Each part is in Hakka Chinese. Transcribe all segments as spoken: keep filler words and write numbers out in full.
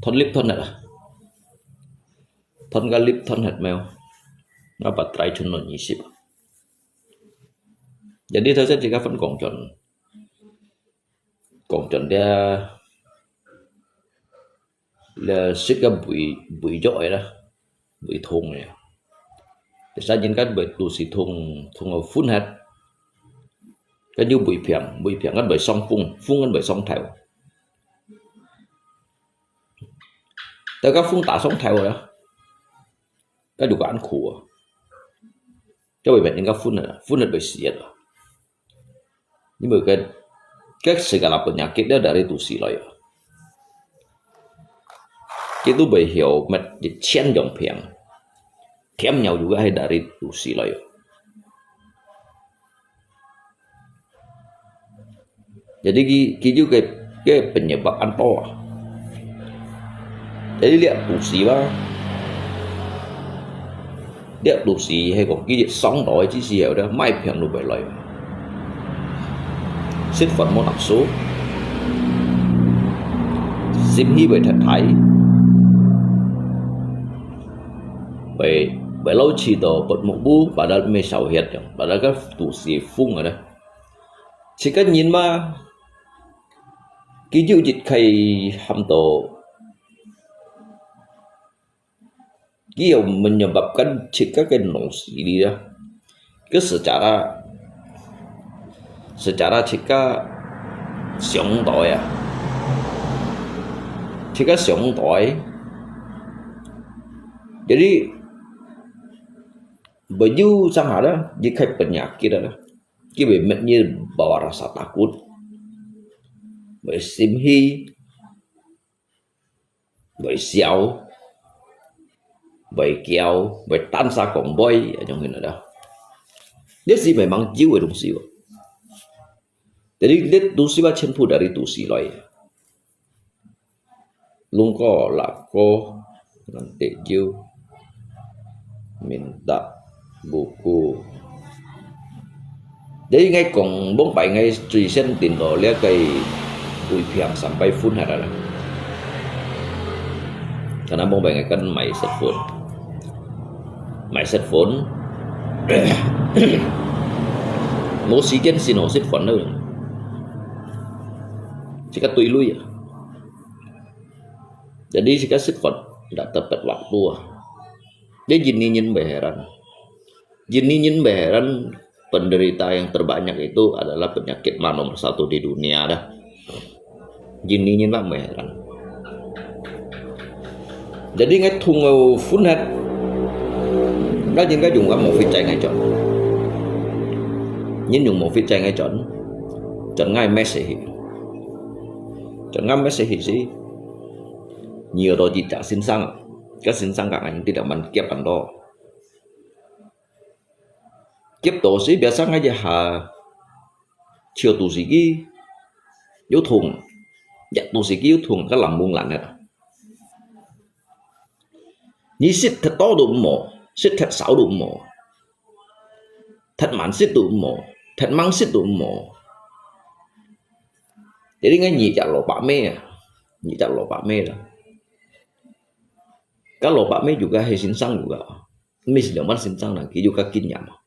斷粒斷核啊，斷个粒斷核無，𠊎把try全到二十。Jadi頭先自家分講轉，講轉這，這食个胃，胃藥个啦，胃痛个。Biasa人家會肚屎痛，痛到昏核，跟住胃病，胃病跟會傷風，風跟會傷頭。大家風打傷頭啦，該就艱苦啊。因為人家昏啊，昏啊會死啊。因為个，个時間啦，penyakit了dari肚屎來啊。佢都會曉乜一千樣病，甜尿就个係dari肚屎來啊。Jadi佢，佢就个，个penyebab安到啊。Jadi這肚屎吧，這肚屎係講佢一上到个之時候咧，麼个病都會來。食飯無nafsu，心氣會忒大，會，會老去到pot目bu，padahal毋係燒血樣，padahal个肚屎風个咧。 自家人嘛，佢就一開喊到，佢又menyebabkan自家个腦屎裡啊，个secara，secara自家想到啊，自家想到啊，jadi baju sangka啦，一開penyakit啦。 佢會乜你bawa rasa takut，會心虛，會笑，會噭，會單儕講話，恁樣形个啦。這係memang有个東西哦。Jadi，這東西嘛，全部dari肚屎來。 Lungko, lako, nanti jiu, minta, buku. Jadi，𠊎講，往擺𠊎最先聽到這个胃病三擺昏下來啦。可能往擺𠊎跟買食飯，買食飯，無時間先好食飯了，自家對累啊。 Jadi，自家食飯ndak tepat waktu啊。Jadi，India人會heran。India人會heran，penderita yang terbanyak itu adalah penyakit ma nomor satu di dunia dah。India人嘛會heran。Jadi，𠊎痛到昏忒，𠊎應該用个毛筆載𠊎轉。人用毛筆載𠊎轉，轉𠊎message去。 Jangan message去時，你有到一隻先生，該先生講你這兩萬夾恁多。夾到時，biasa𠊎一下，手肚屎佢又痛，一肚屎佢又痛，該冷門冷个。你食忒多都毋好，食忒少都毋好。 忒慢食都毋好，忒猛食都毋好。Jadi𠊎二隻蘿蔔尾啊，二隻蘿蔔尾啦。該蘿蔔尾juga係先生juga，毋係兩萬先生啦，佢juga經驗啊。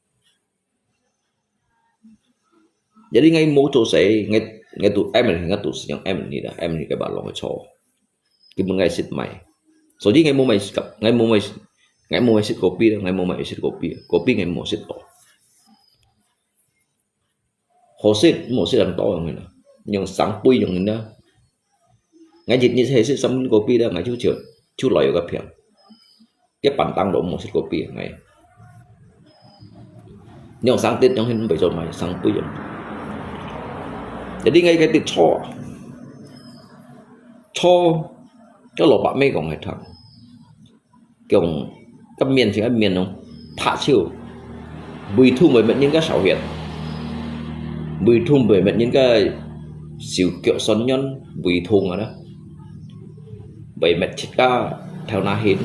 Jadi𠊎無做事，𠊎，𠊎都M你，𠊎都係用M你啦，M你个把弄个錯。 佢問𠊎食麼个，所以𠊎無麼个食，𠊎無麼个，𠊎無麼个食kopi，𠊎無麼个食kopi，kopi𠊎無食到。好食，無食恁多樣个啦，用三杯樣个啦。𠊎一日係食三杯kopi啦，𠊎就就就來有个病。 一板凳都無食kopi，𠊎。你用生得用hin會做麼个生不用。Jadi𠊎个得錯，錯，該蘿蔔尾講个聽，講，該面前个面哦，拍手，胃痛會乜人个燒血，胃痛會乜人个手腳痠軟，胃痛啊啦。 會搣自家頭那眩，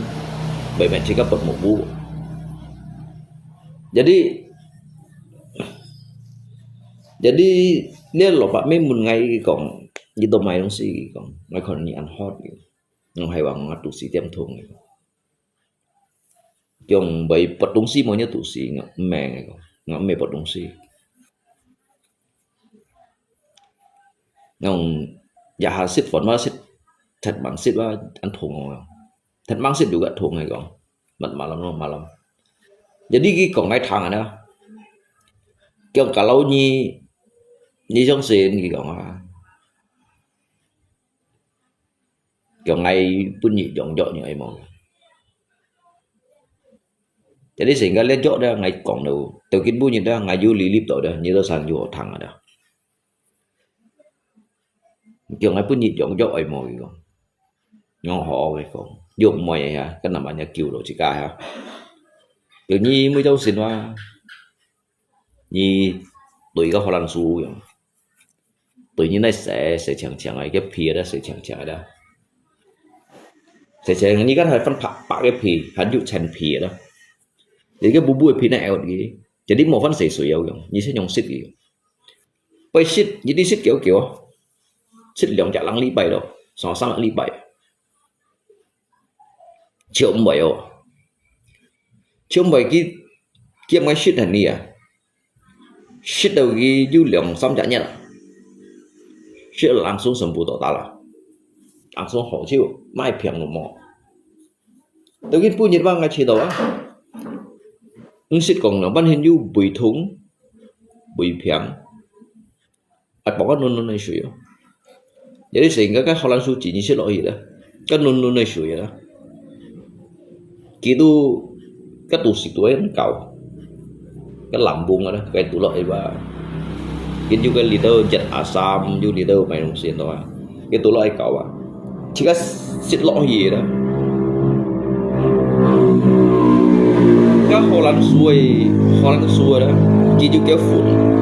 會搣自家pot目bu。Jadi，jadi，這蘿蔔尾問𠊎講，你做麼个東西？佢講，𠊎看你恁hot。𠊎還話𠊎肚屎點痛个。講會剝東西無，你肚屎，𠊎毋係，𠊎講，𠊎毋係剝東西。𠊎講，這下食飯哇，食，忒慢食哇，恁痛哦。忒慢食就較痛个講，慢，慢慢咯，慢慢。Jadi佢講來聽啊，講kalau你，你相信佢講啊。 叫𠊎分你用藥，你愛無？Jadi sehingga這藥咧，𠊎講到，到今晡日咧，𠊎有理理到咧，你都想有好聽啊咧。叫𠊎分你用藥愛無？佢講，用好，佢講，有毋愛呀，跟他們也救了自家呀。有你每種生活，你對个荷蘭樹一樣。 對你來洗，洗淨淨个，个皮个洗淨淨个啦。洗淨，你看還分白白个皮，還有層皮个啦。你个烏烏个皮呢，out个，jadi無分洗水有用，你先用食个。會食，一日食幾久啊？食兩隻零禮拜咯，三三個禮拜。 就毋會哦。就毋會佢，佢毋會食很厲害啊。食到佢有兩三隻月啊。食到langsung sembuh total啊。Langsung好就，麼个病都無。到今晡日吧，𠊎試到啊。毋識講了，半天有胃痛、胃病。 啊，包括軟軟个水哦。Jadi sehingga該荷蘭樹真正食落去啦，該軟軟个水啦。佢都，該肚屎都會搞，該lambung啊，該肚落去吧。佢有該裡肚zat asam，有裡肚麼个東西，懂嗎？佢肚落去搞啊。 自家食落去个啦。該荷蘭樹个，荷蘭樹个啦，佢就叫粉。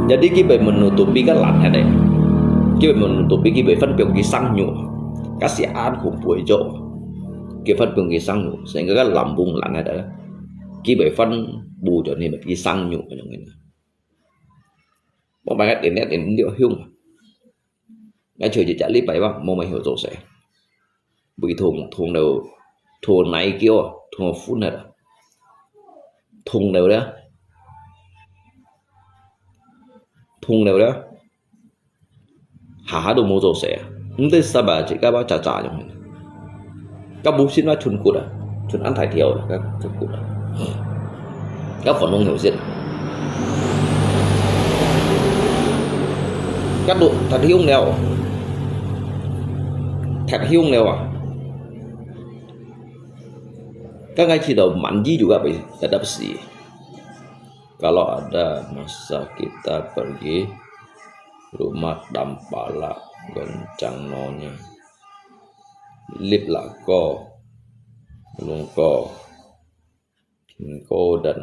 Jadi佢會menutupi該爛忒个，佢會menutupi，佢會分別佢生肉，該係恁恐怖个做，佢分別佢生肉，成個該lambung爛忒个，佢會分布轉去佢生肉該種个。我買個點點點點香啊！ 𠊎就一隻禮拜吧，無麼个好做事。胃痛，痛到，痛哪叫啊，痛昏了啦。痛到了，痛到了，下下都無做事啊。毋知三百幾个吧，喳喳樣。 該無線啊，伸骨啊，伸恁大條啊，該伸骨啊。該粉紅有線。該都忒香了，忒香了啊！該𠊎試到滿意就該會tetap死。 Kalau ada masa kita pergi rumah Tampalak, goncang nonya. Lip lako, lungko, Pingko dan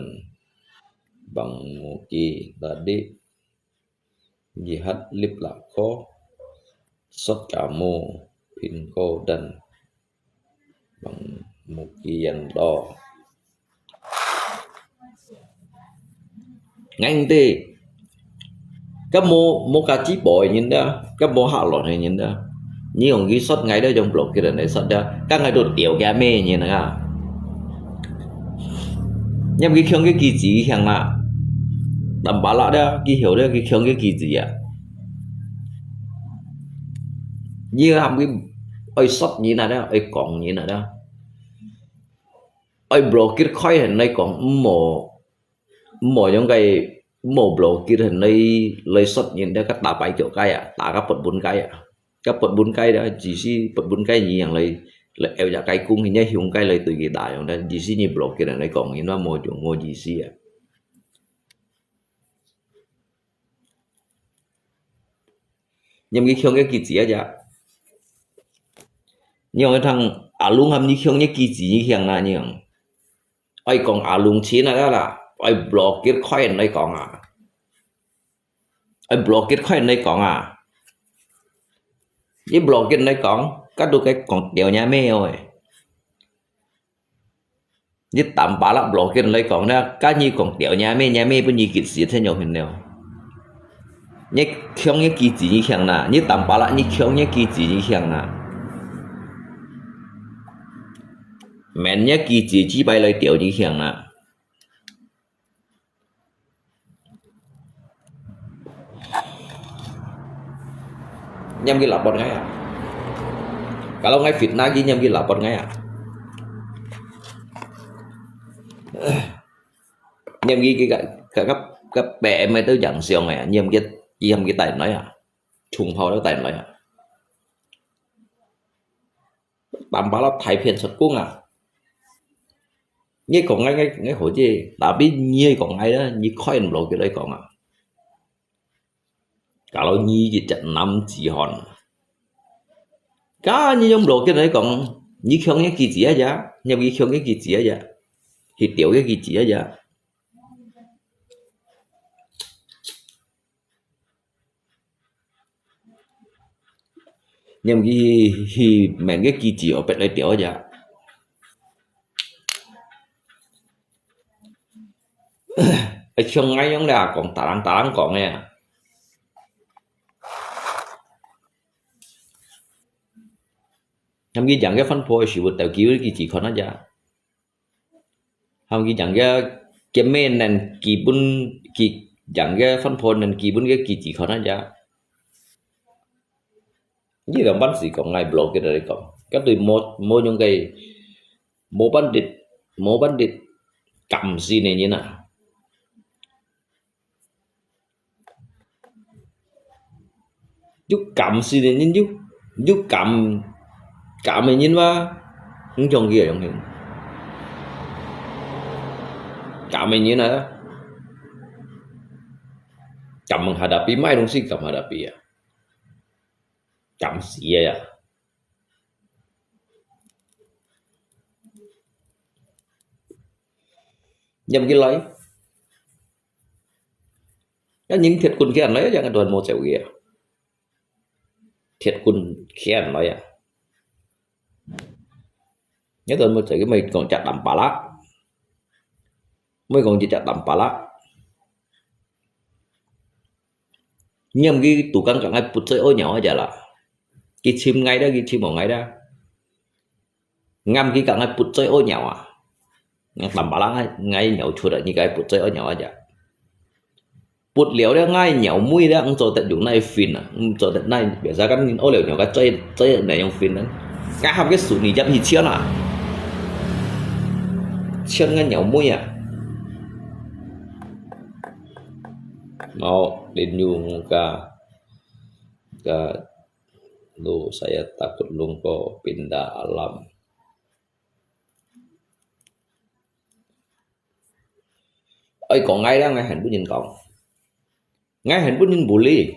Bang Muki tadi. Jihat lip lako, sot kamu, Pingko dan Bang Muki yan to. Ngang ti, ka mo, mo ka chi po nyin da, ka mo ha lo ne nyin da. Nyi ong ki sot ngai da jong blok ki da ne sot da, ka ngai do tiao kia me nyin nga. Nyam ki khiong ki ki chi khiang na. Tam pa la da, ki hiu da, ki khiong ki ki chi ya. Nyi ham ki oi sot nyin na da, oi kong nyin na da. Oi blok ki khoi hen nai kong, mo, mo yong kai, mo blok ki hen nai, lai sot nyin da ka ta pai kio kai ya, ta ka pot bun kai ya. Ka pot bun kai da, ji si pot bun kai nyi yang lai, lai eo ya kai kung hin ya hiung kai lai tui ki ta yong da, ji si nyi blok ki hen nai kong nyin na mo jung mo ji si ya. Nyam ki khiong ki ki chi ya ja. Nyi ong thang a lung ham nyi khiong nyi ki chi nyi khiang na nyi ong. Oi kong a lung chi na da la, oi blok ki khoi hen nai kong a. Oi blok ki khoi hen nai kong a. Nyi blok ki nai kong, ka du kai kong tiao nya me oi. Nyi tam pa la blok ki nai kong na, ka nyi kong tiao nya me, nya me bu nyi ki chi then yong hin neo. 你強个機制你強啦，你打巴拉你強个機制你強啦。免个機制幾擺來調你強啦。 Niam ki lapor ngai ah. Kalau ngai fitnah ki niam ki lapor ngai ah. Niam ki ki ka ka ka ka P M itu yang siang ya. Niam ki niam ki tai noi ah. Chung phao tai noi ah. Tam pa la thai phian sat kung ah. Ngai kong ngai ngai ngai ho je, tapi ngai kong ngai la, ngai koi lo ki lai kong ah. Kalau ngai ki chat nam ji hon. Ka ngai yong lo ki lai kong, ngai kiong ngai ki ji aja, ngai kiong ngai ki ji aja. Hi tiao ngai ki ji aja. Niam ki hi men ke ki ji o pet lai tiao ja. Ai chung ngai yong le kong tarang tarang kong ya. Niam ki jang ke fan po si bu tau ki ki ji kon ja. Hông ki jang ke ke me nen ki bun ki jang ke fan po nen ki bun ke ki ji kon ja. Ni dong ban si kong ngai blog ke dari kong. Ka tui mo mo nyung kai mo ban dit mo ban dit kam si ne ni na. Yuk kam si ne ni yuk yuk kam kam ne ni wa. Hung chong ki yong hin. Kam ne ni na. Kam hadapi mai dong si kam hadapi ya. Kam si ya ya. Niam ki lai. Ya ning thiệt kun kian lai ya ngan tuan mo cheu ki ya. Thiệt kun kian lai ya. Ngai tuan mo cheu ki mai kong chat tam pa la. Mai kong chat tam pa la. Niam ki tu kang kang ai put choi o nyao aja la. Ki chim ngai da ki chim o ngai da. Ngam ki kang ai put choi o nyao a. Ngai tam pa la ngai ngai nyao chut a ni kai put choi o nyao aja. Put liao le ngai nyao mui le ang cho tet yung nai fin a. Ang cho tet nai biasa kan ngin o liao nyao ka choi choi nai yung fin a. Ngai hap ke su ni jap hi chian a. Chian ngai nyao mui a. Mau din yung ka ka Lu, saya takut lungko pindah alam. Oi, kong ngai dang ngai hen bun yin kong. Ngai hen bun yin buli.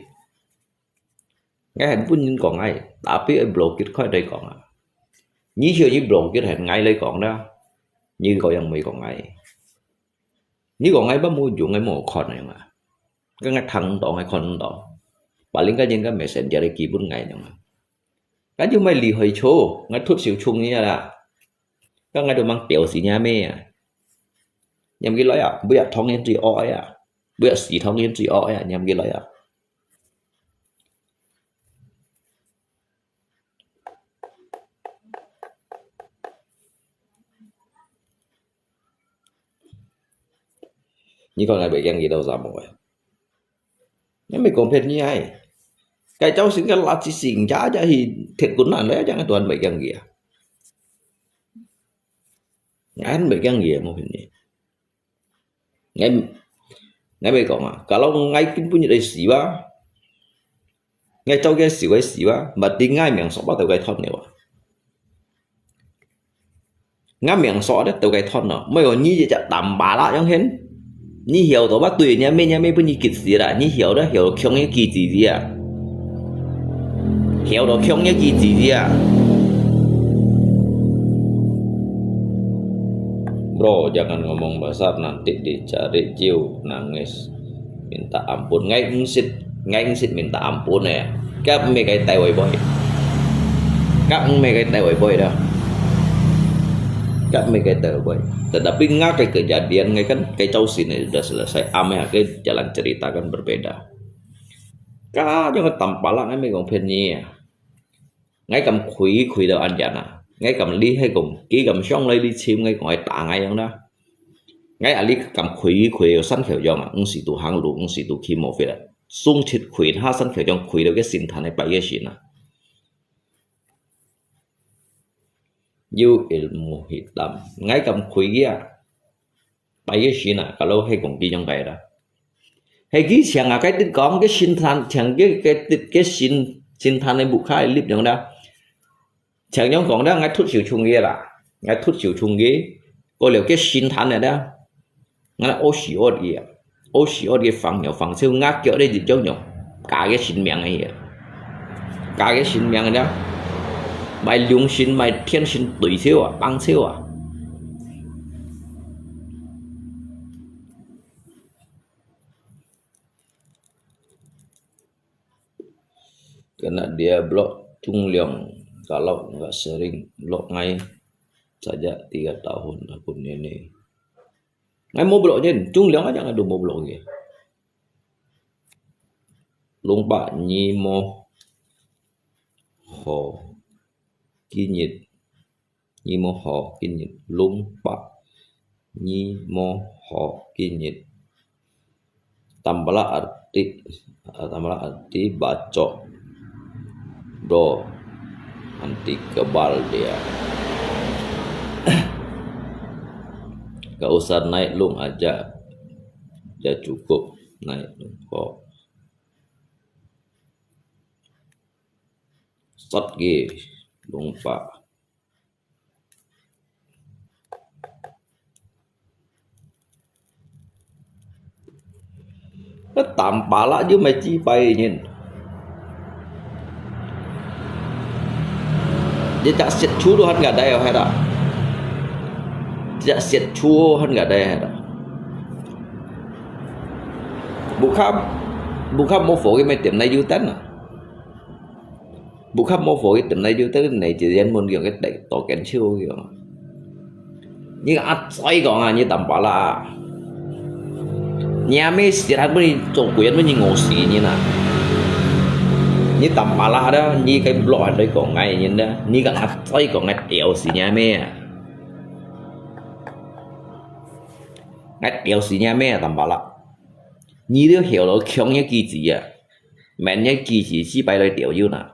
Ngai hen bun yin kong ngai. Tapi oi blokit khoi doi kong a. Ni hiu ni blokit hen ngai lai kong da. Ni ko yang mui kong ngai. Ni kong ngai ba mu yung ngai mo khon ngai ma. Ka ngai thang to ngai khon to. Paling ka yin ka messenger ki bun ngai nang. Ka yu mai li hoi cho, ngai thut siu chung ni la. Ka ngai do mang tiao si nya me a. Niam ki lai a, bu ya thong yin zui o ya. Bu ya si thong yin zui o ya, niam ki lai a. Ni kon ngai bai kiang ki dau sa mo. Ngai mai kong phet ni ai. Kai chau sing ka la chi sing ja ja hi thiệt kun nan le ja ngai tuan bai kiang ki a. Ngai han bai kiang ki mo phet ni. Ngai ngai bai kong a. Kalau ngai kin pun ni dai si ba. Ngai chau ke si wai si ba. Ba ti ngai miang sok ba tau kai thon ne wa. Ngai miang sok de tau kai thon no. Mai yo ni je ja tam ba la yang hen. Ni hiao to ba tui ni me ni me pun ni kit si la. Ni hiao de hiao kiong ye ki ji ji a. Hiao to kiong ye ki ji ji a. Bro, jangan ngomong besar, nanti dicari Jiu nangis. Minta ampun. Ngai ngsit, ngai ngsit minta ampun eh. Kap me kai tai wai boy. Kap me kai tai wai boy dah. Kap me kai tai wai boy. Tetapi ngai kai kejadian ngai kan kai chau sini sudah selesai. Ame ke jalan cerita kan berbeda. 家長个擔把啦，𠊎毋係講騙你啊。𠊎敢開，開到恁樣啊？𠊎敢你係講，佢敢上來你尋，𠊎講愛打𠊎樣啦。𠊎啊，你敢開，開到山口洋啊？毋係都行路，毋係都騎摩托啊？總之開下山口洋，開到个神壇个拜个神啊。有ilmu hitam，𠊎敢開佢啊？ 拜个神啊，kalau係講佢樣个啦。係佢請啊，該dit講个神壇，請个，个，个神，神壇个屋下个力量啦。請樣講啦，𠊎脱手衝佢啦，𠊎脱手衝佢，過了个神壇个啦，𠊎屙屎屙佢啊，屙屎屙佢放尿放臭，𠊎腳咧就樣樣，假个神明个啊，假个神明个啦，賣良心，賣天神對手啊，幫手啊。 Kena dia blok Chungliong, kalau nggak sering blok ngai saja tiga tahun akun ini. Ngai mau blok nyen, Chungliong aja ngai tu mau blok nyen. Lung pa nyi mo ho kinyit. Nyi mo ho kinyit lung pa. Nyi mo ho kinyit. Tambala arti, tambala arti bacok. Bro, nanti kebal dia. Gak usah naik lung aja. Dia cukup naik lung ho. Sat ge lung pa. Cái tạm bạ lạ chứ mày chi bày nhìn. Dia tak siat chu tu han gak dai hai ta. Dia siat chu han gak dai hai ta. Bukan, bukan mau phổ cái mày tiệm này yu tan à. Bukan mau phổ cái tiệm này yu tan này chỉ riêng muốn kiểu cái tệ tổ kiến chiêu kiểu. Nyi ka át chói kóng à, nyi tắm pá lạ. Nyi a mê siết hát bơ nyi, trông quên bơ nyi ngô xí nyi nà. Nyi tắm pá lạ đó, nyi cái block hát đấy kóng ngay nyi đó. Nyi ka át chói kóng ngay tiểu xí nyi a mê à. Ngay tiểu xí nyi a mê à, tắm pá lạ. Nyi liu hiểu lo kiong nyi kỳ trí à. Mẹn nyi kỳ trí, xí bài lo tiểu yu nà.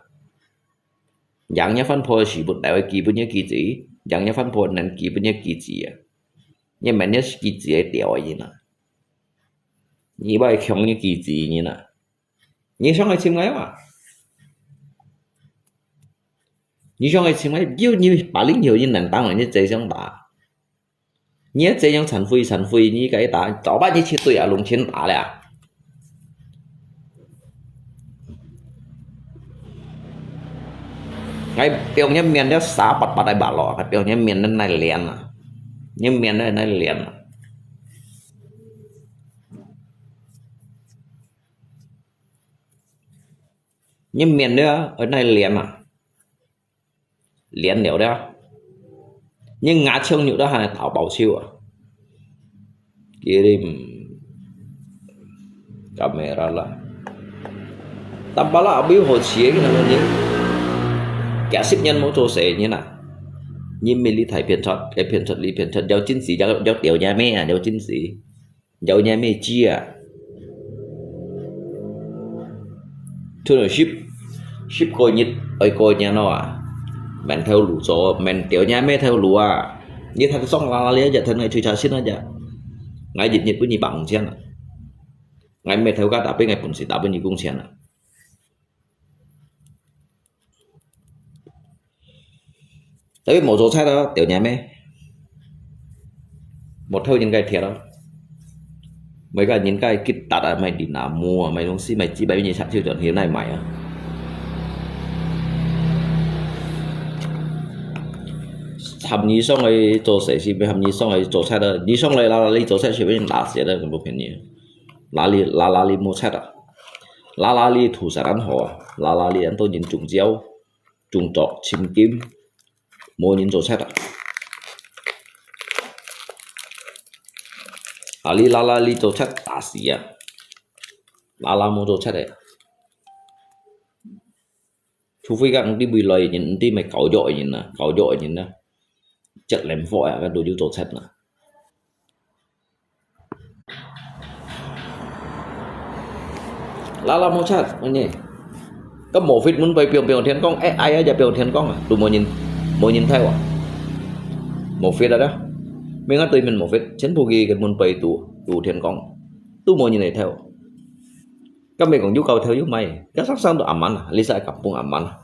Yang nyi phân phối sĩ bút đại kỳ bút nyi kỳ trí. Yang nyi phân phối nén kỳ bút nyi kỳ trí à. Nyi mẹn nyi kỳ trí ai tiểu à nyi nà. Nyi bài kiong nyi kỳ trí nyi nà. Nyi song ai chim ngai mà. Nyi song ai chim ngai, yu nyi bà lính hiểu nyi nén tăng nyi chế song bà. Nyi chế yang chán phui chán phui nyi cái ta, chó bà nyi chi tui à lùng chiến bà lẹ à. Ngai piong nyi miền nyi sa pat pat ai bà lọ, ngai piong nyi miền nyi nai lian à. Nyi miền nyi nai lian à. Nyi miền nyi ở nai lian à. Lian liao đó. Nyi ngã chiêu nhục đó hả táo bảo chiêu à. Kirim camera lah. Tắm pá lạ biu hồ chiế cái nào nyi. Kẻ sip nhân mô tô sẻ nyi nà. Nyi mê lý thải phiền thoát, cái phiền thoát lý phiền thoát. Giao chính sĩ, giao, giao tiểu nhà mê à, giao chính sĩ. Giao nyi mê chia. Thu nụ ship, ship kôi nhịt, ơi kôi nyi nọ à. Mẹn theo lũ chó, mẹn tiểu nyi mê theo lũ à. Nyi thằng song la la lia chả thân ngai chui chả xin à chả. Ngai nhịt nhịt bún nyi bằng chén à. Ngai mê theo cá đạp bún ngai bún xì đạp bún nyi cũng chén à. Tapi mô tô chai đó, tiểu nhà mê. Mô theo nhân cái thiệt đó. Mấy cái nhân cái kít tạt à, mày đi nà mua, mày không xí, mày chỉ bày như sạp chiêu chọn hiện nay mày à. Hàm nhi song ấy tô sẻ xí, hàm nhi song ấy tô chai đó, nhi song ấy là, là lý tô chai xí, với đá xí đó, không có phiền nhiều. Là lý, là, là lý mua chai đó. Là, là lý thủ sản ăn hổ, là, là lý ăn tô nhìn trùng chiêu. Trung Quốc chim kim, mô nhân tô chai à. À, lý la la lý tô chai ta xí à. La la mô tô chai à. 除非講毋知未來个人，毋知乜搞藥个人啊，搞藥个人啊，接連火啊，該都有做賊啊。Lala mo chat，你。該Mofit門背放放電光，哎，哎呀，放電光啊，都無人，無人睇啊。Mofit ada，明下對面Mofit，全部佢个門背都，都電光，都無人來睇啊。 該乜講有搞頭有尾，該生生都aman啊，你使kampung aman啊。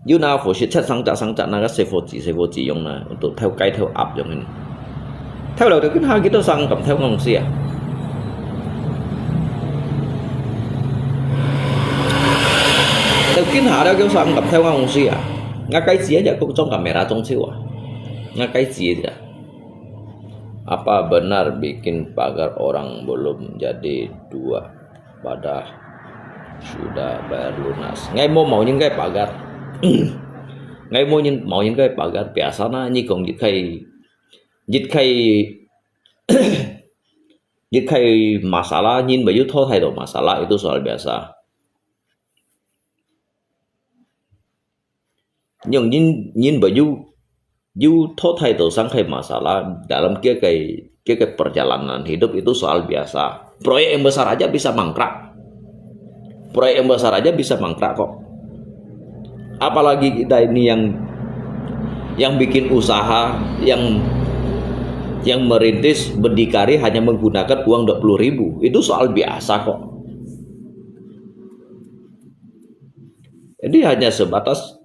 有那火石切生隻生隻，那個細火子細火子用那，都偷雞偷鴨用个。偷了就跟下幾多生敢偷東西啊？就跟下了叫生敢偷東西啊？我雞子一隻個裝kamera裝修啊，我雞子一隻。Apa benar bikin pagar orang belum jadi dua? Pada sudah bayar lunas. Ngai mo mau nyin kai pagar. Ngai mo nyin mau nyin kai pagar. Biasa na nyi kong yit kai, yit kai, yit kai masalah nyin bayu tho thai do masalah itu soal biasa. Nhưng nyin, nyin bayu, yu tho thai do sang kai masalah dalam kia kai, kia kai perjalanan hidup itu soal biasa. Proyek yang besar aja bisa mangkrak. Proyek yang besar aja bisa mangkrak kok. Apalagi kita ini yang, yang bikin usaha, yang, yang merintis, berdikari hanya menggunakan uang dua puluh ribu. Itu soal biasa kok. Jadi hanya sebatas,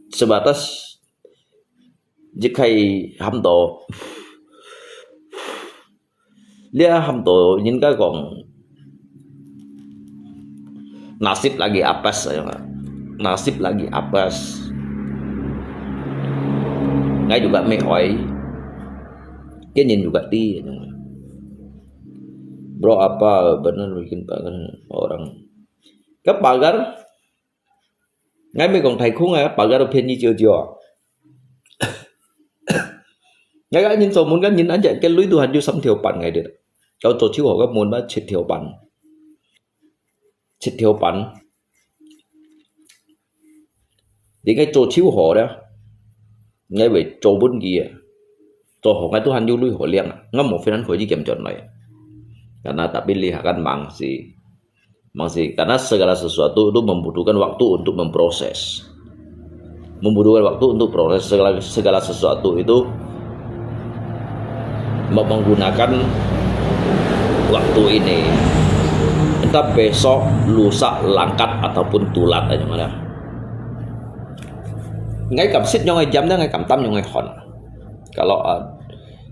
sebatas 一開喊到，你喊到應該講，nasib lagi apes，nasib lagi apes。Ngai juga meh oi，cái人juga ti。Bro, apa benar bikin pagar orang? Cái pagar Ngai meh kong thai khung ah, pagar phiên nhi chiêu chiêu ah. Ngai gak nyin cho mun kan nyin an jai cái lưới tu han yu sam thiêu pan ngai dit. Kau cho chiêu hò kan mun ba chit thiêu pan. Chit thiêu pan. Di ngai cho chiêu hò đó. Ngai wei cho bun gi ah. Cho hò ngai tu han yu lui hò liang ah. Ngam mo phiên han khoi ji kiam chọn lai. Karena tapi lihat kan mang si. Mang si, karena segala sesuatu itu membutuhkan waktu untuk memproses. Membutuhkan waktu untuk proses segala, segala sesuatu itu me-, menggunakan waktu ini. Entah besok, lusa, langkat, ataupun tulat aja mana. Ngai kam sit nyong ngai jam, ngai kam tam nyong ngai hon. Kalau, ah,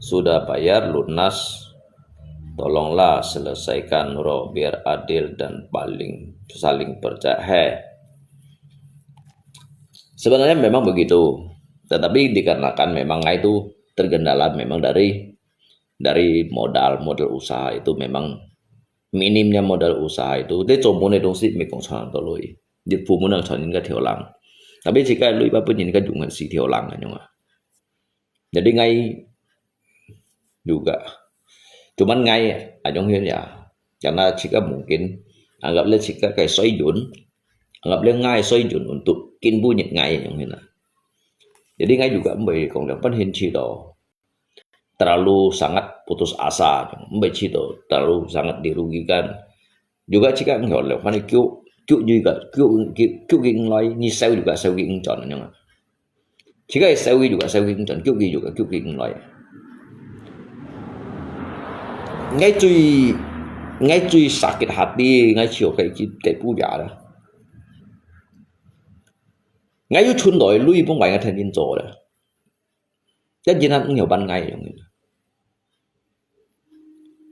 sudah bayar lunas, tolonglah selesaikan, Bro, biar adil dan paling saling percaya. Heh. Sebenarnya memang begitu. Tetapi dikarenakan memang ngai itu tergendala memang dari, dari modal, modal usaha itu memang minimnya modal usaha itu. Dia cho mun itu si meh kong chang to lui. Dia pu mun nang chang yin ka thiêu lang. Tapi jika lui ba pun yin ka jung si thiêu lang kan yung ah. Jadi ngai juga. Cuman ngai, ah, ayong hian ya. Karena jika mungkin, anggap le jika kai soi yun, anggap le ngai soi yun untuk kin bu nyet ngai ayong hian ah. Jadi ngai juga mbai kong liang pan hin chi do. Terlalu sangat putus asa, mbai chi do terlalu sangat dirugikan. Juga jika ngior le, fan kiu, kiu juga, kiu, kiu, kiu ging lai, ni sau juga sau ging chọn ayong ah. Jika sau juga sau ging chọn, kiu juga, kiu ging lai. Ngai chui, ngai chui sakit hati, ngai chiu kai ki, kai pu ya da. Ngai yu chun doi lui pung bai ngai then yin cho da. Yan yin han ngior ban ngai ayong hian.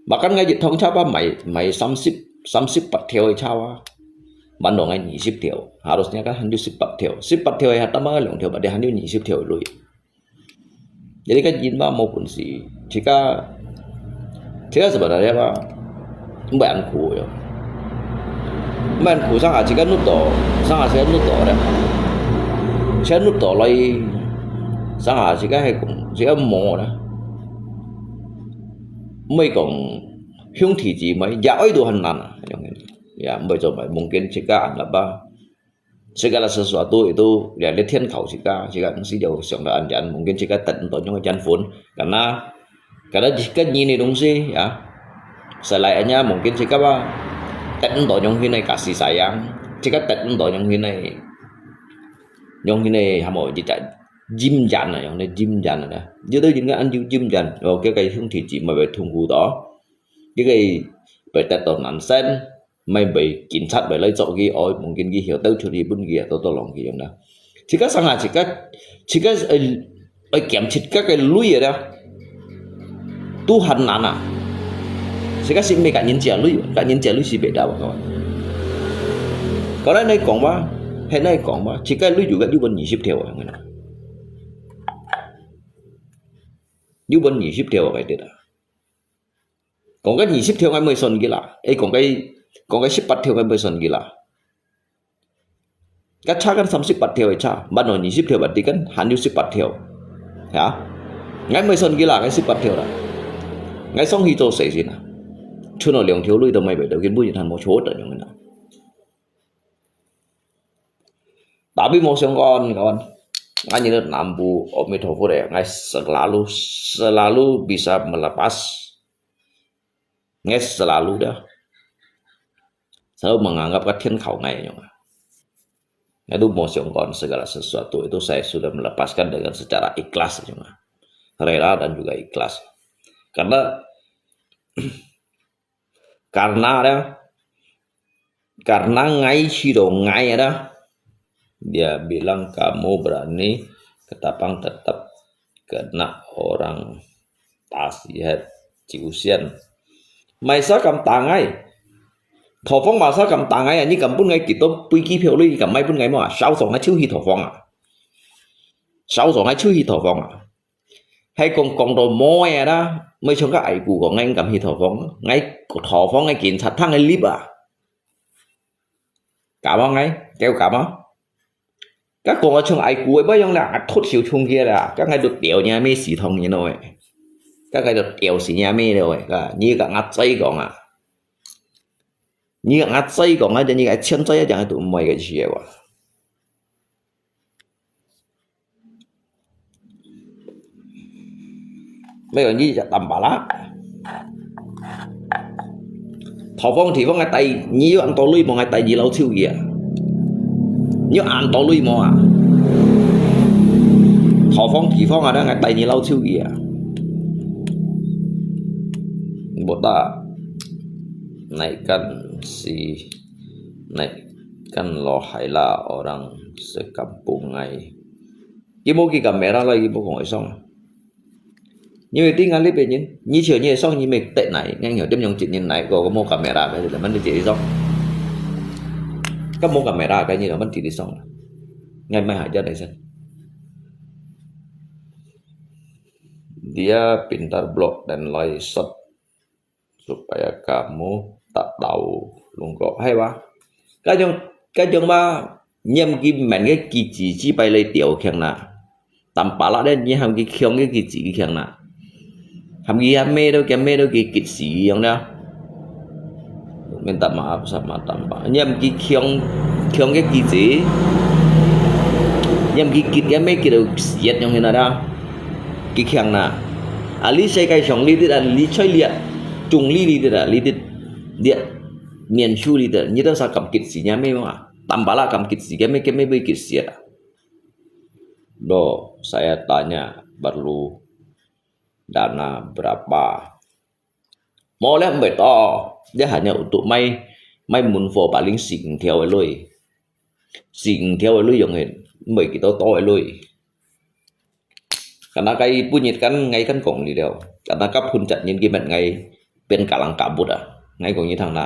Bahkan ngai jit thong chapa mai, mai samsip, samsip pat thiêu chapa. Ban dong ngai ni sip thiêu. Harusnya kan han yu sip pat thiêu. Sip pat thiêu ya tama long thiêu, bat dia han yu ni sip thiêu lui. Jadi kan yin ba mo pun si. Jika, jika sebenarnya ba, mbai an khu yo. Mbai an khu sang ha jika nut to, sang ha jika nut to da. Jika nut to lai, sang ha jika hai kong, jika mo da. Mbai kong, hiong thi ji mai, ya oi du han nan ah. Ya, mbai cho mai, mungkin jika anggap ba. Segala sesuatu itu, ya, 這天考自家，自家東西就想到恁樣，mungkin自家得毋到樣个緣分，karena，karena自家人个東西，ya。Selain nya，mungkin自家啊，得毋到樣形个kasih sayang，自家得毋到樣形个，樣形个，hamo，自家 jimjan啊，用个jimjan啊，有兜人个安就jimjan，哦，佢个兄弟姊妹會痛苦到，佢个會得到難生，毋係會警察會來捉佢，哦，mungkin佢曉兜出去分佢啊，多多浪佢用啦。自家生下，自家，自家，呃，愛減自家个鐳啊，都很難啊。自家是毋係甲人借鐳，甲人借鐳是袂得啊，各位。講來來講嘛，係來講嘛，自家鐳就个六分二十條啊，用个啦。 六分二十條个得啊。講个二十條，𠊎毋會算佢啦。誒，講个，講个十八條，𠊎毋會算佢啦。該差个三十八條个差，ban到二十條，berarti kan還有十八條。Ya，𠊎毋會算佢啦，該十八條啦。𠊎上去做事先啊，存了兩條鐳都買袂到，根本就還無坐得用个啦。 Tapi無相干，kawan。𠊎人南部，阿彌陀佛咧，𠊎selalu，selalu bisa melepas。𠊎selalu dah，selalu menganggap个天考𠊎樣啊。𠊎都無相干，segala sesuatu itu saya sudah melepaskan dengan secara ikhlas樣啊。Rela dan juga ikhlas。Karena Karena ada, karena ngai hidup ngai ada, dia bilang kamu berani ketapang tetap kena orang tasihat ciusian. Mai sa kam tangai. Thổ phóng mà sa kam tangai, ni kam pun ngai kito pui ki phiêu lui kam mai pun ngai mo, sao song ngai chiu hi thổ phóng à. Sao song ngai chiu hi thổ phóng à. Hay kong kong to mo ya da, mai chong ka ai ku kong ngai kam hi thổ phóng, ngai thổ phóng ngai kin chat thang ngai lip à. Cảm ơn ngai, kéo cảm ơn. Các con ở trường ai ku bao nhiêu là thốt siêu chung kia là các ngai được tiểu nhà mi xì thông như nói. Các ngai được tiểu xì nhà mi rồi, cả như cả ngắt dây kong à. Như ngắt dây kong à, như cái chân dây chẳng tụ mày cái gì vậy. Mai kong nyi tăm pala. Thổ phóng thì phóng ngai tay nyi ăn to lui mo ngai tay nyi lau chiu kìa. Nyi ăn to lui mo à. Thổ phóng thì phóng à ngai tay nyi lau chiu kìa. Bota nai kan si nai kan lo hai la orang sekampung ngai. Ki mo ki kamera lai ki mo kong ai song. Nyi mê ting a li pe nyin, nyi chiu nyi song nyi mê tê nai, ngang hiu tiêm yong chin nyin nai ko ko mo kamera ka li la man ti chi song. Ka mo kamera ka nyi la man ti song. Ngai mai ha ja dai sen. Dia pintar blog dan live shot supaya kamu tak tahu lungkok. Hai wa. Ka jong, ka jong ba, nyiam ki men ke ki chi chi pai lai tiao khiang na. Tam pa la de nyi ham ki khiong ke ki chi ki khiang na. Ham ki ham me do kia me do ki ki chi yong da. Minta maaf sama tam pa. Nyiam ki khiong, khiong ke ki chi. Nyiam ki ki kia me ki do siat yong hina da. Ki khiang na. A li sai kai shong li dit a li choi liat. Chung li li dit a li dit. Liat. Mien shu li dit. Nyi do sa kam ki chi nya me ma. Tam pa la kam ki chi kia me kia me bi ki siat. Bro, saya tanya perlu dana berapa? Mo le mbai to, dia hanya untuk mai, mai mun fo paling sing thiau lui. Sing thiau lui yong hen, mbai ki to to lui. Karena kai punyit kan ngai kan kong li leo. Karena ka phun chat nyin ki met ngai เป็นกำลังกาบุตร à. Ngai kong nyi thang na.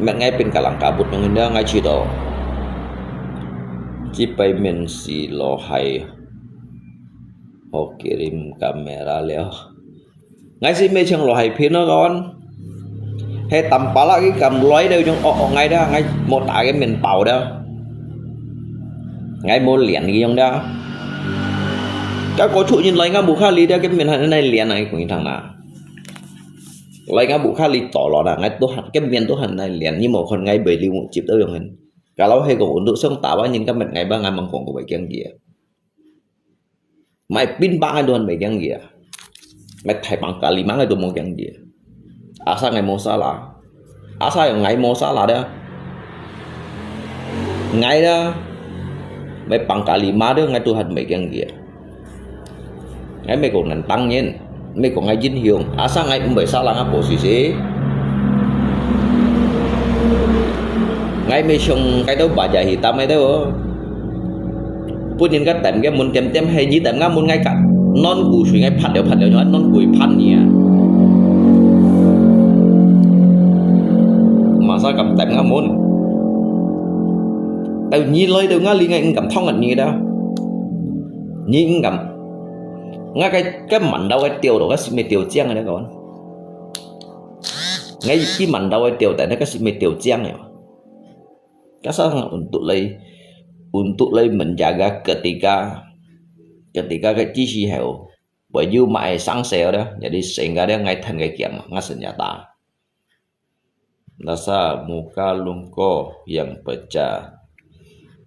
Met ngai เป็นกำลังกาบุตร yong hin ngai chi to. Chi pai men si lo hai. Ho kirim kamera leo. Ngai si me chang lo hai phin no kon. He tam pa la ki kam loi de yong o o ngai da, ngai mo ta ke men pao da. Ngai mo lian ki yong da. Ka ko chu nyin lai nga bu kha li da ke men han nai lian ngai kong nyi thang na. 來，𠊎屋下裡倒落啦，𠊎都還，根本都還來練，你無看𠊎背裡有接到樣人。Kalau係講untuk上打扮人，今日𠊎吧，𠊎吂講過會驚佢啊。買冰棒𠊎都還會驚佢啊。買大棒咖哩嘛，𠊎都無驚佢啊。Asal𠊎無salah。Asal yang𠊎無salah dah。𠊎 dah，買棒咖哩嘛dah，𠊎都還會驚佢啊。 𠊎毋係講恁當然，毋係講𠊎英雄，asal𠊎毋會salah，𠊎保持時。𠊎毋係像該兜bajai hitam該兜哦。分人家店个門店店係你店个門，𠊎甲non古水，𠊎拍了拍了，用non古拍你啊。Masa敢店个門？到你來到𠊎裡，𠊎毋敢通你个。你毋敢。 𠊎个，个mandau个鳥咯，个係毋係鳥精个呢講？𠊎去mandau个鳥，但係个係毋係鳥精个？Ka sa untuk lai，untuk lai menjaga ketika，ketika个知識係，會有買生死个，jadi sehingga个𠊎吞个劍，𠊎senjata。 Dasar muka lungkor yang pecah.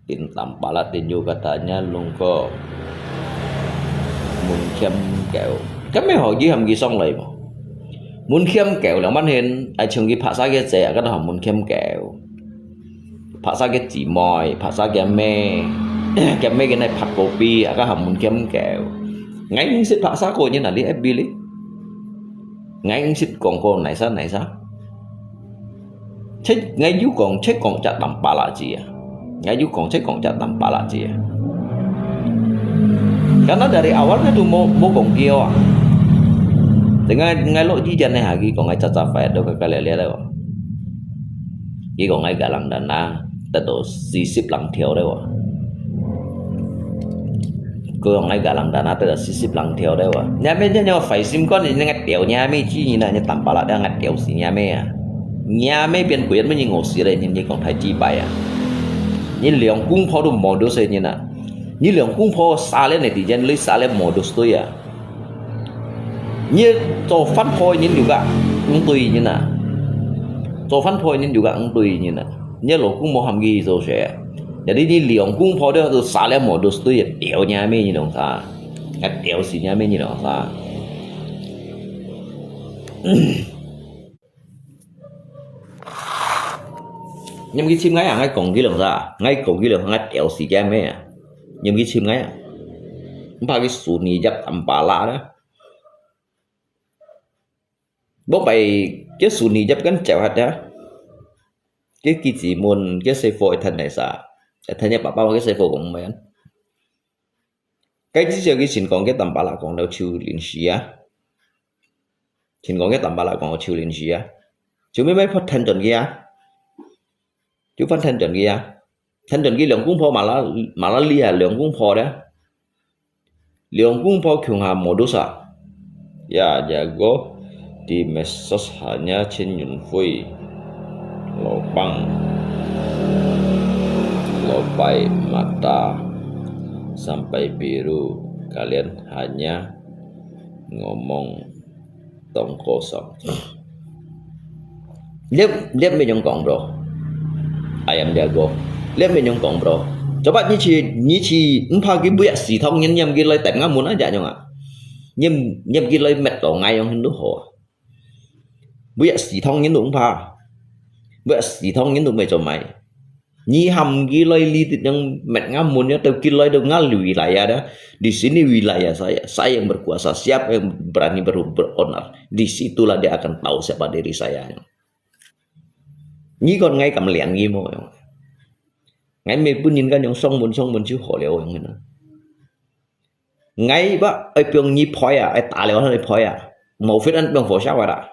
Tin tampalat tinju katanya lungkor. Mun khiam kèo. Kami hò ji ham ji song lai mo. Mun khiam kèo lang man hin, ai chung ki phak sa kia zè, ka hò mun khiam kèo. Phak sa kia zì mòi, phak sa kia mè. Kia mè kia nai phak kopi, ka hò mun khiam kèo. Ngai ngin sit phak sa ko nyi na li F B li. Ngai ngin sit kong ko nai sa, nai sa. Chê, ngai yu kong, chê kong chak tam pala chi a. Ngai yu kong, chê kong chak tam pala chi a. Karena dari awal ngai tu mo, mo kong kio a. Dengan ngai lo ji jan nai ha ki kong ngai cha cha fai do ka ka le le le. Ki kong ngai ka lang dan na, ta do si sip lang thiao le wa. Ko kong ngai ka lang dan na, ta do si sip lang thiao le wa. Nya me nya nya fai sim kon ni ngai tiao nya me chi ni na nya tam pala da ngai tiao si nya me a. 你也没变鬼，没人我死了，你你讲太鸡掰啊！你两公婆都冇多少人啊！你两公婆杀了你的人，你杀了冇多少啊！你做反婆的人就个五对人啊！做反婆的人就个五对人啊！你老公冇喊佢做事啊！Jadi你两公婆都都杀了冇多少啊！屌你还没你弄啥？还屌死你还没你弄啥？ 你毋去尋𠊎啊，𠊎講佢兩儕，𠊎講佢兩儕，𠊎屌死佢咩啊！你毋去尋𠊎啊！毋怕佢輸你入暗巴拉啦！莫拜佢輸你入跟走下啊！佢佢自問，佢細貨一聽來啥？一聽佢爸爸，佢細貨講毋係啊！ 該至少佢先講佢淡巴拉講到樹林時啊，先講佢淡巴拉講到樹林時啊，就慢慢發展轉去啊，就發展轉去啊，發展轉去兩公婆馬拉馬拉利啊，兩公婆咧，兩公婆共下modus啊，ya jago di medsos hanya Chen Yunfui, lobang, lopai mata sampai biru, kalian hanya ngomong tong kosong. 你你毋係恁樣講bro，I am jago，你毋係恁樣講bro。Coba你去你去，毋怕佢每日四通人念佢來等𠊎問啊，這樣啊，念念佢來滅到𠊎樣都好啊。 每日四通人都毋怕，每日四通人都毋會做麼个。你喊佢來哩，恁樣搣𠊎門，要到佢來到𠊎wilayah dah，di sini wilayah saya，saya yang berkuasa，siapa yang berani ber ber owner，di situlah dia akan tahu siapa diri saya。你講𠊎敢領佢無？𠊎毋係分人家用上門上門就好了樣个。 𠊎吧愛放你賠啊，愛打了還愛賠啊，無fit還放火燒啊啦，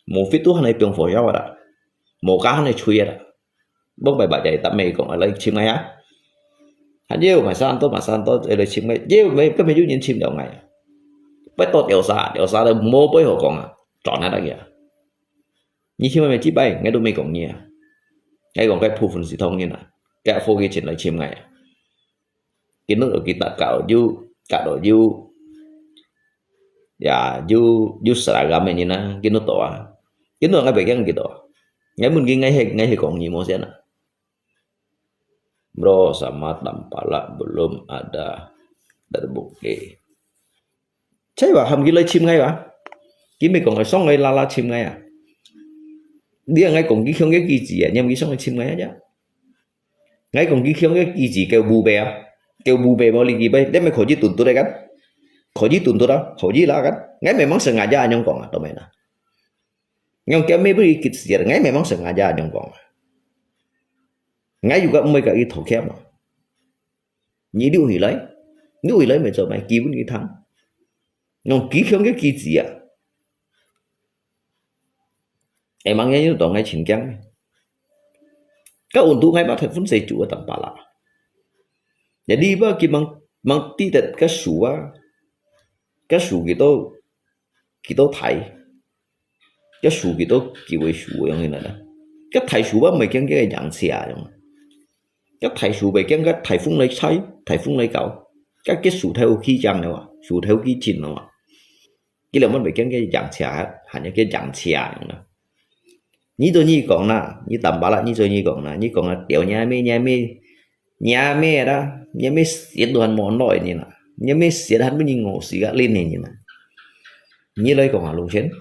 無fit都還愛放火燒啊啦，無家還愛吹啊啦，莫拜拜在搭尾講啊來尋𠊎啊，還有買三多買三多來尋𠊎，有沒根本有人尋了𠊎啊，拜託調查調查了無背後講啊，轉啊得啊，你尋𠊎幾擺，𠊎都無講你啊，𠊎講該部分係當然啊，該伙計前來尋𠊎啊。 今日佢搭搞有，搞到有， Ya, you, you seragam-e nyi na, kino to a. Kino ngai pekeng kito. Ngai mun ki ngai he, ngai he kong nyi mo sian a. Bro, sama Tampalak belum ada terbukti. Cai wa, ham ki lai chim ngai wa. Ki mi kong song ngai lala chim ngai a. Dia ngai kong ki khiong ki ki ji a, nyam ki song ngai chim ngai a ja. Ngai kong ki khiong ki ki ji kêu bu be a. Kêu bu be mo li ki be, dia me kho ji tun tu de kan. Kho ji tun tu da, kho ji la kan. Ngai memang sengaja anyong kong a, to me na. Nyong kia me bu ki ji, ngai memang sengaja anyong kong a. Ngai juga mui ka i tho kia ma. Ni liu hi lai, liu hi lai me zo mai, ki bun ki thang. Nyong ki khiong ki ki ji a. Emang ngai yun to ngai chim kiang. Ka un tu ngai ba thet phun se chu a Tampalak. Jadi ba ki mang, mang ti tet ka su a. Ka su ki to, ki to thai. Ka su ki to ki wei su yang ina da. Ka thai su ba me kiang ke yang chia yang. Ka thai su be kiang ka thai phung lai chai, thai phung lai kau. Ka ke su thai u ki yang ne wa, su thai u ki chin ne wa. Ki le mon be kiang ke yang chia, han ke yang chia yang na. Ni to ni kong na, ni Tampalak ni to ni kong na, ni kong na, tiao nya me, nya me, nya me da, nya me siet do han mo noi ni na. Nya me siet han bu ni ngo si ga lin ni ni na. Ni lai kong a lung chen.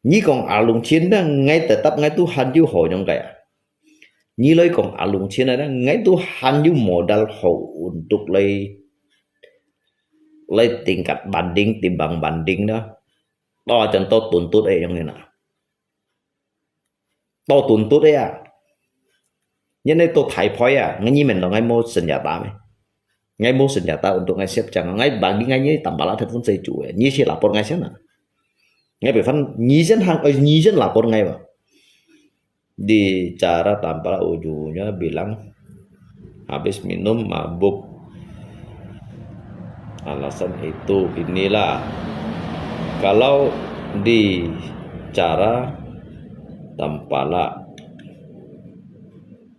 Ni kong a lung chen da, ngai tetap ngai tu han yu ho nyong kai a. Ni lai kong a lung chen da, ngai tu han yu modal ho untuk lai, lai tingkat banding, timbang banding da. To chan to tun tut e nyong ni na. To tun tut e a. Nyen ne to thai phoi a, ngai ni men lo ngai mo senjata me. Ngai mo senjata untuk ngai siap chang, ngai bagi ngai ni Tampalak thet phun se chu e, ni si lapor ngai sian a. Ngai be fan ni sian hang, eh, ni sian lapor ngai ba. Di cara Tampalak ujungnya bilang habis minum mabuk. Alasan itu inilah. Kalau di cara Tampalak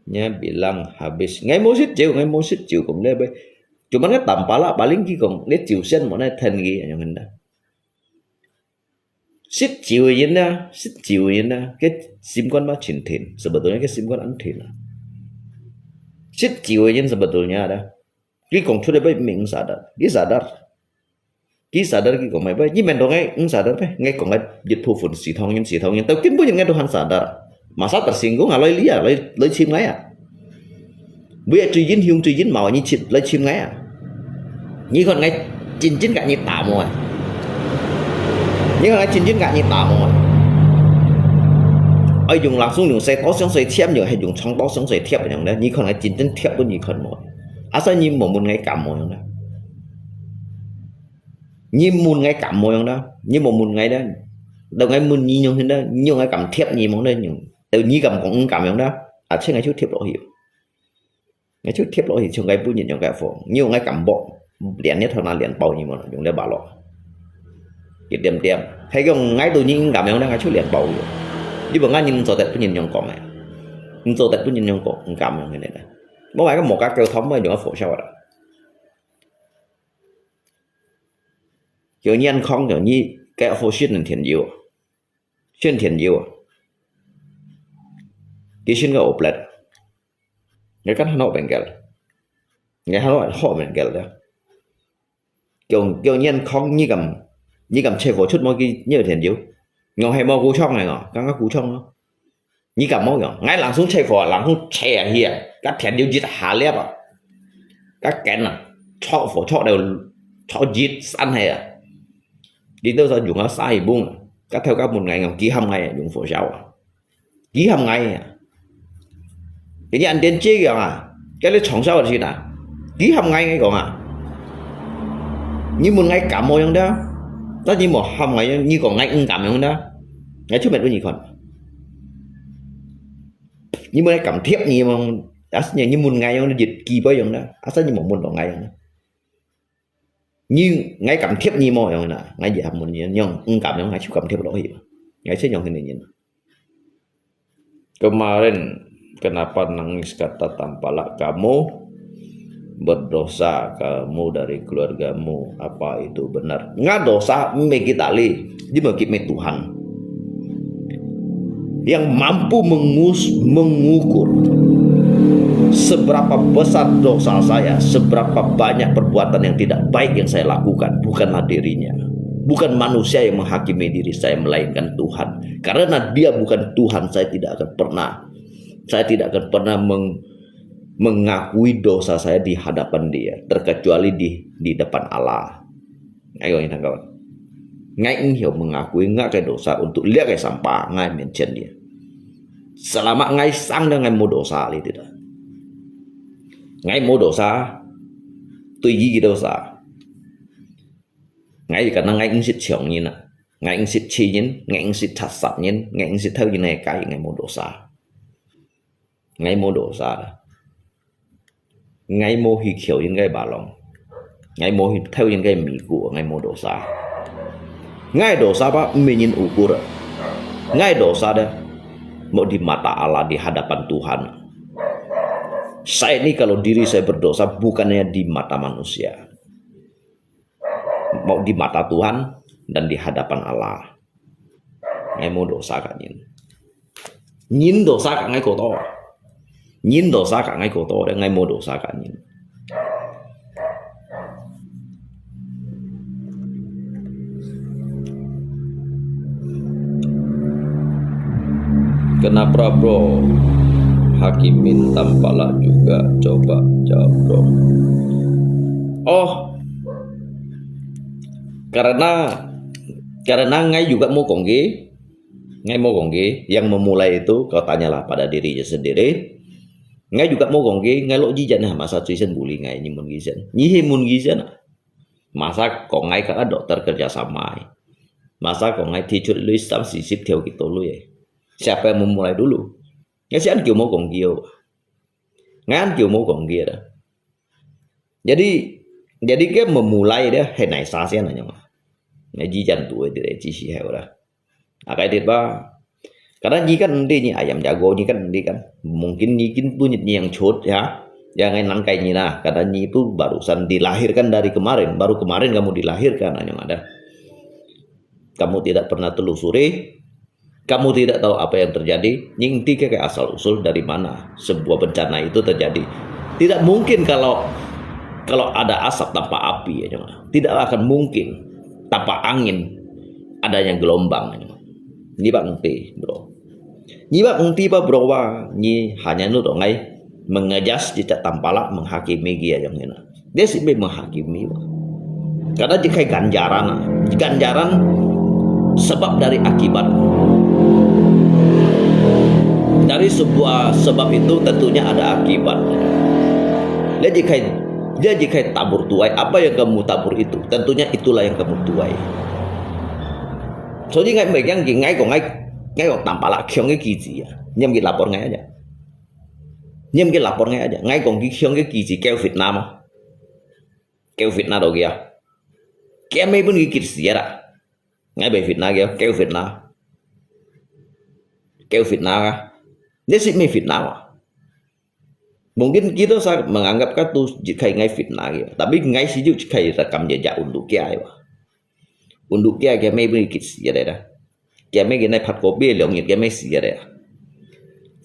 nya bilang habis. Ngai mo sit chiu, ngai mo sit chiu kong le be. Cuman ngai Tampalak paling ki kong le chiu sian mo nai then ki yang henda. Sit chiu yin na, sit chiu yin na, ke sim kuan ma chin thin. Sebetulnya ke sim kuan an thin na. Sit chiu yin sebetulnya da. Ki kong chu le be ming sadar. Ki sadar. Ki sadar ki kong mai be. Ni men dong ngai, ng sadar be. Ngai kong ngai jit phu phun si thong yin, si thong yin. Tau kin bu yin ngai tu han sadar. Masa tersinggung a, loi lia, loi, loi chim ngai a. Bu ya chui yin hiung chui yin mau ni chim, loi chim ngai a. Ni kon ngai chin chin ka ni ta mo a. Ni kon ngai chin chin ka ni ta mo a. Ai yung langsung yung sai to siang sai thiam yung, hai yung chong to siang sai thiam yung ne. Ni kon ngai chin chin thiam bu ni kon mo. Asa ni mo mun ngai kam mo yung ne. Ni mun ngai kam mo yong da, ni mo mun ngai da. Dau ngai mun ni yong hin da, ni yong ngai kam thiap ni mo da yong. Dau ni kam kong kam yong da. A cheng ngai chu thiap lo hi. Ngai chu thiap lo hi, chung ngai bu nyin yong ngai fo. Ni yong ngai kam bo. Lian ni thau na lian bao ni mo, yong le ba lo. Ki tiam tiam. Hai yong ngai tu ni kam yong da, ngai chu lian bao hi. Ni bo ngai ni zo tet bu nyin yong kong ngai. Ni zo tet bu nyin yong kong kam yong hin da. Mo ngai ka mo ka kêu thom mo yong ngai fo sao da. Yo nyan khong yo ni, cái hồ Xuyên Thiện Diệu. Xuyên Thiện Diệu. Ki Xuyên cái ổ plet. Ngai kan Hà Nội bên kia. Ngai Hà Nội họ bên kia đó. Kiểu, kiểu nyan khong ni kam, ni kam che vô chút mo ki nhiều Thiện Diệu. Ngò hay mo cú chong này ngò,刚刚cú chong nó. Ni kam mo yong, ngai langsung che fo, langsung che a hia. Ka thian liu jit ha liap a. Ka ken a, chok fo, chok liu, chok jit san he a. Di tau sa yung a sa hi bung. Ka thau ka mun ngai ngam, ki ham ngai a, yung fo sao a. Ki ham ngai a. Cái như anh đến chế yong a. Cái lấy chong sao a chi na. Ki ham ngai ngai kong a. Ni mun ngai kam mo yong da. Ta ni mo ham ngai yong, ni kong ngai ng kam yong da. Ngai chu met bu ni kon. Ni mun ngai kam thiap ni mo, as ni, ni mun ngai yong jit ki boi yong na, as ni mo mun lo ngai yong na. Ni ngai kam thiap ni mo yong na, ngai jit ham mun ni yong, ng kam yong, ngai chu kam thiap lo hi. Ngai chen yong hin ni. Kemarin kenapa nangis kata Tampalak kamu? berdosa kamu dari keluargamu, apa itu benar? Ngai dosa mè kita li, di mè kit mè Tuhan. Yang mampu mengus-, mengukur seberapa besar dosa saya, seberapa banyak perbuatan yang tidak baik yang saya lakukan, bukanlah dirinya, bukan manusia yang menghakimi diri saya, melainkan Tuhan. Karena Dia bukan Tuhan, saya tidak akan pernah, saya tidak akan pernah meng-, mengakui dosa saya di hadapan Dia, terkecuali di, di depan Allah. Ayo, ini kawan. Ngai engkau mengakui ngai ke dosa untuk lihat ke sampah ngai mencen Dia. Selama ngai sang dan ngai mau dosa li tidak. Ngai mau dosa, tui yi dosa. Ngai karena ngai engsit ciong yin ah. Ngai engsit ci yin, ngai engsit thasat yin, ngai engsit thau yin ngai kai, ngai mau dosa. Ngai mau dosa. Ngai mau hi khiau yin ngai balong. Ngai mau hi thau yin ngai miku, ngai mau dosa. Ngai dosa pa, minin ukur. Ngai dosa dah, mau di mata Allah, di hadapan Tuhan. Saya ini kalau diri saya berdosa, bukannya di mata manusia. Mau di mata Tuhan dan di hadapan Allah. Ngai mau dosa ka yin. Yin dosa ka ngai kotor. Yin dosa ka ngai kotor, ngai mau dosa ka yin. Kenapa, bro? Hakimin tampaklah juga. Coba jawab, bro. Oh, karena, karena ngai juga mau kong ki, ngai mau kong ki, yang memulai itu kau tanyalah pada diri sendiri. Ngai juga mau kong ki, ngai lo jijan nah masa tuition buli ngai nyi mun kijan. Nyi hi mun kijan. Masa kong ngai ka doktor kerja sama. Masa kong ngai tichut lui sam sisip theo kita lui. Siapa yang memulai dulu? Ngai sian kiu mau kong ki yo. Ngan kiu mau kong ki dah. Jadi, jadi ke memulai dah, he nai sa sian nanya mah. Ngai jijan tu, eh, tidak, ci si he ora. Akai dit ba. Kadang nyi kan endi nyi ayam jago, nyi kan endi kan. Mungkin nyi kin tu nyi yang cut, ya. Yang ngai nang kai nyi lah. Kadang nyi tu barusan dilahirkan dari kemarin. Baru kemarin kamu dilahirkan, nanya mah dah. Kamu tidak pernah telusuri, kamu tidak tahu apa yang terjadi, nyi ti ke asal usul dari mana sebuah bencana itu terjadi. Tidak mungkin kalau, kalau ada asap tanpa api, ya, nyo. Tidak akan mungkin tanpa angin adanya gelombang, ya, nyo. Nyi bak ngerti, bro. Nyi bak ngerti pa, bro, wa, nyi hanya nut ngai mengejas cicak tampalak menghakimi gia yang ina. Dia simple menghakimi. Karena jika ganjaran, ganjaran sebab dari akibat. Dari sebuah sebab itu tentunya ada akibat. Dia jika, dia jika tabur tuai, apa yang kamu tabur itu, tentunya itulah yang kamu tuai. Jadi ngai megang ki ngai kong ngai, ngai kong tampalak kiong ki kizi ya. Nyam ki lapor ngai aja. Nyam ki lapor ngai aja. Ngai kong ki kiong ki kizi kêu fitnah mah. Kêu fitnah do kia. Kia mei pun ki kizi ya dah. Ngai be fitnah kia, kêu fitnah. Kêu fitnah kah. Dia si mei fitnah mah. Mungkin kita sa menganggap ka tu jikai ngai fitnah ya. Tapi ngai si ju jikai rekam jejak untuk kia ya. Untuk kia kia mei pun ki kizi ya dah. Kia mei ki nai phat kopi liong yit kia mei si ya dah.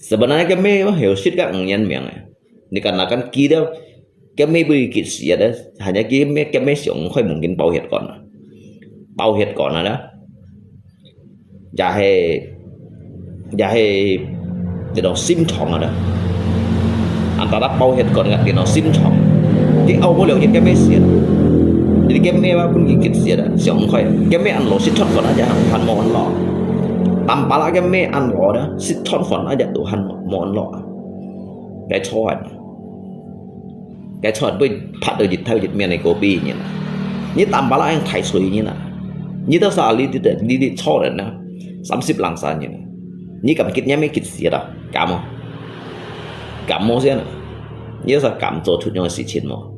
Sebenarnya kia mei mah heo sit ka ngien miang ya. Ni kan akan ki dah kia mei pun ki kizi ya dah. Hanya kia mei kia mei siong khoi mungkin pau hiet kon. Pau hiet kon dah. Jahe, jahe, ti dong sim chong ada. Antara pau hiet kon ngat ti dong sim chong. Ti au bo liao yet kia mei siat. Jadi kia mei ba pun ki kizi ya dah, siong khoi. Kia mei an lo sit chot kon aja, han mo an lo. Tampalak kia mei an lo dah, sit chot kon aja tu han mo an lo. Ngai cho an. Ngai cho an bui phat do jit thau jit mian nai kopi nyi na. Nyi tampalak yang thai sui nyi na. Nyi tau sa li ti ti ti cho an na. Samsip lang sa nyi na. Nyi kam kit nyam mei kit siat dah. Kam mo. Kam mo siat na. Nyi tau sa kam cho chut nyong si chin mo.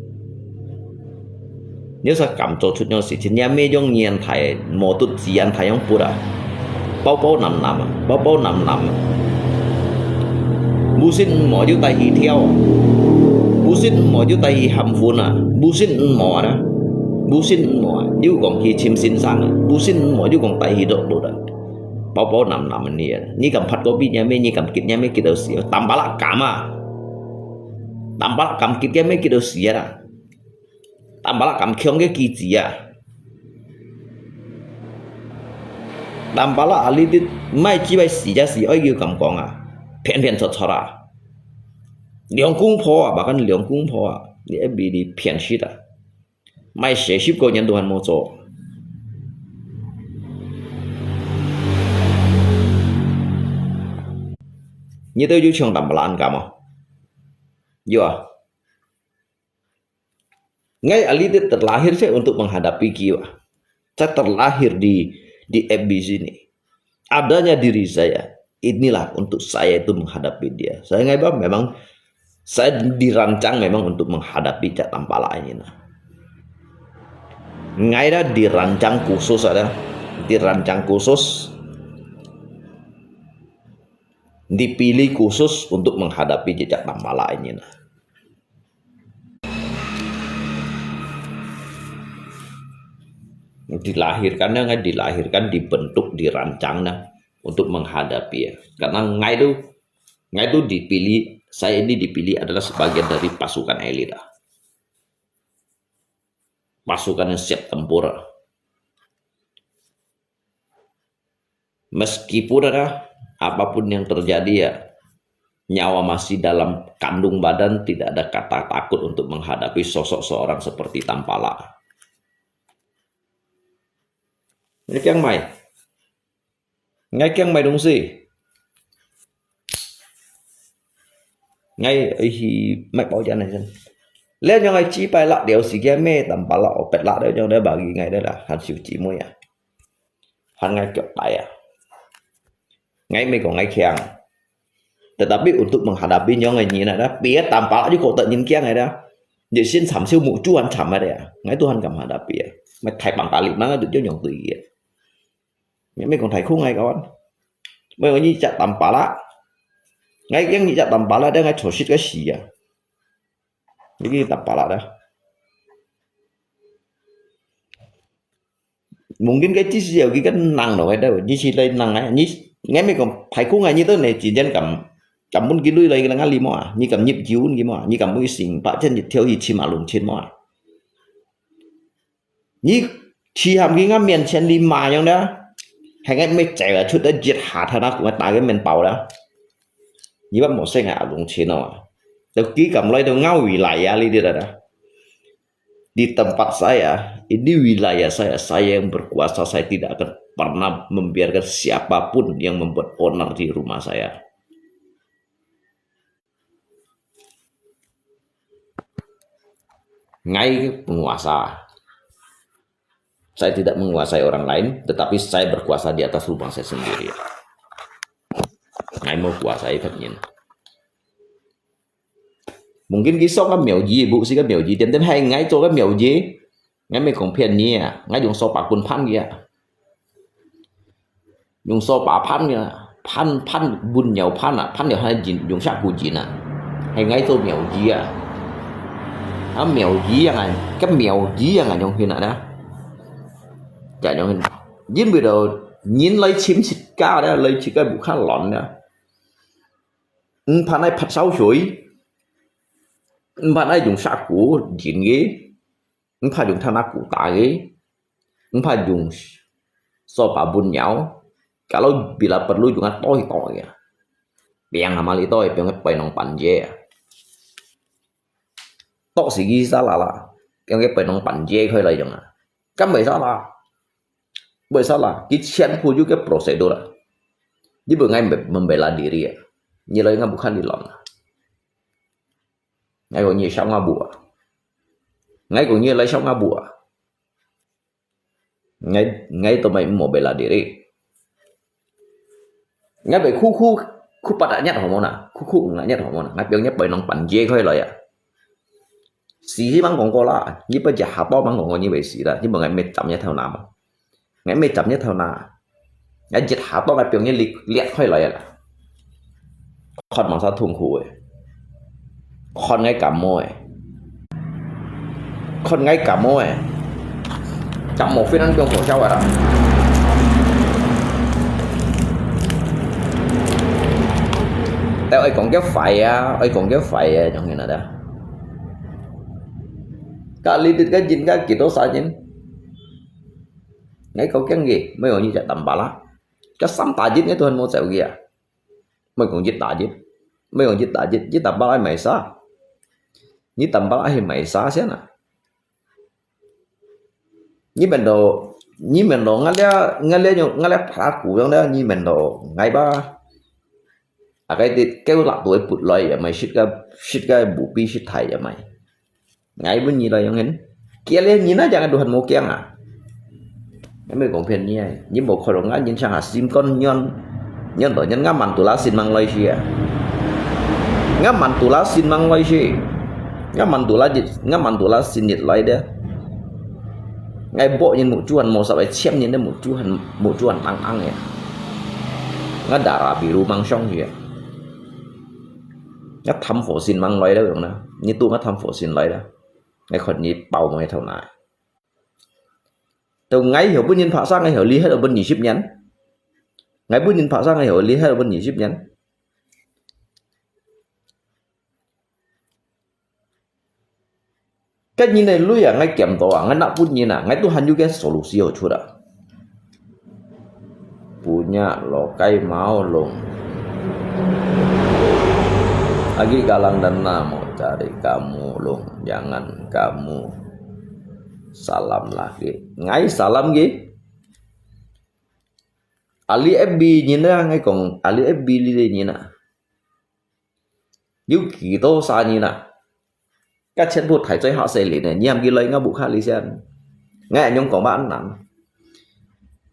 Nyi tau sa kam cho chut nyong si chin. Nyam mei jong nyian thai mo tut zian thai yong put ah. Pau pau nam nam ah. Pau pau nam nam ah. Musin mo yu tai hi thiau ah. Busin mo就帶去喊分啊，busin mo啊，busin mo啊，又講去尋先生啊，busin mo又講帶去落落啊，包包揇揇呢，你敢發高比呢咩？你敢激呢咩？激到死啊！Tampalak敢啊！Tampalak敢激呢咩？激到死啊！Tampalak敢強个機子啊！Tampalak啊，你啲賣雞排死啊死，愛又敢講啊，騙騙撮撮啊！兩公婆啊，把跟兩公婆啊，你愛比你騙死啊！賣四十个年都還無做。你都有像Tampalak敢啊？有啊。Ngai ali terlahir saya untuk menghadapi kiwa. Saya terlahir di di F B C ini. Adanya diri saya, inilah untuk saya itu menghadapi dia. Saya ngai ba memang saya dirancang memang untuk menghadapi cak Tampalak ini nah. Ngai dah dirancang khusus ada, dirancang khusus, dipilih khusus untuk menghadapi cak Tampalak ini nah. Dilahirkan, ngai dilahirkan, dibentuk, dirancang nah untuk menghadapi ya. Karena ngai tu, ngai tu dipilih, saya ini dipilih adalah sebagian dari pasukan elit ah. Pasukan yang siap tempur. Meskipun ada apapun yang terjadi ya, nyawa masih dalam kandung badan, tidak ada kata takut untuk menghadapi sosok seorang seperti Tampalak. Ngai kiang mai, ngai kiang mai dungsi. Ngai ih mai pau jan nai sen. Leo nyong ngai chi pai lak liao si kia me Tampalak opet lak leo nyong leo bagi ngai leo lah han siu chi mui ah. Han ngai kiok tai ah. Ngai me kong ngai kiang. Tetapi untuk menghadapi nyong ngai nyi na dah, pia Tampalak ju kok tak nyin kiang ngai dah. Jadi sin cham siu mu juan cham ngai dah. Ngai Tuhan kam hadapi ah. Mai thai pang kali mang ngai tu nyong tui ah. Ngai me kong thai khung ngai kawan. Mai ngai nyi cak Tampalak. Ngai kiang nyi cak Tampalak dah ngai chosit ka si ah. Jadi Tampalak dah. Mungkin cái chỉ là cái cái năng đó cái đó, như chỉ là năng ấy, như nghe mấy con phải cũng ngay như tôi này chỉ dân cầm, cầm bốn ký lui lấy cái là ngã lì mà, như cầm nhịp chiếu cái mà, như cầm mũi sinh bạc chân nhiệt theo gì chi mà lùng trên mà. Như chỉ hàm cái ngã miền trên lì mà nhông đó, hay nghe mấy chạy là chút đó giết hạt hả nó cũng ta cái miền bảo đó. Như bác một xe ngã lùng trên nó. Tôi ký cầm lấy tôi ngau vì lại ya lì đi đó. Di tempat saya, ini wilayah saya, saya yang berkuasa, saya tidak akan pernah membiarkan siapapun yang membuat onar di rumah saya. Ngai penguasa. Saya tidak menguasai orang lain, tetapi saya berkuasa di atas rumah saya sendiri. Ngai mau kuasai kan nyin. Mungkin cái所个廟宇，不是个廟宇，點點係𠊎做个廟宇，𠊎毋係講騙你啊，𠊎用掃把棍判佢啊，用掃把判佢啊，判判分鳥判啊，判了還用用下古人啊，係𠊎做廟宇啊，啊廟宇啊，个廟宇啊，用去哪呢？就用去，因為到人來尋自家咧，來自家不看亂咧。 毋怕𠊎發燒水，毋怕𠊎用石鼓掖佢，毋怕用tanah鼓打佢，毋怕用掃把分鳥，kalau bila perlu用啊刀去刀佢啊，柄啊嘛你刀去柄佢背囊板姐啊，刀死佢salah啦，用佢背囊板姐佢來用啊，敢會salah？ Buat salah, ki全部juga prosedur. Di ba ngai membela diri ya. Nilai ngai bukan di lon. Ngai ko nyi siapa ngabua. Ngai ko nyi lai siapa ngabua. Ngai ngai to mai mo bela diri. Ngai bai khu khu khu pada nyat ho mo na. Khu khu ngai nyat ho mo na. Ngai piang nyat bai nong pan je khoi lo ya. Xì xí mắng còn có là, như bây giờ Hà Tố mắng còn có như vậy xì đó, nhưng mà ngài mệt chậm nhất theo nào mà. Ngài mệt chậm nhất theo nào. Ngài dịch Hà Tố ngài biểu như liệt, liệt khỏi lại là. Con mắng sao thùng khu ấy. Con ngài cảm môi. 看𠊎感冒誒，感冒非常中火燒个啦。但愛講个壞啊，愛講个壞啊，樣形啊，該裡个人家幾多少人？𠊎講驚个，沒有人家tambah啦，該三打一个都還無走个啊。 莫講一打一，莫講一打一，一打八愛買啥？一打八愛買啥先啊？你們都，你們都，𠊎這，𠊎這用，𠊎這拍鼓用了，你們都，𠊎吧。啊，該啲狗laptop會put來也買，食个，食个無比食太也買。 𠊎分你來用hin，驚了你那樣都還無驚啊？你莫講騙你啊！你無看到𠊎人像下心肝軟，軟到人，𠊎滿肚啦心吂來事啊！𠊎滿肚啦心吂來事，𠊎滿肚啦日，𠊎滿肚啦心日來的。𠊎博人目珠還無十來千人的目珠還，目珠還硬硬的。𠊎darah biru吂上去啊！𠊎貪火星吂來了用啦，你都𠊎貪火星來了。 𠊎看你包無頭那。到𠊎曉分人拍生，𠊎曉厲害到分二十年。𠊎分人拍生，𠊎曉厲害到分二十年。該人个鐳啊，𠊎撿到啊，𠊎拿分人啊，𠊎都還有个solusi好出啊。 Punya lokai mau long. Agi galang dana mau cari kamu long, jangan kamu salam lagi. Ngai salam gi. Ali F B nyi na, ngai kong Ali F B li li nyi na. Yuki to sa nyi na. Ka chen bu thai choi ha se li ne, nyi am ki loi nga bu kha li sian. Ngai anyong kong ba an nan.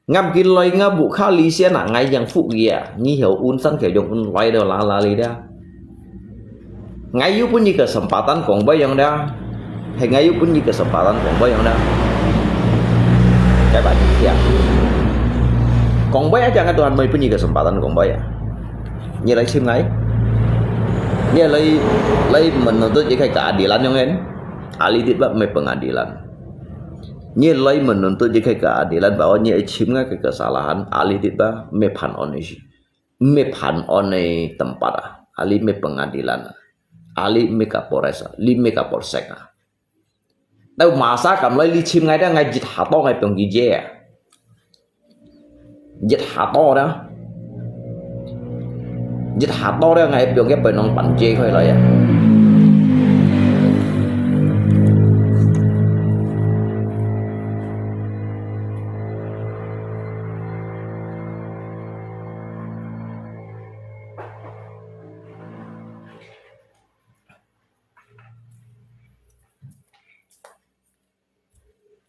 Ngam ki loi nga bu kha li sian a, ngai yang fu gi a, nyi hiau un san ke yong un loi do la la li da. Ngai yu pun nyi kesempatan kong bai yong da. Hai ngai yu pun nyi kesempatan kong bai yong da. Kai ba nyi kia. Kong bai a, jangan Tuhan mai pun nyi kesempatan kong bai a. Nyi lai sim ngai. Nyi lai, lai menuntut nyi kai keadilan yong en. Ali dit ba mai pengadilan. Nyi lai menuntut nyi kai keadilan, bahwa nyi ai sim ngai kai kesalahan. Ali dit ba mai phan on nyi si. Mai phan on nyi tempat a. Ali mai pengadilan. Ali mai Kapolres a. Li mai Kapolsek a. Tau masa kam lai li sim ngai da ngai jit hato ngai piong ki je a. Jit hato da. Jit hato da ngai piong ke pai nong pan je khoi lai a.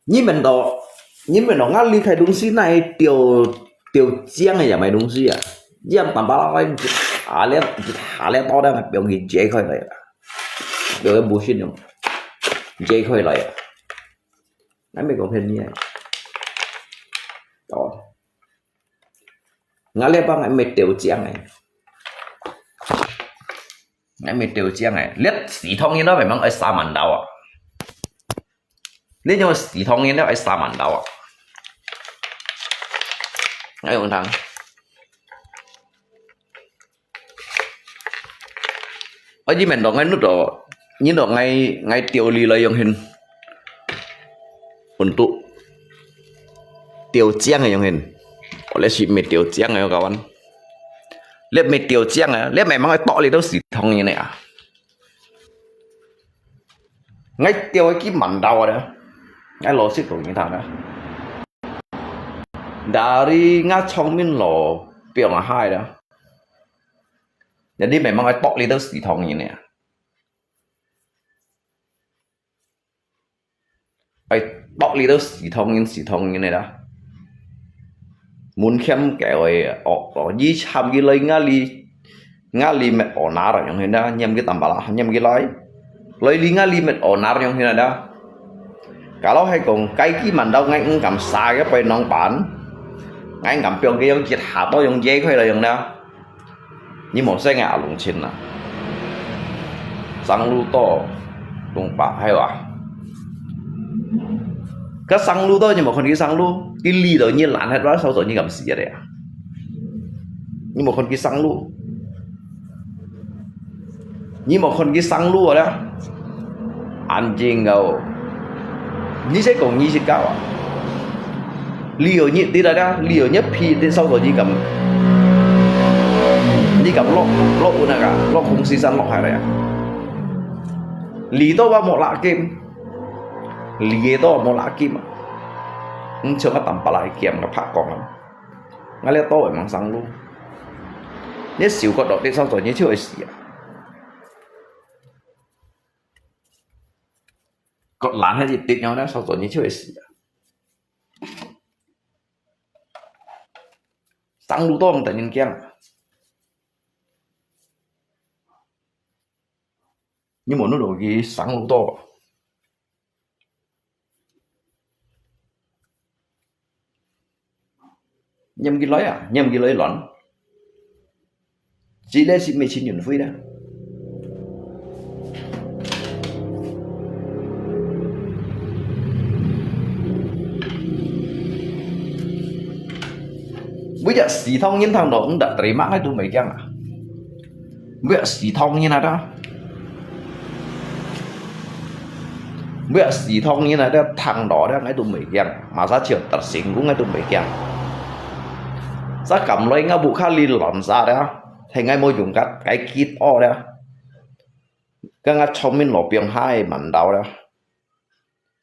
Nyi men to, nyi men to ngali khai dungsi nai tiu, tiu chiang ya mai dungsi ya. Yam tam ba la kai, ale, ale to da piong ki je khoi lai. Piong ki busin yong. Je khoi lai. Nai mai kong phen ni ai. To. Ngali ba ngai mai tiu chiang ai. Ngai mai tiu chiang ai. Liet si thong yin lo mai mang ai sa man dau a. Liet yong si thong yin lo ai sa man dau a. Ngai yong thang. Ai ji men to ngai nut to. Nyi to ngai, ngai tiu li lo yong hin. Untuk tiu chiang yong hin. Ole si mai tiu chiang yo kawan. Liet mai tiu chiang a, liet mai mang ai to li to si thong yin a. Ngai tiu ki man dau a. Ngai lo si to yin thang a. Dari nga chong min lo piong a hai da. Jadi memang ai to li to si thong yin a. Ai to li to si thong yin, si thong yin da. Mun khiam keo ai, o, o, yi cham ki loi nga li, nga li met o nar yong hin da, nyiam ki tam ba la, nyiam ki loi. Loi li nga li met o nar yong hin da. Kalau hai kong kai ki man dau ngai ng kam sa ke pai nong pan. Ngai ng kam piong ke yong jit ha to yong je khoi la yong da. Nyi mo se ngai a lung chin na. Sang lu to, lung pa hai wa. 該生路到你無看佢生路，佢理到你爛忒，燒到你敢死个呀？你無看佢生路，你無看佢生路啊？恁正个哦，你先講你識搞啊？理到你，你來啦，理到你皮，你燒到你敢，你敢落落運啊？落空心山落下來啊？理到啊無拉筋，理到無拉筋啊！ 毋像𠊎Tampalak个劍，𠊎拍講啊，𠊎這刀會吂生路。你手割落地燒到你就會死啊！割爛忒一滴了，燒到你就會死啊！生路到毋得人驚啊！你無路落去生路到。 念佢來啊，念佢來亂。這個係毋係陳雲輝啦？每隻西塘人聽到，毋得，terima𠊎都毋會驚啊！ Biak sitong nyin ada. Biak sitong nyin ada，聽到了，𠊎都毋會驚。Masa chiêu tersinggung，𠊎都毋會驚。Sa kam loi ngau bu kha li lon sa ada，係𠊎無用个，該kit o ada。Kang ngau chong min lo piong hai man dau ada。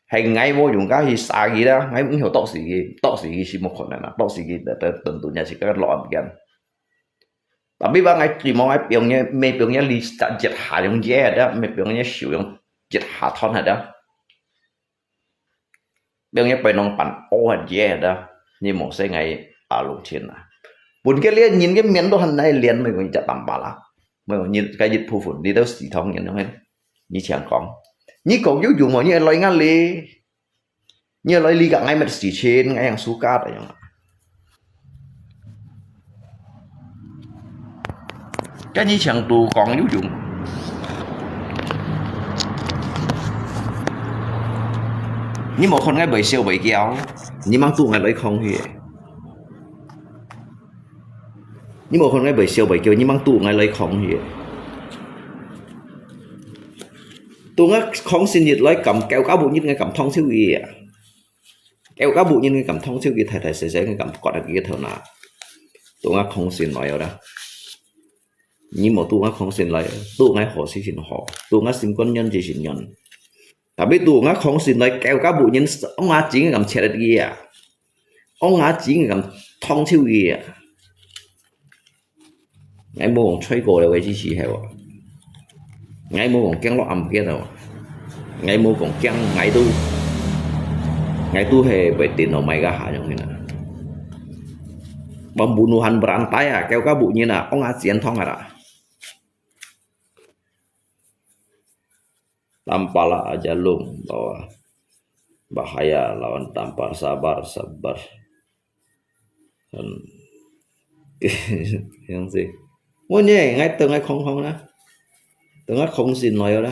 係𠊎無用个去殺佢啦，𠊎毋曉剁死佢，剁死佢係無可能啊，剁死佢，等等等也係个落暗間。 Tapi bang ngai tui mo ngai piong ngai, mê piong ngai li sa jet ha yong jet da, mê piong ngai siu yong jet ha thon ha da. Piong ngai pai nong pan o ha jet da, ni mo se ngai a lung chen na. Bun ke lia nyin ke mian do han nai lian mê kong jet tam ba la. Mê kong nyin ka jet phu fun, li dau si thong nyin yong hen. Ni chiang kong. Ni kong yu yu mo ni loi ngai li. 你來理解𠊎乜事情，𠊎樣suka个樣。該你強度講有用。你無看𠊎會笑會叫，你吂堵𠊎來抗議。你無看𠊎會笑會叫，你吂堵𠊎來抗議。 Tua ngah khong sin yit loi kam kêu cá bụi nhít ngai kam thong chiu yi à. Kêu cá bụi nhít ngai kam thong chiu yi thai thai sai sai ngai kam kot ak yi thâu na. Tua ngah khong sin loi da. Nyi mo tua ngah khong sin loi, tua ngai ho si sin ho, tua ngah sim kon nyon si sin nyon. Tapi tua ngah khong sin loi kêu cá bụi nhít ong ngah ching ngai kam chet ak yi à. Ong ngah ching ngai kam thong chiu yi à. Ngai mô kong choi kô liao ke chi chi heu. Ngai mô kong kiang lok am kiet heu. Ngai mô kong kiang ngai tu. Ngai tu he bai tin ho mai ka ha yong hin a. Pembunuhan berantai a, kêu cá bụi nhít a, ong a chien thong a. Tampalak aja lung bahwa bahaya lawan tampar sabar sabar. Yang si. Mo nye ngai tơ ngai khong khong na. Tơ ngai khong sin loi na.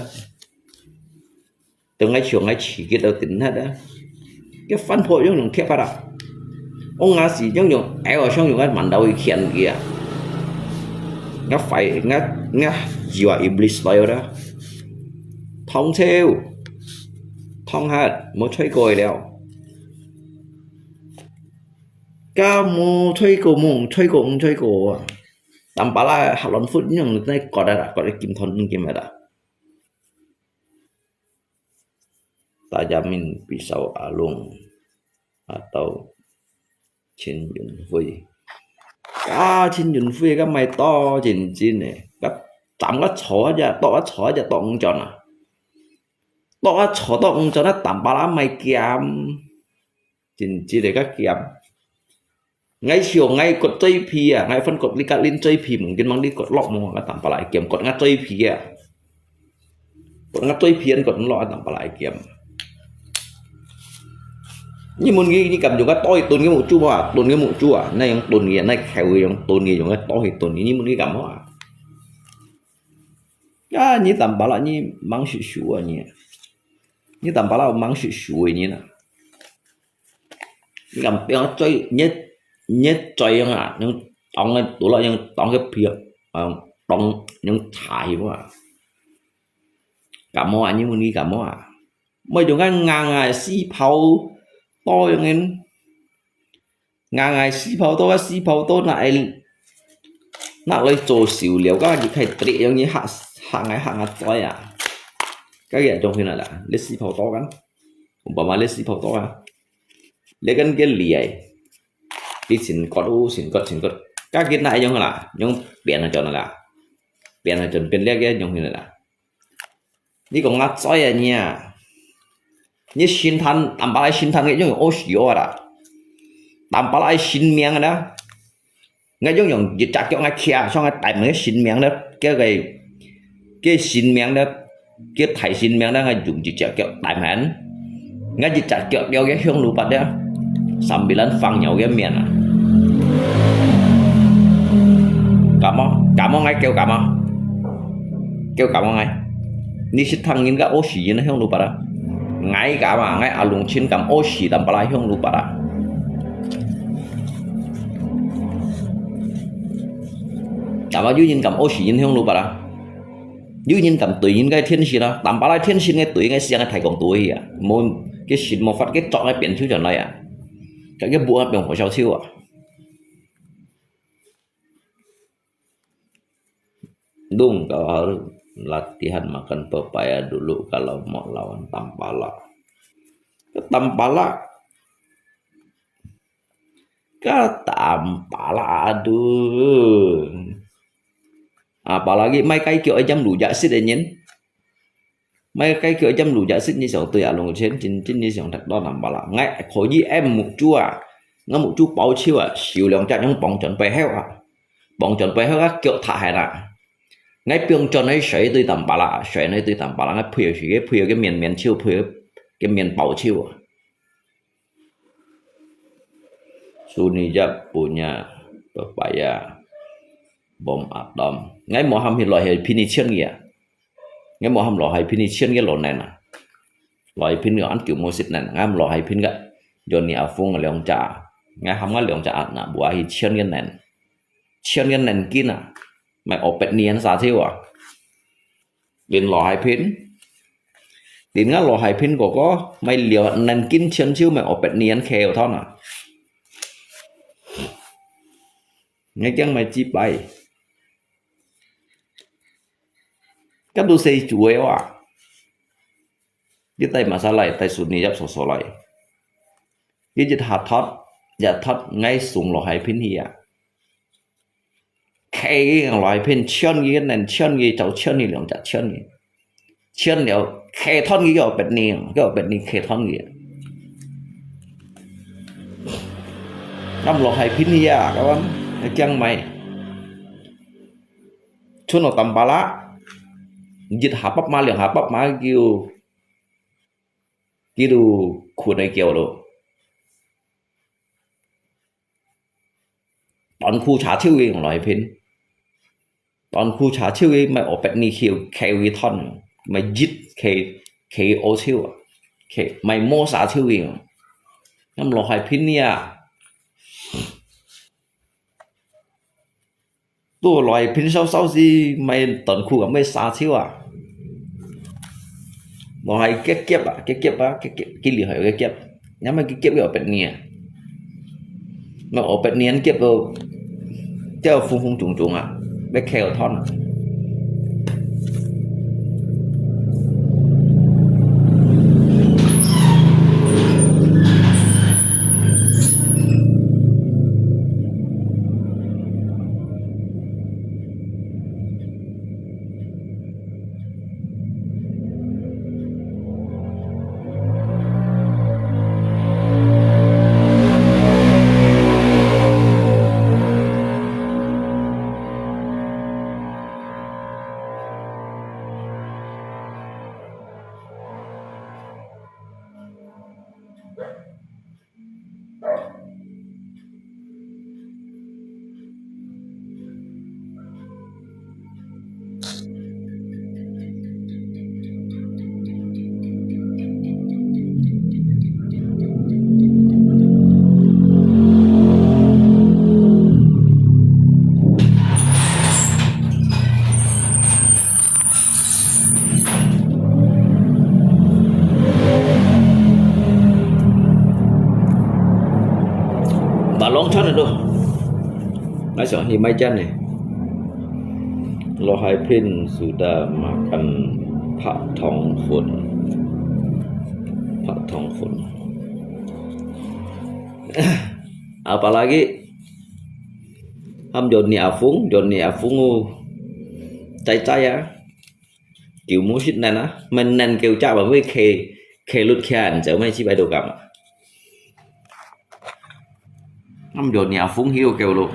Tơ ngai chiu ngai chi kit tơ tin hat na. Cái phản phội yong yong khép hat a. Ong ngah si yong yong ai wa shong yong ngai man dau yi khian kia. Ngah phải ngah ngah jiwa iblis loi na. Thong chiu. Thong hat mo choi koi liao. Ka mo choi kô mo choi kô mo choi kô a. Tampalak ha lon phut nyong nai kot a kot a kim thon kim a. Tajamin pisau alung atau Chin Yun Hui. Ka Chin Yun Hui ka mai to chin chin e. Ka tam ka cho ja to ka cho ja to ng chon a. To ka cho to ng chon a Tampalak mai kiam. Chin chin e ka kiam. Ngai chiu ngai kot choi phi a, ngai phan kot li ka lin choi phi mung kin mang li kot lok mung ka Tampalak kiam kot ngai choi phi a. Kot ngai choi phi an kot lok ka Tampalak kiam. Ni mun ngi ni kam jong ka toi tun ngi mu chu a, tun ngi mu chu a, nai yong tun ngi, nai kheu yong tun ngi yong ka toi tun ngi, ni mun ngi kam a. Ya, ni Tampalak ni mang shi shu a ni. Ni Tampalak mang shi shu a ni na. 你敢變做你你嘴樣啊，用當个肚落用當个皮，嗯，當用茶去啊。感冒啊，你問你感冒啊？每種个硬啊，四泡多樣个，硬啊，四泡多啊，四泡多拿來拿來做手療，个就可以直接用你吓吓啊吓啊嘴啊。个也中去了啦，你四泡多个，我爸妈你四泡多啊。 你跟个厉害，你先割哦，先割，先割，个个那用啦，用扁个轉啦，扁个轉，扁了个用起來啦。你講啊，嘴啊你啊，你心疼，淡薄仔心疼个用屙屎屙啦，淡薄仔心命个啦。 𠊎用用一隻腳𠊎徛，像𠊎大門个神明咧，叫个，叫神明咧，叫大神明咧，𠊎用一隻腳大門。𠊎一隻腳了个香爐拔咧，三比人放尿个面啊。感冒，感冒𠊎叫感冒，叫感冒𠊎。你識聽人家屙屎人个香爐拔啊？𠊎敢啊，𠊎阿龍親敢屙屎，淡薄仔香爐拔啊。 但係有人敢屙屎人香爐拔啊？有人敢對人个天線啊？淡薄仔天線个對个聲个太空對啊，無，个神無法个作个變出轉來啊，个个無法變火燒手啊。Dong kau harus latihan makan pepaya dulu kalau mau lawan tampala. Tampala 个淡白啦，aduh。啊，白啦，佢莫該叫一針路也識个人，莫該叫一針路也識，你想對啊，龍泉真真你想得到淡白啦。𠊎可以愛目珠啊，𠊎目珠包手啊，手兩隻用綁轉背後啊，綁轉背後啊，腳踏下啦。𠊎放轉个水對淡白啦，水呢對淡白啦，𠊎配合水，配合个綿綿手，配合个綿包手啊。 Sunni Yap punya pepaya bom atom. Ngai mò hăm hi lòi hai phin hi chhiên kì à. Ngai mò hăm lòi hai phin hi chhiên kì lò nèn à. Lòi hai phin kì ăn kiu mò sịt nèn. Ngai hăm lòi hai phin kì. Johnny A Phung liang cha. Ngai hăm ngai liang cha nà bua hi chhiên kì nèn. Chhiên kì nèn kin à. Mai ôpet nien sa thiu à. Lin lòi hai phin. Lin ngă lòi hai phin kò kò, mai liò nèn kin chhiên chiu mai ôpet nien khèo thon à. Ngai kiăng mai chi pai. Kâ tu sei chu ê wa. Yit tai masa lai, tai Sunni Yap so so lai. Yit yit hat thot, yat thot ngai sung lòi hai phin hi à. Khê kì lòi hai phin chhiên kì nèn chhiên kì chau chhiên kì liang chak chhiên kì. Chhiên liao khê thon kì kì ôpet ni, kì ôpet ni khê thon kì. Ngăm lòi hai phin hi à, kâ wan, kiăng mai. Chun lòi tăm pala. Yit ha pap ma liang ha pap ma kiu. Kiu khun ai kiu lo. Ton khu cha chiu kì lòi hai phin. Ton khu cha chiu kì mai ôpet ni khiu khê kì thon. Mai yit khê, khê ô chiu. Khê, mai mô sa chiu kì. Ngăm lòi hai phin ni à. Tu lòi phin sau sau si mai ton khu kà mai sa chiu à. Lòi hai kiep kiep à, kiep kiep à, kiep kiep, kì lì hai kiep kiep. Ngăm mai kiep kiep kì ôpet ni à. Mai ôpet ni ăn kiep lo. Kiep phung phung chung chung à. Mai khêu thon à. Ini mai jan ni. Lo hai pin sudah makan pak tong fun. Pak tong fun. Apalagi ham Johnny Afung, Johnny Afung u cai cai ya. Kiu mu sit nen a, men nen kiu cak ba mui khe, khe lut khian, jauh mai chi bai do kam. Ham Johnny Afung hiu kiu lu.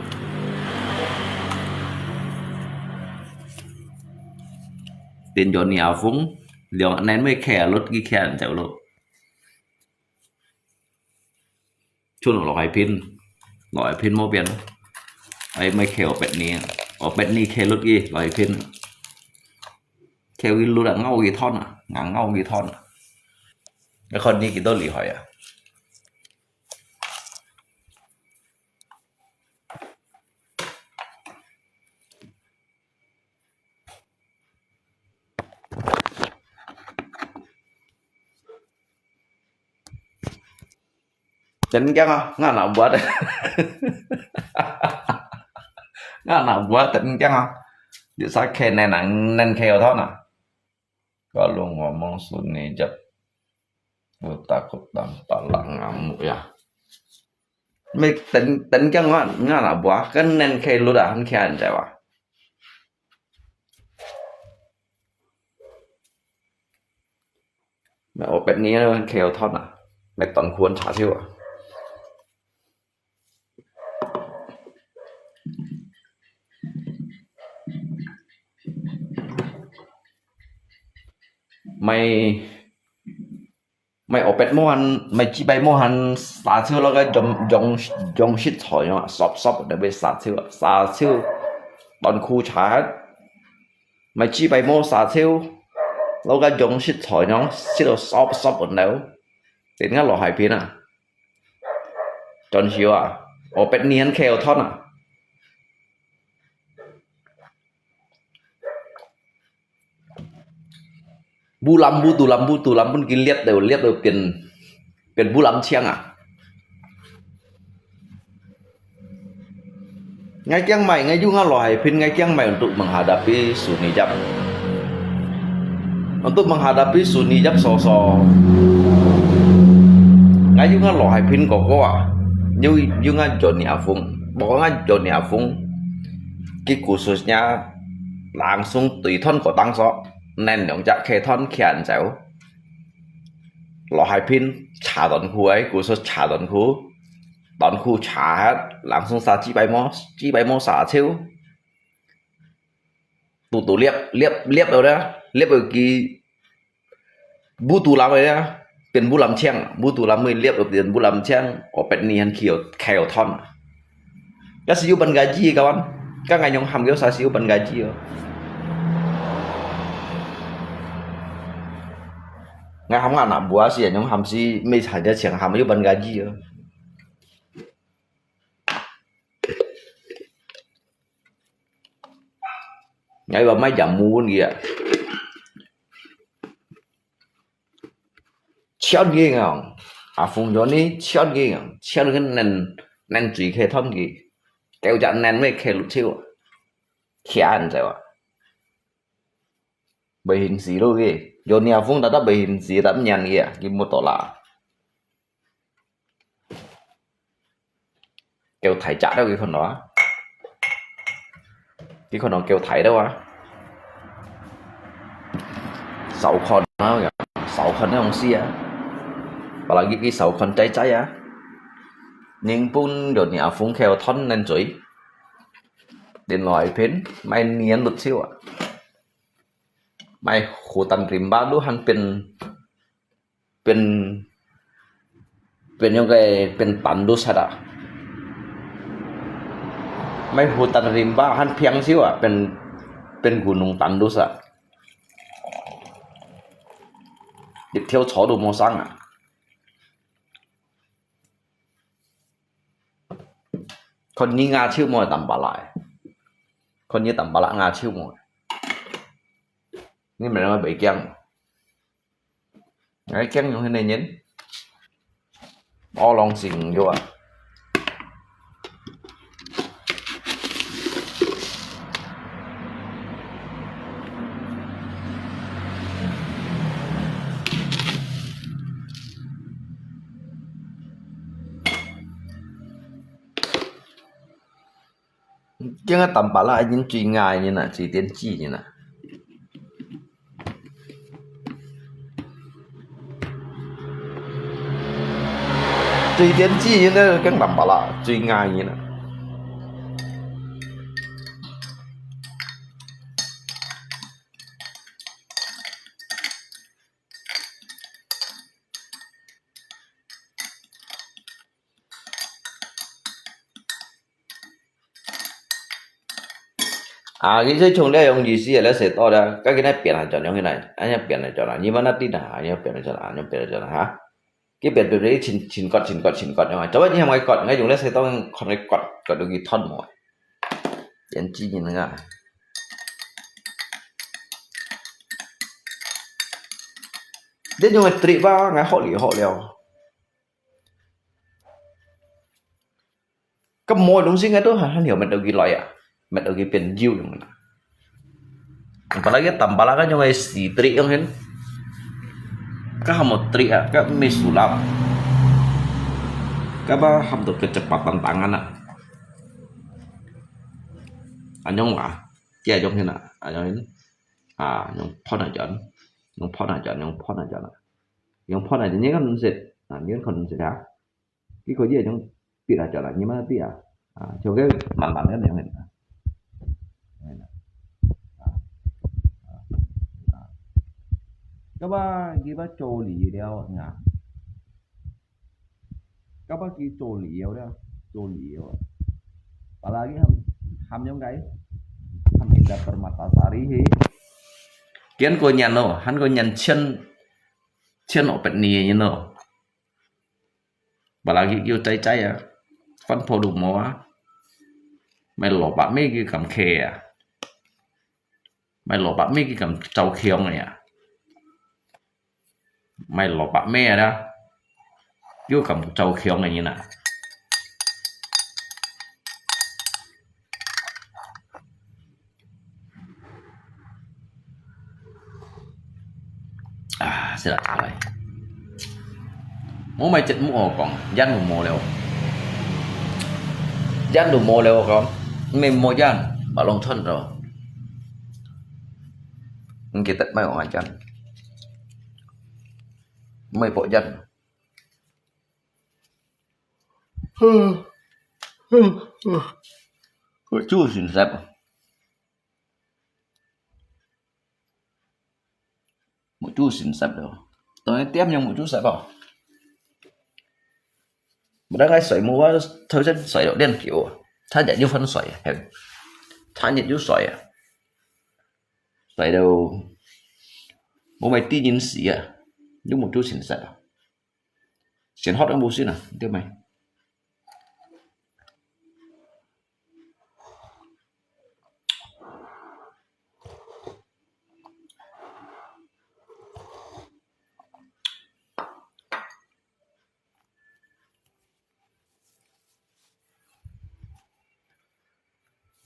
Tin Johnny Afung, liang nen mui khe lut ki khian jauh lu. Chun lo hai pin, lo hai pin mo pian. Ai mai khe opet ni, opet ni khe lut ki lo hai pin. Khe wi lut a ngau ki thon a, ngang ngau ki thon a. Cái con ni ki to li hoi a. Tenkiang a, ngana buat. Ngana buat tenkiang a. Di sa khe nen nang nen khe thon a. Kalau ngomong sunyi jap. Utak utak pala ngamuk ya. Mik ten tenkiang ngana buat kan nen khe lut a han khe an jai wa. Mẹ opet ni khe thon a. Mẹ ton khuôn cha thiu a. Mày mày opet mô hăn, mày chi bai mô hăn sa chiu lo cái jong jong jong shit choi yo, sop sop để bai sa chiu, sa chiu ton khu cha. Mày chi bai mô sa chiu lo cái jong shit choi yo, shit lo sop sop ổn đâu. Tên ngã lo hai pin à. Chọn siu à. Opet niên kheo thon à. Bu lam bu tu lam bu tu lam pun ki liet deu liet deu pian pian bu lam chiang à. Ngai kiang mai ngai yu ngã lo hai pin ngai kiang mai untuk menghadapi sunyi jam. Untuk menghadapi sunyi jam so so. Ngai yu ngã lo hai pin ko ko à. Yu yu ngã Johnny Afung. Bok ngã Johnny Afung. Ki khususnya langsung tùy thon ko tang so. Nen yong jak khe thon khian jauh. Lo hai pin cha ton khu ai, khusus cha ton khu. Ton khu cha hat, langsung sa chi bai mo, chi bai mo sa chiu. Tu tu liep liep liep lo da, liep lo ki bu tu lam ya, pian bu lam chiang, bu tu lam mui liep lo pian bu lam chiang, opet niên kheo kheo thon. Ka siu ban gaji kawan, ka ngai nyong ham keo sa siu ban gaji yo. Ngai ham ngã na bua si nyong ham si mei cha ja chiang ham yu ban gaji yo. Ngai ba mai jam mun gi a. Chian gi ngong. A phung yo ni chian gi ngong. Chian gi nen nen chui khe thon gi. Kêu ja nen mei khe lu chiu. Khian zai wa. Bai hin si lu gi. Yo ni a phung ta ta bai hin si ta nyan gi a. Gi mu to la. Kêu thai chả đâu cái phần đó. Cái phần đó kêu thai đâu á. Sáu con nó sáu con nó không xia. Và là cái cái sáu con trái trái á. Nhưng bún rồi nhà phun kêu thon nên chuối. Điện thoại pin mai niên luật xíu á. Mai hồ tàn rìm ba lũ hẳn pin เป็น เป็นยังไง เป็น tandus ada. Mai hutan rimba han phiang siu ah, เป็น เป็น gunung tandus ah. Dik thiau chó du mo sang ah. Kon ni nga chiu mo tam ba lai. Kon ni tam ba la nga chiu mo. Ni men ma bai kiang. Ngai kiang yung hene nyen. O long sing yo ah. 今个淡薄啦，已经最硬个人啦，最点子个人啦。最点子个人呢，更淡薄啦，最硬个人啦。 啊，佢就像這樣意思，這寫到了，該佢那變來轉樣來，恁樣變來轉來，你問那對哪，恁樣變來轉來，恁樣變來轉來哈。佢變變變，前前角前角前角樣啊，做麼你還會角？𠊎用這寫到看佢角，角到佢斷無啊？變機器人啊！這種个trip啊，𠊎學了學了。 該無个東西，𠊎都還還曉搣到佢來啊，搣到佢變幼樣啦。Apalagi tambalaka種个四trik樣hin，該還無trik啊，該毋係sulap，該把喊到kecepatan tangan啊。恁樣啊，這種hin啊，恁樣hin啊，用phon啊轉，用phon啊轉，用phon啊轉啊，用phon啊轉，你看毋識啊，你看毋識啊。 佢可以用筆啊，轉來，你慢慢筆啊，啊，像該慢慢个樣个，啊，啊，啊，該把佢把做理了啊，該把佢做理了了，做理了，apalagi ham ham yang kai, ham indah permata sari he, kian ko nyan no, han ko nyan chen, chen opet ni no. Apalagi kiu cai-cai ah, fan pho lu mo ah. Mai lo bak me kiu kam khe ah. Mai lo bak me kiu kam chau khiong ah. Mai lo bak me ah, kiu kam chau khiong ah ni na. Ah, sila chalai. Mo mai chet mo o kong, yan mo mo leo. Yan mo mo leo kong, me mo yan, ba long chon ro. Ngi tet mai o ngan yan. Mai po yan. Chu sin sep. Muk chu sin sep lo. Tong ai tiam yang muk chu sep lo. Muk dang ai soi muk wa thoi sen soi lo lian kiu. Cha jat yu fan soi. Cha jat yu soi. Soi lo. Muk mai ti yin si a. Yu muk chu sin sep lo. Sian hot ang bu sin a. Tiam mai.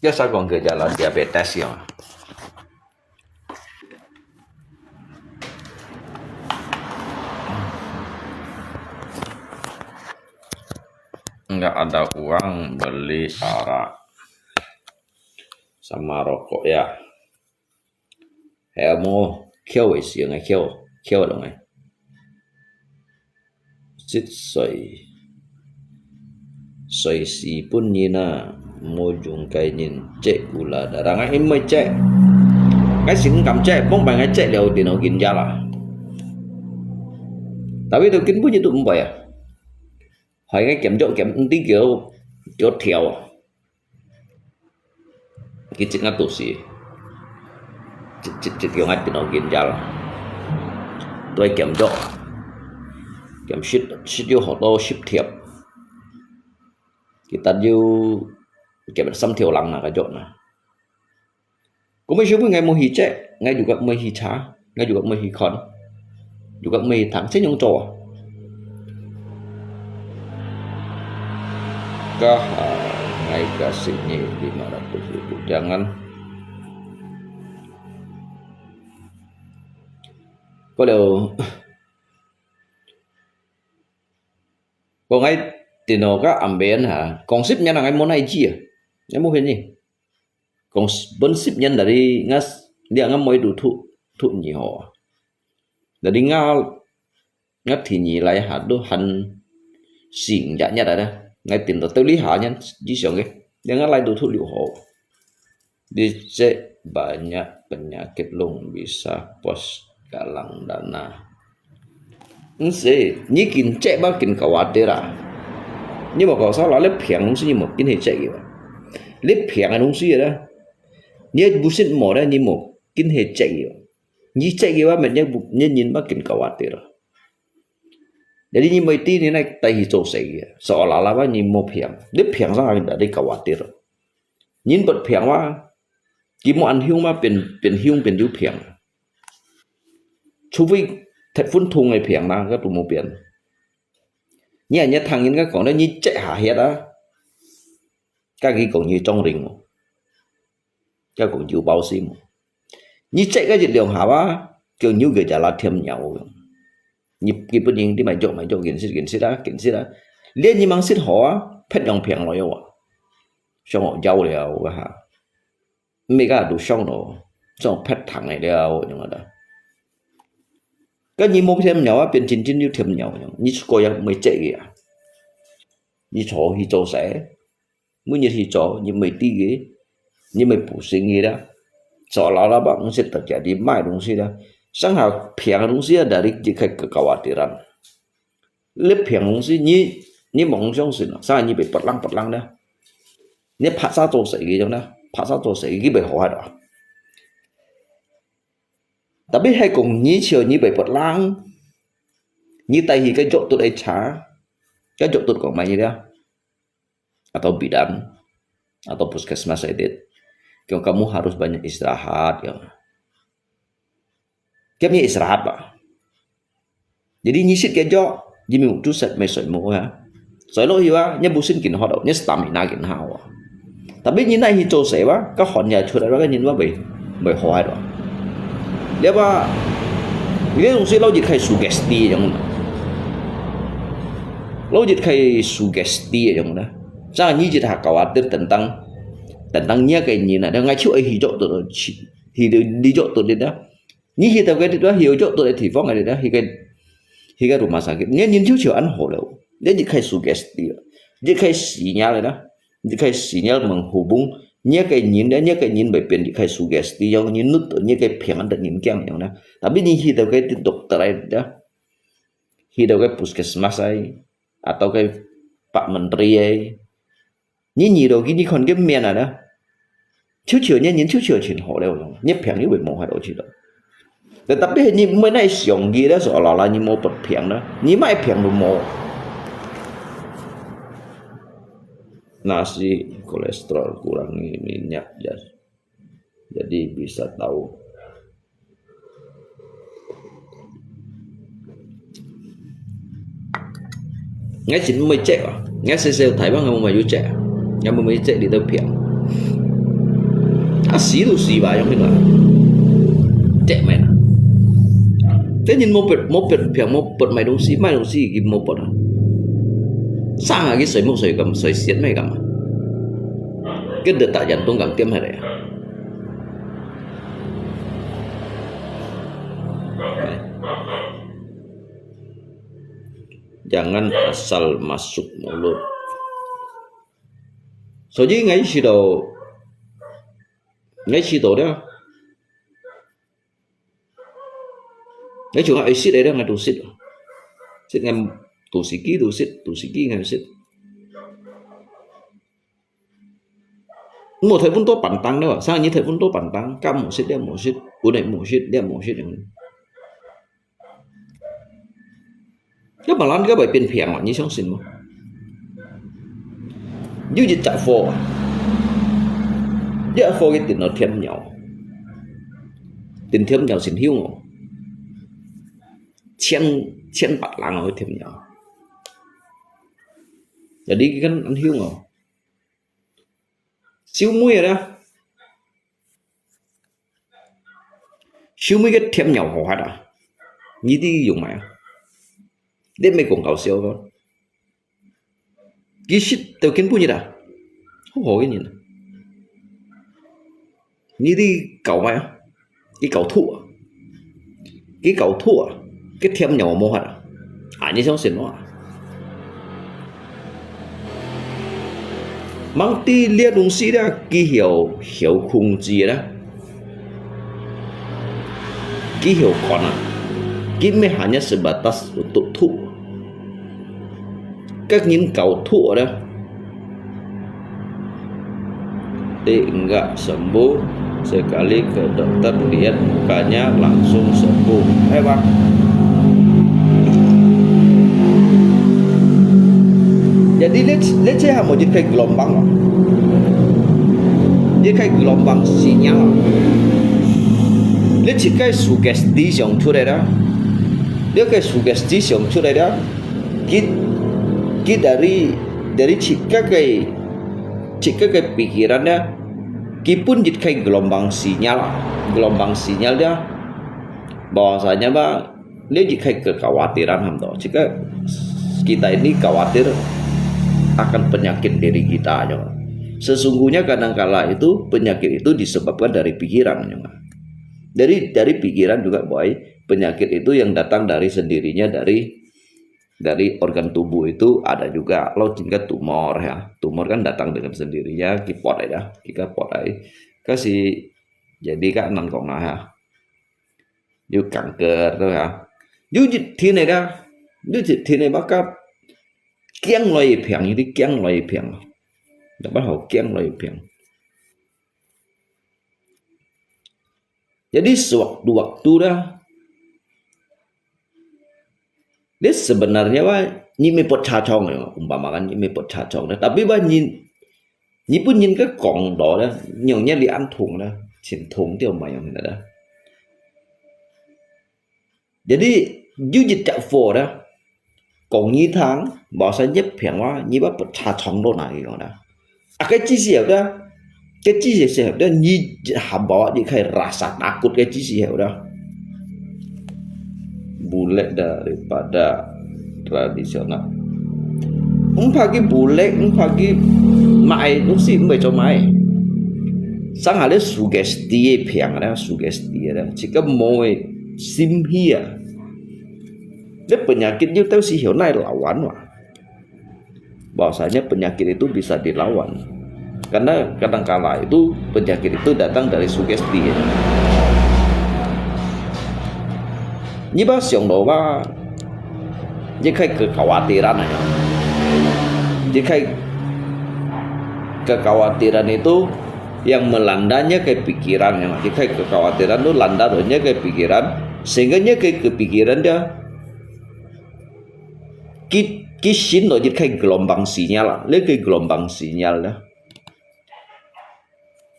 Biasa kong ke jalan diabetes ya. Nggak ada uang beli arak sama rokok ya. He mo khiau e si ngai khiau khiau dong e. Sit soi soi si pun ni na mo jung kai nin cek gula darah ngai in mai cek. Ngai sin kam cek, bong bai ngai cek liao din au gin ja la. Tapi tu kin pun itu mbai ya. Hai ngai kiam jok kiam nti kiau kiau thiau. Ki chit ngat tu si. Chit chit chit kiau ngai pin au gin ja la. Tuai kiam jok. Kiam shit shit yu hok to ship thiap. Ki tat yu kiam sam thiau lang na ka jok na. Kô mê siu pui ngai mô hì chê, ngai yû gak mê hì chá, ngai yû gak mê hì khon, yû gak mê hì thang, chê nhung chô. Kah, ah, ngai kasih ni lima ratus ribu. Jangan. Kô lêu, kô ngai tino ka amben ha, kong sip nyan ngai mô nai chi, ngai mô hên ni. 講分十年，但係𠊎，你看𠊎妹都讀，讀二好啊。但係𠊎，𠊎第二來下都還四五隻月來啦，𠊎等到到這下呢，以上个，你看𠊎來都讀六好。Licik banyak penyakit long bisa pos galang dana. 毋係，你緊check吧，緊khawatir啊。你莫搞錯啦，你病東西你莫緊去check佢啊。你病个東西咧，你不信無咧，你莫緊去check佢啊。你check佢啊，你，你人吧緊khawatir啊。Jadi你莫知你那帶去做事个，seolah-olah吧你無病，你病上來你khawatir啊。人不病哇，佢無恁凶嘛，變，變凶變有病。除非忒分痛个病啦，該都無變。你若聽人家講咧，你這下歇啊，該佢講你中人哦，該講有包心哦。你這个一兩下啊，叫牛个就拉添尿哦。你基本上你買藥買藥，緊食緊食啊，緊食啊。連你忙食好啊，別樣病來哦啊。上學了了个哈。 毋係个都傷咯，這種別糖个了，恁樣个。該你無添尿啊，變真真有添尿樣，你出國也毋會這个啊。你坐去做事，每日去做，你毋會知个，你毋會補身个啦。做老老板，毋識得家己買東西啦，上下平个東西啊，哪裡就開始搞啊，對啦。 你平時你，你莫相信啊，啥你會發冷發冷呢？你拍啥做事个樣呢？拍啥做事个，佢會好害啊。Tapi係講你笑你會發冷，你帶去个藥都來查，个藥都講麼个啊？Atau bidan, atau puskesmas edit. Kaya kamu harus banyak istirahat, ya. Kaya istirahat ba. Jadi你食个藥，你咪有食，咪睡目啊。睡落去啊，你本身緊好咯，你stamina緊好啊。Tapi你哪去做事哇，个寒夜出來，个人話袂，袂好咯。你話，你个東西老是開sugesti樣，老是開sugesti樣呢。Sa你一下搞啊，等等，等等你个人啊，你愛去愛去做到去，去到你做到的呢。 你去到个地方，去到个地方个地方，去个，去个rumah sakit，你人就像恁好了，你一開sugesti，一開始了啦，一開始了menghubung，你个人呢，你个人會變一開sugesti，樣你弄到你个平安的人講樣呢。Tapi你去到个dokter个，去到个puskesmas个，atau个Pak Menteri个， 你遇到佢，你看佢面啊呢，就像你人就像真好了，你病又會無害到去了。Tapi你毋會來想佢咧，說啦啦，你無發病啦，你買病都無。Nasi kolesterol kurangi minyak ya. Jadi bisa tahu. Ngai chin mui cek ah. Ngai sel sel Taiwan ngai mui yu cek. Ngai mui cek di tau piang. Ah, si lu si ba yong ni ba. Cek mai na. Thế nhưng một bật, một bật piang, một bật mai đông si, mai đông si kì một bật à. Sang à kì soi muk soi gam, soi siat mai gam. Cái đợt tại Nhật Bản gam tiêm hay đấy. Jangan asal masuk mulut. Soji ngai sido, ngai sido dia. Ngai cuma ai sit dia ngai tu sit. Sit ngai tu siki tu sit, tu siki ngai sit. Mô thai vun tô pantang đó, sang nhi thai vun tô pantang, kam mô sit, liam mô sit, u nai mô sit, liam mô sit yang. Cái mà lăn cái bài biên phiền mà, nhi相信mô. Yu yit chak phô. Yit phô cái tiền nó thiêm nhau. Tiền thiêm nhau xin hiu ngô.千,千八lang cái thiêm nhau. Jadi kan ăn hiu ngô. Siu mui ada. Siu mui cái thiêm nhau hổ hạt à. Nhi đi dùng mày à. Để mày cũng搞笑đó. Kì sit tàu kiến bù nhị à. Hổ hổ cái nhìn. 你在搞麼个啊？你搞土啊？你搞土啊？你添油無法啊？啊，你相信無啊？吂知這東西咧，佢曉，曉控制咧，佢曉管啊，佢毋係hanya sebatas untuk土。 Kak ngin kau thuk dah. Ti enggak sembuh, sekali ke dokter lihat mukanya langsung sembuh. Hebat. Jadi 你，你這下無一個gelombang啊，一個gelombang sinyal啊，你一個sugesti想出來啦，你個sugesti想出來啦。 佢，佢dari，dari自家个，自家个pikiran呢，佢分一個gelombang sinyal，gelombang sinyal dia，bahwasanya mah，你一個kekhawatiran ham to，自家kita ini khawatir akan penyakit diri kita，ya. Sesungguhnya kadangkala itu penyakit itu disebabkan dari pikiran, ya. Dari, dari pikiran juga boleh, penyakit itu yang datang dari sendirinya dari dari organ tubuh itu ada juga lo chính cái tumor ya. Tumor kan datang dengan sendirinya, kipot aja, kika pot aja. Kasi jadi kan nang kong ha. Yu kanker tu ya. Yu jit thine da. Yu jit thine baka kiang loi piang, ini kiang loi piang. Dapat hau kiang loi piang. Jadi sewaktu-waktu dah, dia sebenarnya bah，你乜發痔瘡，umpamakan你乜發痔瘡dah，tapi bah你，你分人家講到dah，nyonya li an thùng dah，盡痛掉嘛樣dah。 Jadi，有一隻貨呢，講你聽，無使一平話，你把不查重到哪裡講呢？啊，該知識有的，該知識係有的，你一下無，你可以rasa takut，該知識有的。Boleh daripada tradisional。毋怕佢boleh，毋怕佢買東西，毋會做買。上下咧sugesti个平咧，sugesti个咧，自家無个心氣啊。 你penyakit itu到時候哪lawan哇？Bahwasanya penyakit itu bisa dilawan. Karena kadangkala itu penyakit itu datang dari sugesti. 你把想到吧，你開kekhawatiran aja。你開kekhawatiran itu yang melandanya ke pikiran, ya. Ni cái kekhawatiran tu landa tu ni cái pikiran, sehingga ni cái kepikiran dia, ki, ki sin lo ni cái gelombang sinyal lah, ni cái gelombang sinyal lah.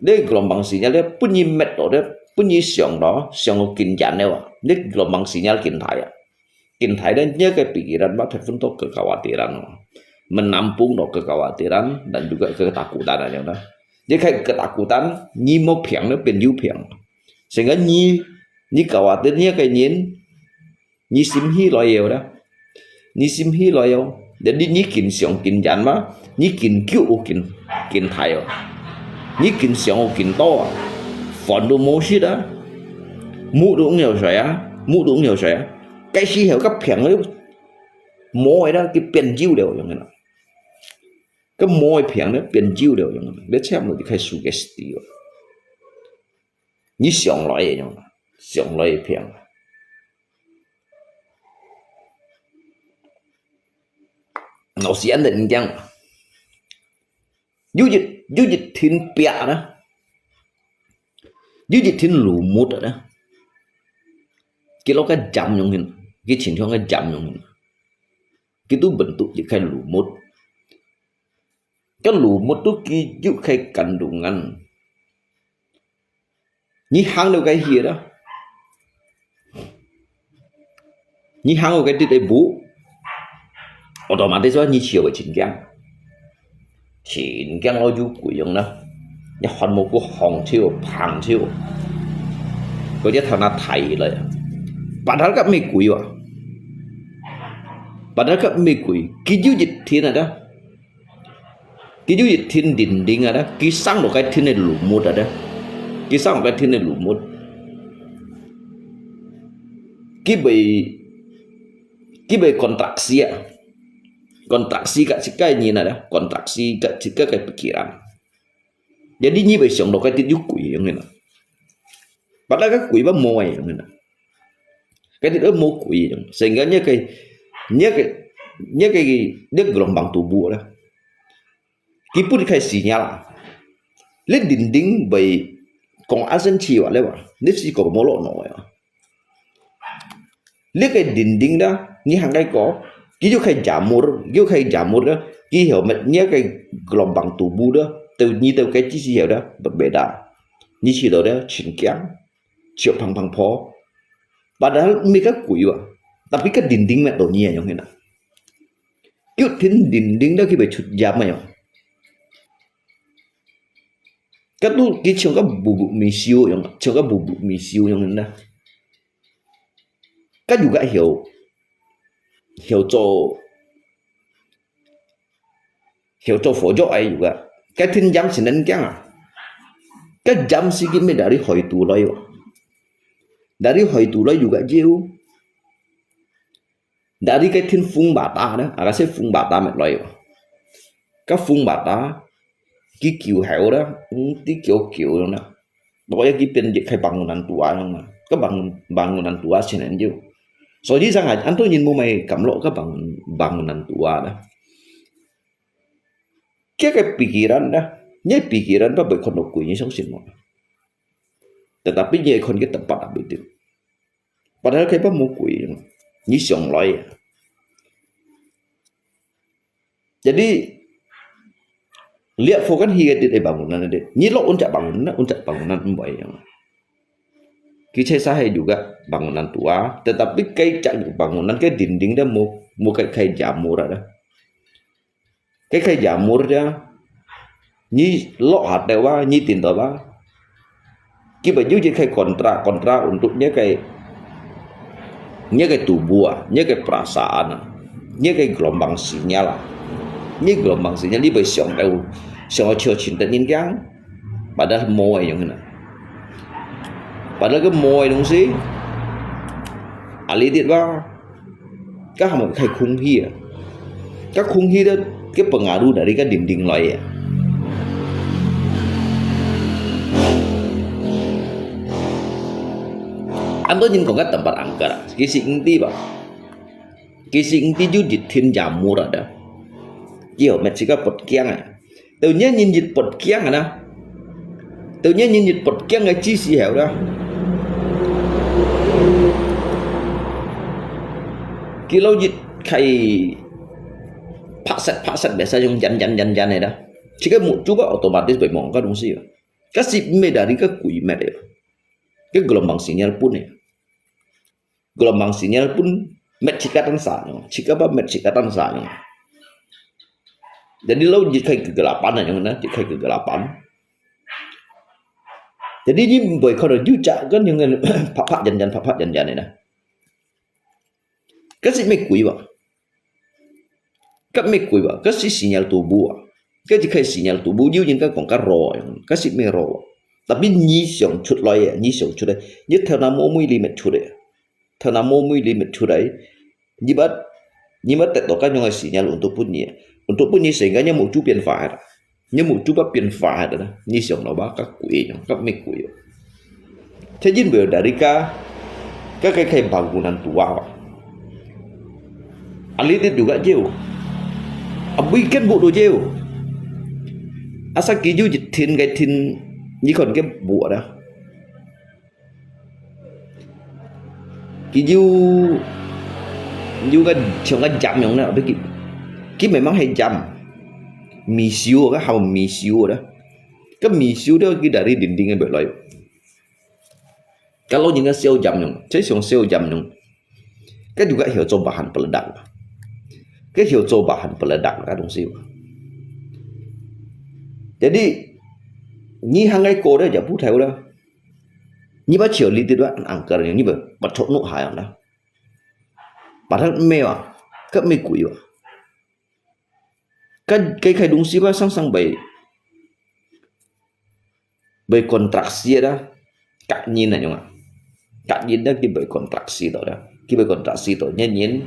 Ni gelombang sinyal dia, pun ni met lo dia, pun ni siang lo, siang lo kin jan dia, ni gelombang sinyal kin thai ya. Kin thai dia, ni cái pikiran ba thai pun to kekhawatiran lo. Menampung lo kekhawatiran dan juga ketakutan aja lah. Ni cái ketakutan, ni mau piang, ni pin yu piang. Sehingga ni, ni khawatir ni cái ni, ni sim hi lo yeu dah. Ni sim hi lo yeu. Jadi ni kin siang kin jan ma, ni kin kiu u kin, kin thai o. Ni kin siang u kin to a. Phone tu mau sit a. Mu tu ngiau sai a, mu tu ngiau sai a. Cái si heo cái piang ni, mau ai dah, cái pin jiu liao yang na. Cái mau ai piang ni, pin jiu liao yang na. Dia siap mau di cái sugesti o. Ni siang lo ye yang na. Siang lo ye piang. Ngau sian den jang. Yu jit, yu jit thin pia na. Yu jit thin lumut na. Ki lo cái jam yang hin. Ki chin thiong cái jam yang hin. Ki tu bentuk jit cái lumut. Cái lumut tu ki yu cái kandungan. Ni hang liu cái hi dah. Ni hang liu cái dit ai bu. Otomatis wa ni chiu ai chin kiang. Chin kiang lo yu kui yang na. Ni hon mo ku hong chiu, pang chiu. Ko jia thao na thai lai. Padahal cái mi kui wa. Padahal cái mi kui. Ki yu jit thin na dah. Ki yu jit thin dinding ada, ki sang lo cái thin ai lumut ada. 佢生个天个lumut，佢會，佢會kontraksi啊，kontraksi kat自家个人啊，kontraksi kat自家个pikiran. Jadi你會想到該啲有鬼樣个啦，padahal該鬼乜無个樣个啦，該啲都無鬼樣，sehingga你个，你个，你个，你gelombang tubuh啦。 佢分你个sinyal啊。你dinding會講啊聲氣話咧話，你試過無落腦个啊？你个dinding啦，你行該個，佢就个jamur，佢就个jamur啦，佢曉乜你个gelombang tubuh啦，到你到該知時曉啦，berbeda。你試到咧，真驚，笑嘭嘭破。Padahal毋係个鬼啊，tapi个dinding乜到你啊，樣个啦。 有天dinding到佢會出煙个喲。該都佢像个bubuk misu樣，像个bubuk misu樣呢。該有个曉，曉做，曉做火藥个有个。該天煙先能驚啊！該煙係佢乜dari海肚來哦，dari海肚來有个有。 Dari該天風bata呢，啊，該係風bata乜來哦。該風bata，佢叫曉啦，嗯，佢叫叫啦。Pokoknya佢變一个bangunan tua樣啦，該bangun bangunan tua先能有。所以上下，恁多人無乜敢落該bangun bangunan tua啦。佢个pikiran啦，你pikiran都會看到鬼，你相信無？Tetapi你看佢tempat啊，毋對。 Padahal佢乜無鬼，你想來啊。Jadi，lihat fokan hi cái bangunan tadi，你落uncat bangunan，uncat bangunan唔會樣。佢確實係有个bangunan tua，tetapi cái bangunan，cái dinding dia無，無个，个jamur ada。 Cái，个jamur dia，你落下到啊，你聽到啊，佢會有一个kontrak，kontrak untuk你个，你个tubuh啊，你个perasaan啊，你个gelombang sinyal啊，你gelombang sinyal，你會想到，想到像真个人樣，padahal無个樣呢。Padahal个無个東西，啊，你知吧？ Ka hamo kai空氣啊，ka空氣咧，个pengaruh dari ka dinding來啊。Anto人講个tempat angker啊，其實毋知吧？其實毋知有一天jamur ada，佢好乜自家發驚啊。 Tau nya nyin yit pot kiang ana. Tau nya nyin yit pot kiang ai chi si heo da. Kilo yit kai pakset pakset biasa yung jan jan jan jan ai da. Chika mu chuba otomatis bai mong ka dong si. Kasi me dari ka kui me de. Ka gelombang sinyal pun ai. Gelombang sinyal pun met chikatan sa nyong, chikapa met chikatan sa nyong. Jadi lo jikai kegelapan na nyong na, jikai kegelapan. Jadi ni boy kono juja kan nyong pak pak jan jan pak pak jan jan na. Kasi me kui ba. Ka me kui ba, kasi sinyal tubuh a. Ka jikai sinyal tubuh, yu yin ka kong ka ro, kasi me ro. Tapi ni siang chut lai, ni siang chut lai. Ni thau na mo mui li met chut lai. Thau na mo mui li met chut lai. Ni bat, ni bat tet to ka nyong sinyal untuk pun ni. Untuk pun ni sehingga ni mo chu pian fa. Ni mo chu ba pian fa da. Ni siang lo ba ka kui nyong, ka me kui. Thế nhưng mà dari ka, ka cái cái bangunan tua. Aliti juga jeu. Abui ken bu do jeu. Asa ki ju jit thin cái thin, ni kon ke bu da. Ki ju, ju ka chong ka jam nyong na, abui ki. Ki memang hai jam. Mi siu ka hau mi siu da. Ka mi siu da ki dari dinding ke belai. Kalau ni ka siu jam nyong, saya siang siu jam nyong. Ka juga hiu cho bahan peledak. Ka hiu cho bahan peledak ka dong siu. Jadi, ni hang ai ko da ja bu thai da. Ni ba chiu li ti da angkar ni ba ba chok no ha yang da. Padahal me wa, ka me kui wa. Ka, ka kai dong si ba sang sang bai. 會kontraksi啊，隔音啊樣啊，隔音啊，佢會kontraksi到啦，佢會kontraksi到，你人，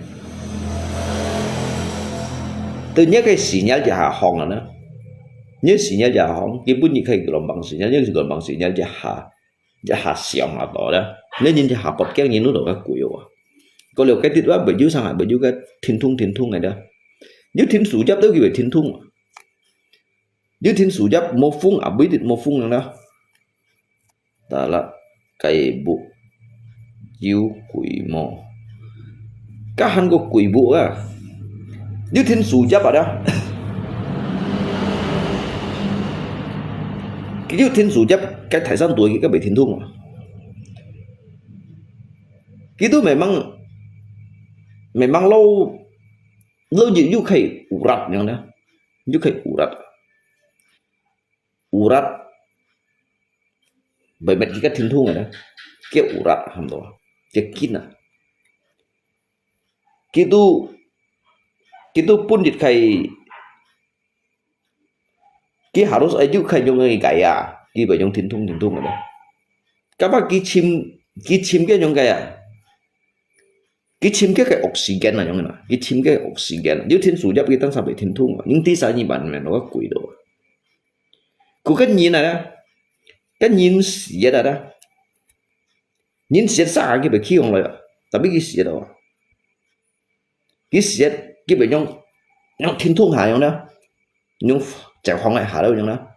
對你个sinyal一下放啊呢，你sinyal一下放，基本你可以gelombang sinyal，你gelombang sinyal一下，一下上啊到啦，你人一下發驚，人都到个鬼哦。過了該啲話，會有上下，會有个停動停動个啦，有停手接到佢會停動啊。 有停手接無風啊，會停無風啦。Tala，該屋有鬼無？該還過鬼屋啊！有停手接啊啦！佢有停手接，該大山對佢个袂停動啊！佢都memang，memang老，老又又可以urat樣呢，又可以urat。 Urat，會搣佢个停動个呢，佢urat差毋多，佢緊啊。佢都，佢都分一个，佢harus愛有个用个gaya，佢會用停動停動个呢。Kapag佢尋，佢尋个用gaya， 佢尋个个oxygen啊，樣啊，佢尋个oxygen，你停手接佢當時會停動啊，你第三日慢慢落个鬼咯。佢个人啊，个人死啊啦，人死煞啊，佢會起用來啊，tapi佢死啊，佢死，佢會用，用停動下用啦，用解放个下了用啦。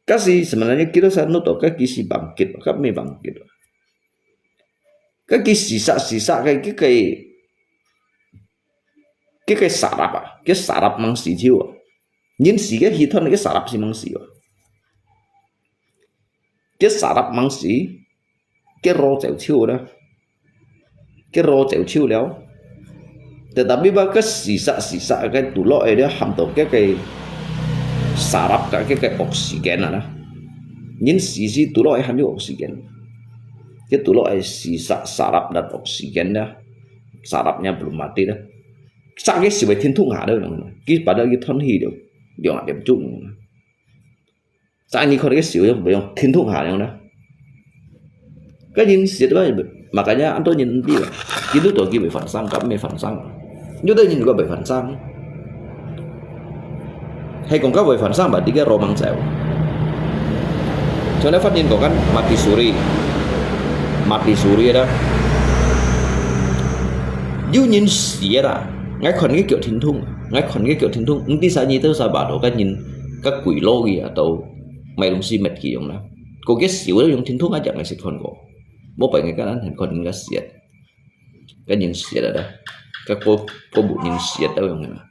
Kasi sebenarnya kita sa nuto ka kisi bangkit, ka may bangkit. Ka kisi sa, si sa, ka, ka, ka, ka, ka sarap ah, ka sarap mang si chiu ah. Nyin si ka hiton ka sarap si mang si ah. Ka sarap mang si, 个路走手啦，个路走手了。Tetapi ba个死煞死煞个肚落个了，喊到个个sarap个个个oxygen啊啦。人死死肚落个还有oxygen，个肚落个死煞sarap dan oxygen啦，sarapnya belum mati啦。Sa个死会停动下了，佢把到佢吞气了，两点钟。 Sa你看个笑容，袂用停动下样啦。个人死个，makanya安多人比啦，佢都到佢袂翻生，甲咩翻生，有个人个袂翻生，系讲甲袂翻生，berarti个路mang走。像你发现讲緊mati suri，mati suri啦，有人死啦，𠊎看佢叫停动，𠊎看佢叫停动，毋知啥人都啥把到个人，个鬼路去啊，都 买东西买去用啦。个个笑个用停动啊，讲个是看过。无白个个人很看人家笑，个人笑了啦，个个个无人笑到用个啦，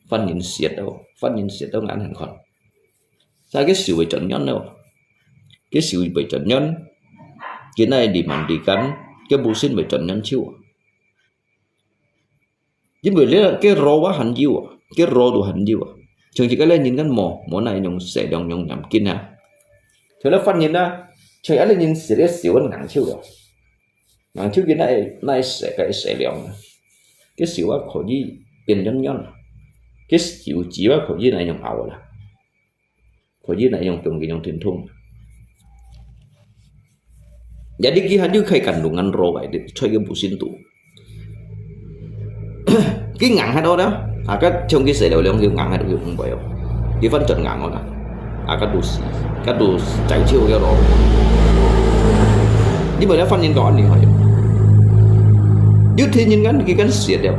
犯人笑到，犯人笑到眼很看。Sa个笑会转样咯，个笑会转样，今仔日蛮地干，个无心会转样手。 因为你个路啊很幼啊，个路都很幼啊。像一个咧人kan无，无那用势量用眼睛啊。像咧犯人啊，像一个人死咧死个硬手啊，硬手个那那势个势量啊，个手啊可以变样样啊，个手指啊可以那用拗啦。 可以那用中间用停动。Jadi佢还有可以感动人路个，在个无心度。佢硬喺度啦，啊个像佢死了两个硬喺度佢唔会哦，佢反转硬哦啦，啊个都死，个都在手个咯。你无了犯人讲你害，有天人kan佢kan死了，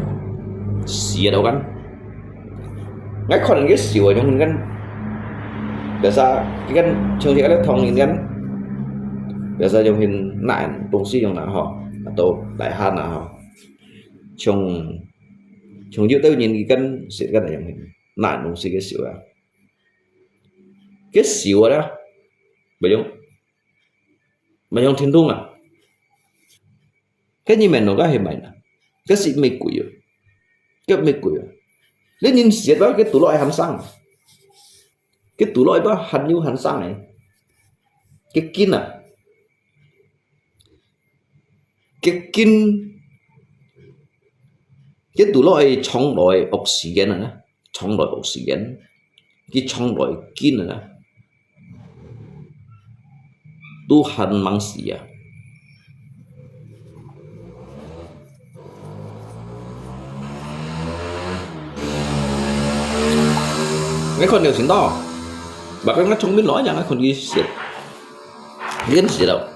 死了kan。 Ngai khon ke siu jong hin kan. Biasa ikan chung si ada thong hin kan. Biasa jong hin naan tungsi jong na ho. Atau laihan na ho. Chung chung yu tau nyin ikan sit kan jong hin naan tungsi ke siu ya. Ke siu ada. Bayong bayong tindung ah. Ke nyi men no ka he mai na. Ke si me kui yo. Ke me kui yo. Le nyin siat ba ke tulok ai han sang. Ke tulok ai ba han yu han sang ai. Ke kin a. Ke kin. Ke tulok ai chong loi oxygen a na. Chong loi oxygen. Ke chong loi kin a na. 都還吂死啊。你看條先到，bakal聰明來呀，你看佢食，佢食了。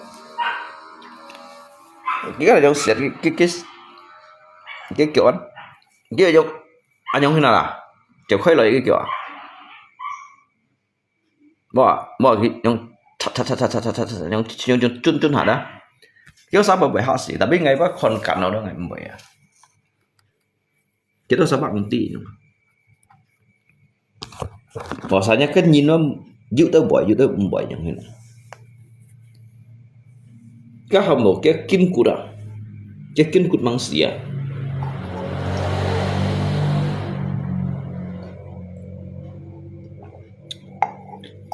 佢看條食，佢佢佢佢腳啊，佢腳啊，仰形啦，腳開來佢腳啊。 無啊，無啊，佢用嚓嚓嚓嚓嚓嚓嚓嚓，用用用轉轉下啦。佢三百會嚇死，tapi𠊎會看緊咯，𠊎毋會啊。佢都三百毋知。無，啥人个人咯，有得會，有得毋會，樣形。 該還無，該筋骨啊，該筋骨吂死啊。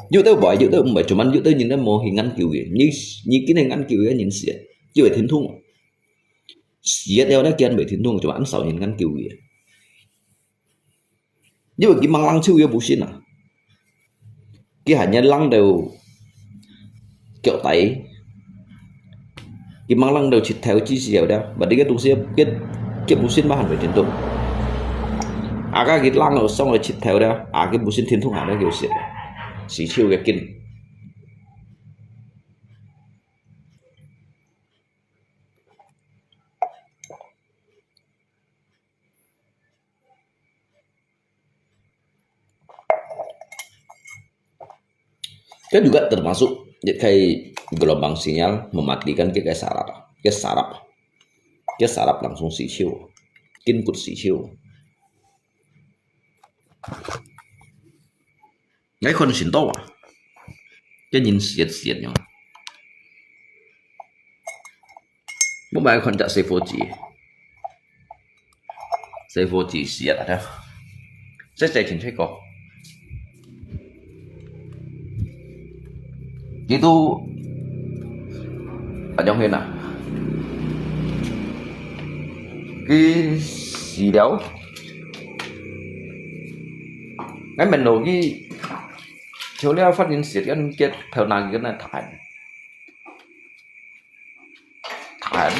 有得會，有得毋會，做麼有得人咧無去研究个？你你今日研究个人死啊，因為疼痛。死了咧，竟會疼痛，做麼恁少人研究个？ 因為佢吂冷手个busin啊，佢還要冷到腳底，佢吂冷到膝頭至少了，berarti該東西該該busin嘛還會疼痛。啊，該佢冷到上到膝頭了，啊，該busin疼痛還會叫死，死手个筋。 Kan juga termasuk kaya gelombang sinyal mematikan kaya saraf, kaya saraf, kaya saraf langsung sisiu, kinkut sisiu. Ngai kon sin to ah. Kaya nyin siat siat nyong. Mo mai kon jak sifo ji. Sifo ji siat ada. Saya saya chin chay ko. Gitu. Anyong hin ah. Ki si liao. Ngai men lo ki. Chiu liao phát hiện siat kan kiat thao na ki kan na than. Than.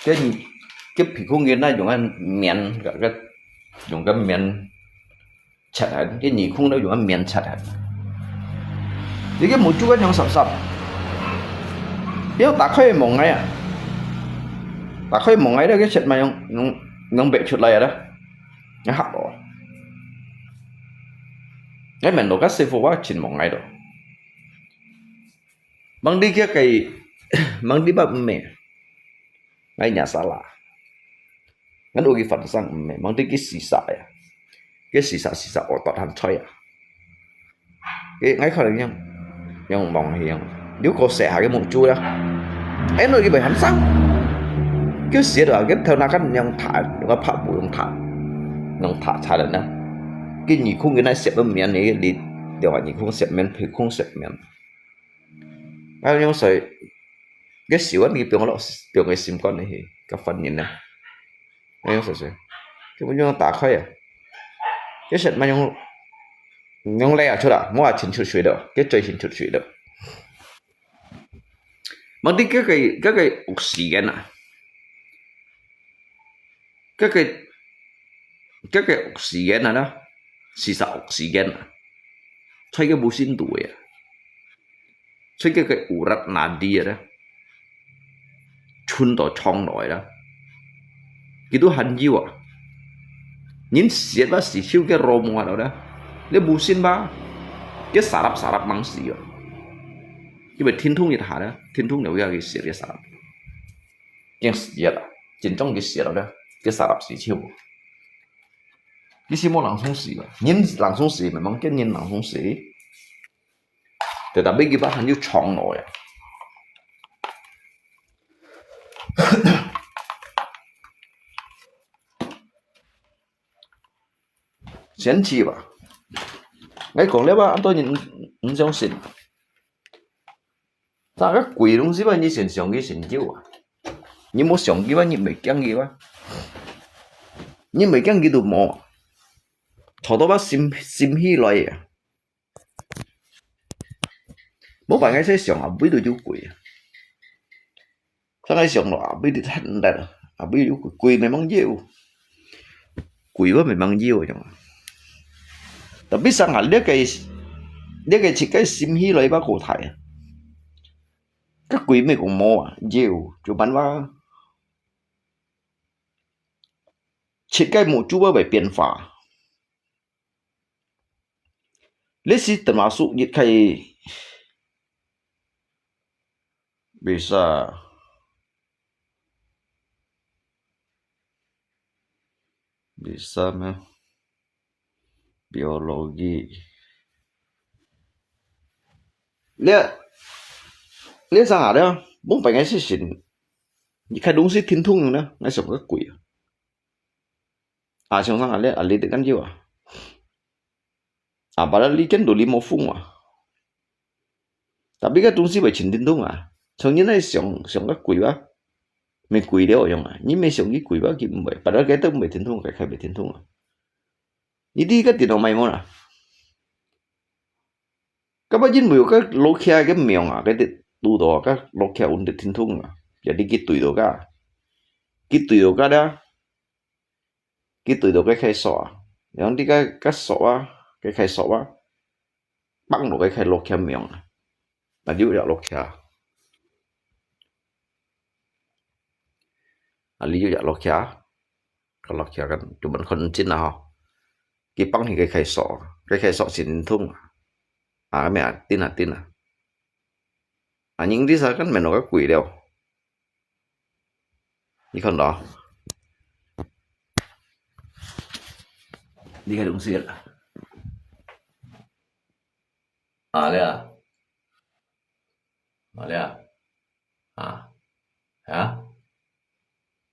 Cái cái bị khung kia nó dùng cái miệng, cái cái dùng cái miệng chặt hẳn, cái nhị khung nó dùng cái miệng chặt hẳn. Thì cái một chút cái nhông sập sập. Cái ta khai mỏng ngay à. Ta khai mỏng ngay đó cái chặt mà nhông nhông nhông bẹt chụt lại đó. Nó hạt đó. Cái mình đồ cái sư phụ quá chỉnh mỏng ngay đó. Mang đi kia cái mang đi bắp mẹ. Ngai nhà xa lạ. Ngan ua ki fan sang mẹ, mang đi ki sisa ya. Ki sisa sisa ua tot han choi ya. Ki ngai kho yang yang mong hi yang. Liu ko se ha ki mung chu ya. Ai no ki bai han sang. Ki sia da ki thao na kan yang tha, ka pha bu yang tha. Yang tha cha da na. Ki ni khung ki nai siap mian ni li. Dia ni khung siap mian, phi khung siap mian. Ai yang sai. Ki siu an ki piong lo, piong ki sim kon ni hi. Ka fan ni na. Ai yang sai sai. Ki bu yang ta khai ya. Ki siat ma yang 用力啊出啦，莫話伸出水了，佢最伸出水了。Mang đi cái cái cái cái oxygen à, cái cái cái cái oxygen à đó, sisa oxygen à, thấy cái bu sin tu ya. 所以佢个urat nadi ada, chun to chong noi da. Kitu han jiu ah. Nyin siat ba si chiu ke romo ada da. Le bu sin ba. Ke sarap sarap mang si yo. Ki ba tin thung it ha da. Tin thung ne ya ki siat ke sarap. Yang siat ah. Jin chong ki siat da. Ke sarap si chiu. Ki si mo langsung si ba. Nyin langsung si, memang ke nyin langsung si. Tetapi kiba han yu chong no ya. Sian chi ba. Ngai kong le ba, an to nyin, nyin siang sin. Ta ka kui lung si ba, nyi sian siang ki sin jiu ba. Nyi mo siang ki ba, nyi mei kiang ki ba. Nyi mei kiang ki tu mo. Chao to ba sim, sim hi loi ya. 無辦法，𠊎想啊，尾都有鬼啊。 正𠊎想咯，啊，尾就很難啊，啊，尾有鬼，鬼memang有，鬼話memang有樣。Tapi生下這个，這个自家心起來吧，過大啊。个鬼咩講無啊，有，就辦法。自家目珠會變化。 這是termasuk一个bisa，bisa咩？Biologi。這，這生下了，無辦法个事情，你看東西停動呢，𠊎想个鬼啊。 啊，想生下了，啊，你得感覺啊。啊，padahal你見到你無風啊。Tapi个東西會停停動啊，像你那想，想个鬼啊，無鬼了樣啊，你無想佢鬼啊，佢毋會，padahal佢都毋會停動，佢開會停動啊。你知个電腦買無啦？ 該把因為有个落徛个名啊，該个堵到个落徛穩定停動啊，jadi佢對到个，佢對到个了，佢對到个開鎖啊，然後你个个鎖啊，个開鎖啊，放落个開落徛名啊，那就有落徛。 啊，你有隻落徛，个落徛kan，就問看真啦吼。佢放起个開鎖，个開鎖先通啊。啊，咩啊，定啊，定啊。啊，你這下kan面到个鬼了。你看到？你个東西了。啊，了啊。啊，了啊。 啊，啊，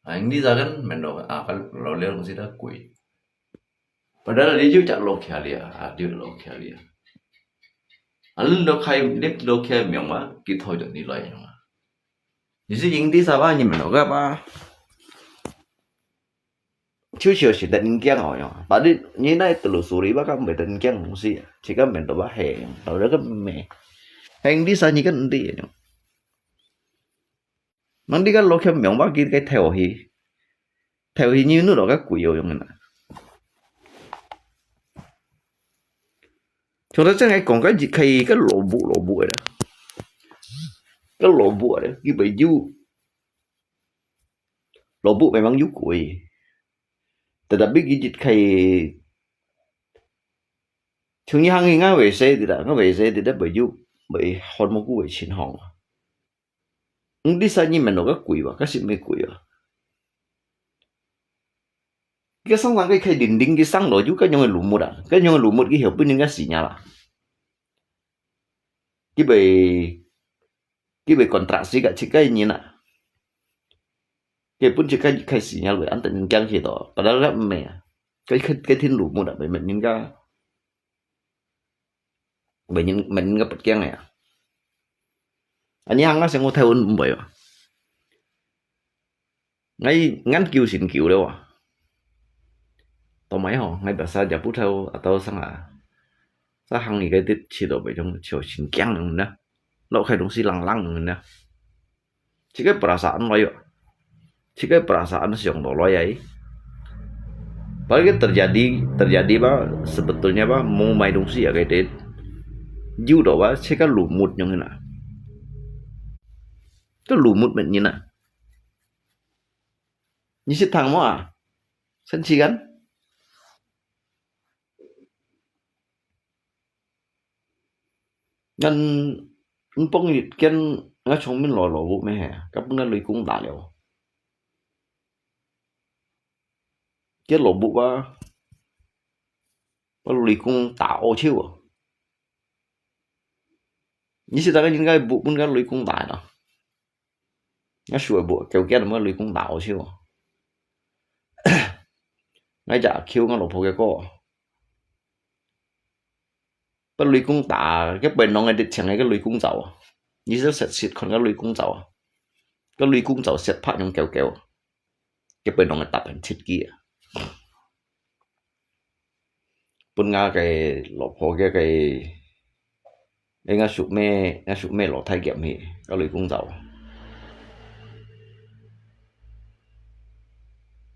啊，你這下kan面到，啊，个老了東西个鬼。Padahal你就隻落徛了，啊，就落徛了。啊，你落徛，你落徛名嘛，佢推到你來嘛。你是用這下吧，你面到个吧。 就像是得人驚哦，樣。Tapi你那telusuri吧，kan毋會得人驚東西啊，自家面到吧係，到了个咩，係你生你个毋知樣。Nang你个落徛名吧，佢个頭去，頭去你弄到个鬼哦，樣个啦。像頭先个講个，一開个老母，老母个啦，个老母个啦，佢會有 老母memang有鬼。Tetapi佢一開，像你行去，𠊎會使的啦，𠊎會使的啦，會有，會看無久會清爽啊。嗯，你生你面到个鬼吧，个是咩鬼啊？个生生个開零零个生落，有个樣个lumut啊，个樣个lumut个後背人个死人啦。佢會 佢會kontraksi个自家人啊。佢本自家一開始也會恁得人驚去到，padahal个毋係啊。佢，佢，佢挺lumut啊，會乜人家，會人，乜人家不驚个啊。啊，你行啊，像我台灣毋會啊。 𠊎研究真久了啊。Tau mai吼，𠊎biasa也不透，atau sanga，sa行一个的去到北中，就真驚人呢，落開東西冷冷人呢。這个perasaan來哦，這个perasaan想到來哎。Padahal terjadi，terjadi吧，sebetulnya吧，無買東西啊，个的，有到吧，這个lumut yang na，个lumut乜人啊。 你識聽無啊？生氣kan？恁，恁幫一間，𠊎聰明來老母咩係啊？該本該雷公打了。該老母啊，該雷公打惡手啊！你識得該應該分該雷公打咯？ 𠊎手會舞，叫驚麼个雷公打惡手。𠊎隻阿舅，𠊎老婆个哥，分雷公打，該背囊个直情个雷公爪啊！你就實實看該雷公爪啊！該雷公爪實拍用狗狗，該背囊个搭很切機啊！ 分𠊎个老婆个，个， 𠊎屬咩，𠊎屬咩老太監去，佮雷公走。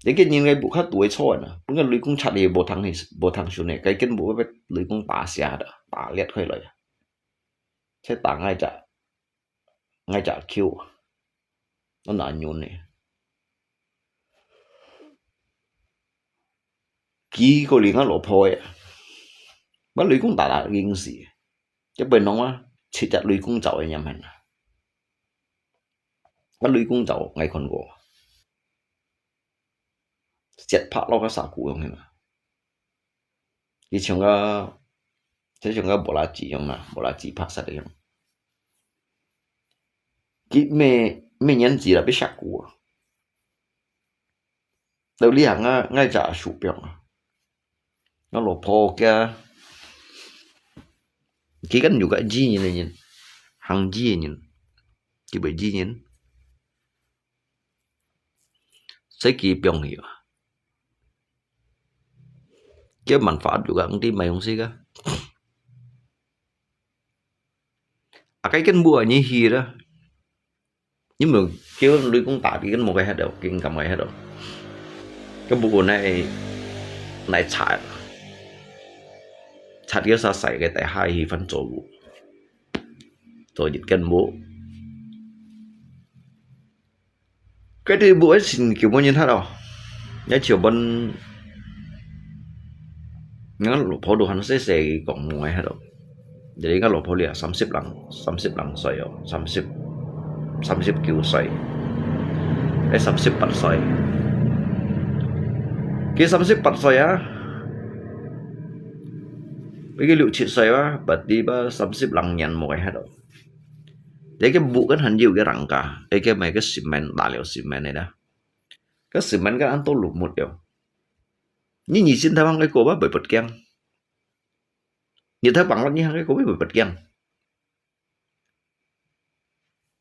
這个人个屋下都會錯啊，分个雷公插去無通去，無通順个，該根本會被雷公打瞎的，打裂開來，才打𠊎隻，𠊎隻球啊，我哪忍呢？ 佢个另外老婆个，把雷公打打暈死，這本弄啊，七隻雷公走个樣形啊。啊，雷公走，𠊎看過，雪白落个沙鼓樣形啊。佢像个，就像个無拉子樣啊，無拉子白色个樣。佢咩，咩年紀了，被嚇過啊。 到這行啊，𠊎隻阿叔病啊。𠊎老婆佢，佢跟有个醫人个人，行醫个人，佢會醫人，所以佢病去啊。佢辦法有个，毋知買東西个。啊，該根本你去了。 你無叫雷公打佢，根本無个歇到，佢敢个歇到。佢無過來，來插，插佢煞細个，大下去翻做屋，做一間屋。該啲屋个神救無人歇咯，也就分，𠊎老婆都還細細講無个歇咯。 Jadi，𠊎老婆這三十零，三十零歲哦，三十，三十九歲，哎，三十八歲。佢三十八歲啊，佢六七歲啊，berarti吧，三十零年無个歇咯。這个屋个還有个人家，這个買个semen，打了semen个啦。个semen个恁多lumut了。你以前台灣个歌吧，會不驚。 你在網絡你還个會不會驚？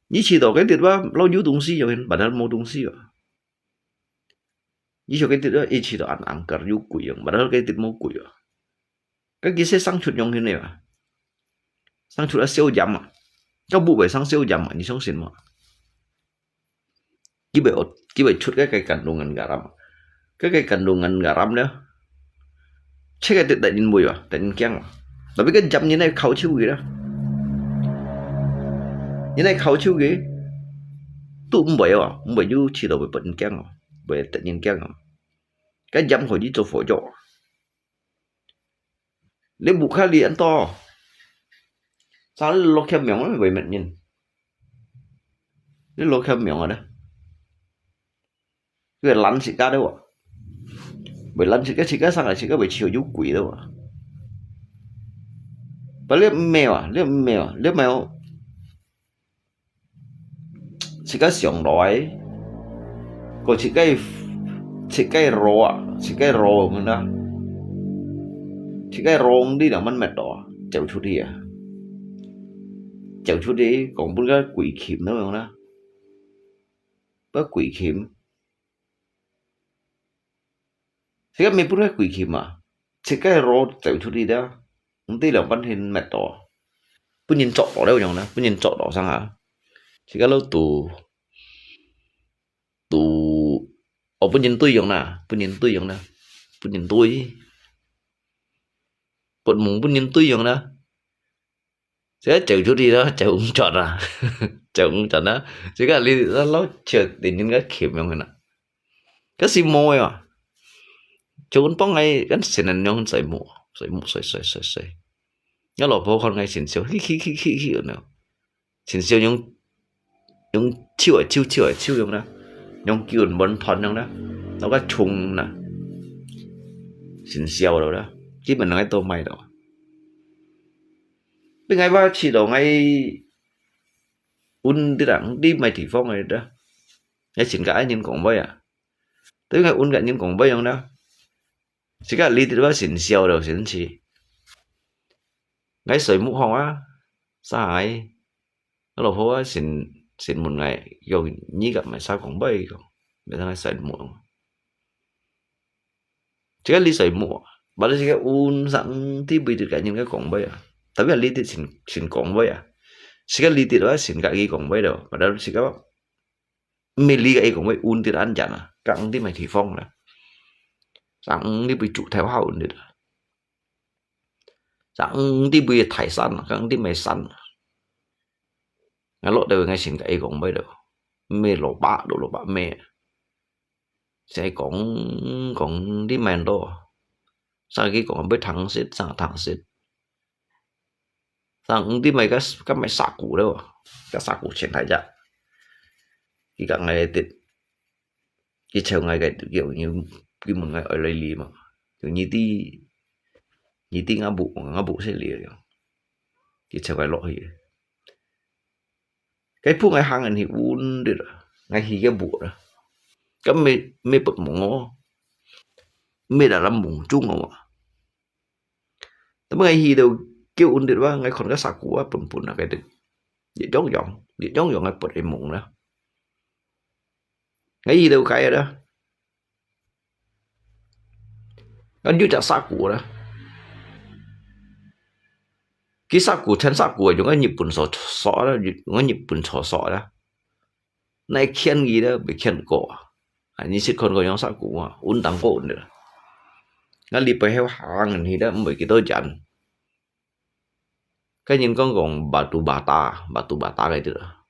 你試到該地方，老有東西有人，padahal無東西啊。你想該地方，一試到恁angker有鬼樣，padahal該地無鬼啊。該其實生出樣形个啊，生出來笑樣啊，該不會生笑樣啊，你相信無？ 佢會，佢會出該个kandungan garam。該个kandungan garam呢，切个得得人會啊，得人驚啊。Tapi該jam你那烤手个啦，你那烤手个，都毋會哦，毋會有試到會分人驚哦，會得人驚哦。該jam可以做火藥。 你屋下裡恁多，生你落欠命啊，會滅人。你落欠命啊咧，佢會攔自家對無？會攔自家，自家生來，自家會笑有鬼對無？But你毋係啊，你毋係啊，你毋係哦。 自家上來，過自家，自家羅啊，自家羅門啊，自家羅你兩萬乜多啊，走出去啊，走出去，講分个鬼琴那樣啦，不鬼琴。 自家毋係分个鬼琴啊，自家羅走出去个，毋知兩萬天乜多，分人捉到了樣啦，分人捉到上下，自家老都，都，哦，分人追樣啦，分人追樣啦，分人追，發夢分人追樣啦。 自家走出去啦，走毋轉啊，走毋轉啊。自家你，你老笑定定个琴樣个啦。該係無个啊。就阮幫𠊎，該先人樣睡目，睡目，睡，睡，睡，睡。𠊎老婆看𠊎先笑，嘻嘻嘻嘻嘻，有無？先笑用，用手啊，手，手啊，手樣啦，用腳穩穩樣啦，摎佢衝啦，先笑了啦，基本上都買到。 另外，𠊎試到𠊎，阮這人，你麼地方个啦，𠊎先佮愛人講話啊。對𠊎阮佮人講話樣啦，自家你這位先笑了先去。𠊎睡目項啊，啥个？𠊎老婆啊，先，先問𠊎，用你佮麼儕講話講，麼儕𠊎睡目。 自家你睡目，padahal自家阮生知背地个人个講話啊， tapi litit sin, sin kong wei ah. Sika litit wa sin ka i kong wei do. Padahal sika mi li ka i kong wei un tit an jan ah. Ka ang ti mai thi phong la. Sang ang ti bui chu thai ha un tit. Sang ang ti bui thai san, ka ang ti mai san. Nga lo de ngai sin ka i kong wei do. Mi lo ba do lo ba mi. Sai kong, kong ti mai do. Sa ki kong bui thang sit, sa thang sit. Sang ti mai ka, ka mai sa ku lo. Ka sa ku chen thai ja. Ki ka ngai tit. Ki cheu ngai ka tit, ki, ki, ki mun ngai oi lai li ma. Ki ni ti, ni ti nga bu, nga bu se li yo. Ki cheu ngai lo hi. Cái phút ngai hang anh hi un dit, ngai hi cái bu đó. Cái mê, mê bật mông ngó. Mê đã lắm mông chung ngó. Tapi ngai hi đâu kêu un dit wa, ngai khon cái sa ku wa, pun pun là cái dit. Dễ dõng dõng, dễ dõng dõng ngai bật cái mông đó. Ngai hi đâu cái đó. Kan yu chak sa ku da. Ki sa ku, chen sa ku, yung kan Nhật Bản so, so da, yung kan Nhật Bản so, so da. Nai kian gi da, bi kian ko. Ani sit kon ko yung sa ku, un dang ko da. Nga li pa heu hang ni da, mbai ki to jan. Cái nhìn con còn batu bata, batu bata cái đó.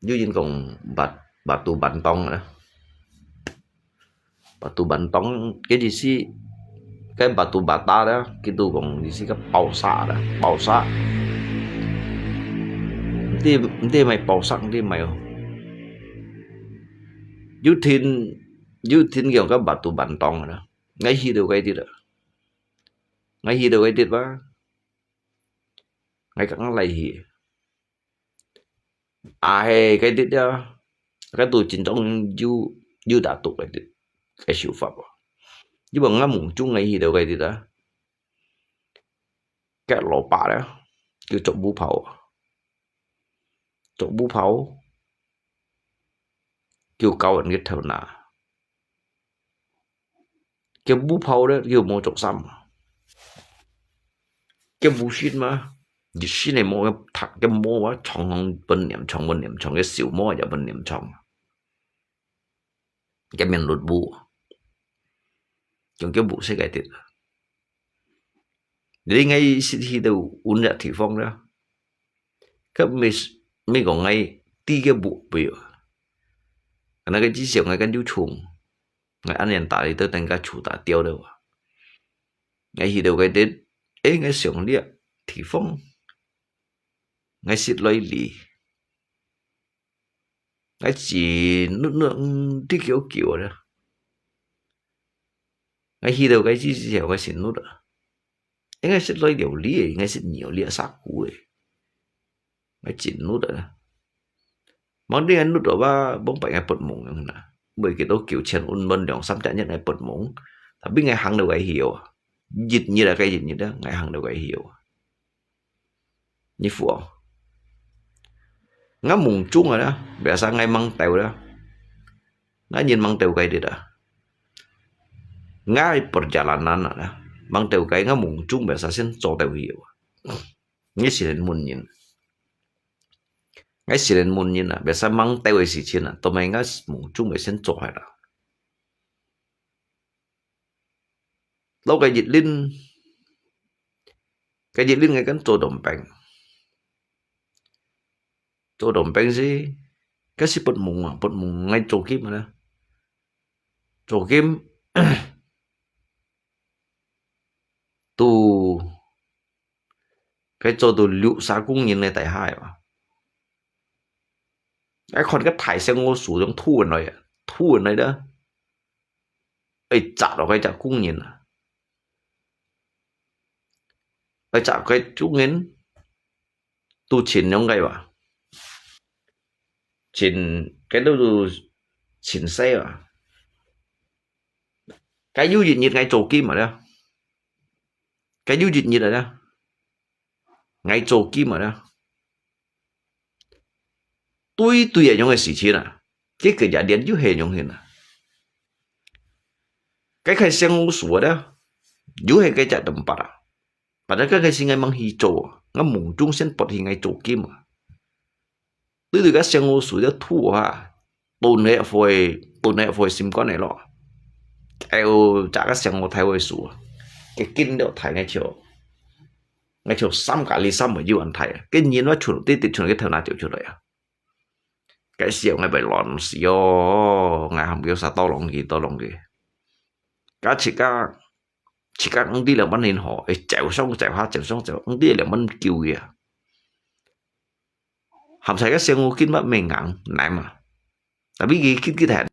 Yu nhìn còn bat, batu bantong đó. Batu bantong, cái gì xí, cái batu bata đó, cái tu còn gì xí cái bao sa đó, bao sa. Đi, đi mày bao sa, đi mày. Yu tin, yu tin kiểu cái batu bantong đó. Ngay hi đâu cái gì đó. Ngai hi dau cái dit wa. Ngai kang lai hi. Ai, cái dit ya. Cái tu chính trong yu, yu đã tu cái dit. Cái siu pháp. Yu bằng ngắm mông chung ngai hi dau cái dit da. Cái lò bạ đó. Kêu chọc bú pháo. Chọc bú pháo. Kêu cao ấn cái thầu nà. Cái bú pháo đó, kêu mô chọc xăm. Cái bú xít mà, cái xít này mô cái thak, cái mô mà, chong hong bần niệm chong, bần niệm chong, cái xíu mô ya bần niệm chong. Cái miền luật bú. Chong cái bú sẽ cái tiết. Jadi ngai sit hi dau un ya thi phong đó. Kap mi, mi kong ngai ti ke bu bi. Ana ke ji siang ngai kan ju chung. Ngai an yan ta li tơ tang ka chu ta tiao dau. Ngai hi dau kai det. E ngai siang lia thi phong. Ngai sit loi li. Ngai chỉ nút nút, ưm, đi kiểu kiểu đó. Ngai hi dau cái chỉ chỉ ngai xin nút à. Ngai xin lôi điều lý, ngai xin nhiều lý sắc cú. Ngai chỉ nút à. Mang đi ngai nút đó ba, bông phải ngai bật mông nè. Bởi cái đó kiểu chen un mơn lòng sắm chả nhất ngai bật mông. Tapi ngai hàng đâu cái hiểu. Dịch như là cái dịch như đó, ngai hàng đâu cái hiểu. Nyi fu. Nga mung chung ada, biasa ngai mang teu da. Nga nyin mang teu kai dit da. Ngai perjalanan ada. Mang teu kai nga mung chung biasa sin cho teu hiu. Ngai silen mun nyin. Ngai silen mun nyin na, biasa mang teu si chin na, to mai nga mung chung biasa sin cho hai da. Lo cái dịch linh, cái dịch linh ngai kan cho đồng bèn. Cho đồng bèn si, cái si bật mùng à, bật mùng ngai cho kim mà. Cho kim, tu, cái cho tu lũ xã cũng nhìn này tại hai mà. Cái con cái thải xe ngô sủ trong thu này, thu này đó. Ê, chả đó cái chả cũng nhìn à. Ê, chả cái chú nhìn. Tu chín nhóm cái ba. Chín, cái đó tu chín xe ba. Cái du lịch nhiệt ngay chỗ kia mà đó. Cái du lịch nhiệt rồi đó. Ngay chỗ kia mà đó. Tui tui ya nyong cái sự情啊，这个也连又系nyong hin啊。Cái khai sang u sủa đó, yu he cái chả tầm bát à. Padahal該个時𠊎吂去做，𠊎夢中先發現𠊎做金啊。對對，該想愛事个土啊，蹲个會，蹲个會心肝个咯。哎喲，這个想愛大會事啊，該金了大，𠊎就，𠊎就三加二三會有恁大啊，該人啊，全部直直從該頭那走出來啊。該時候𠊎會亂死哦，𠊎喊佢煞多浪去，多浪去。該自家，自家毋知兩萬年好，會走上走下，走上走，毋知兩萬九去啊。 含在該想愛金乜命硬，難嘛。Tapi佢激激行，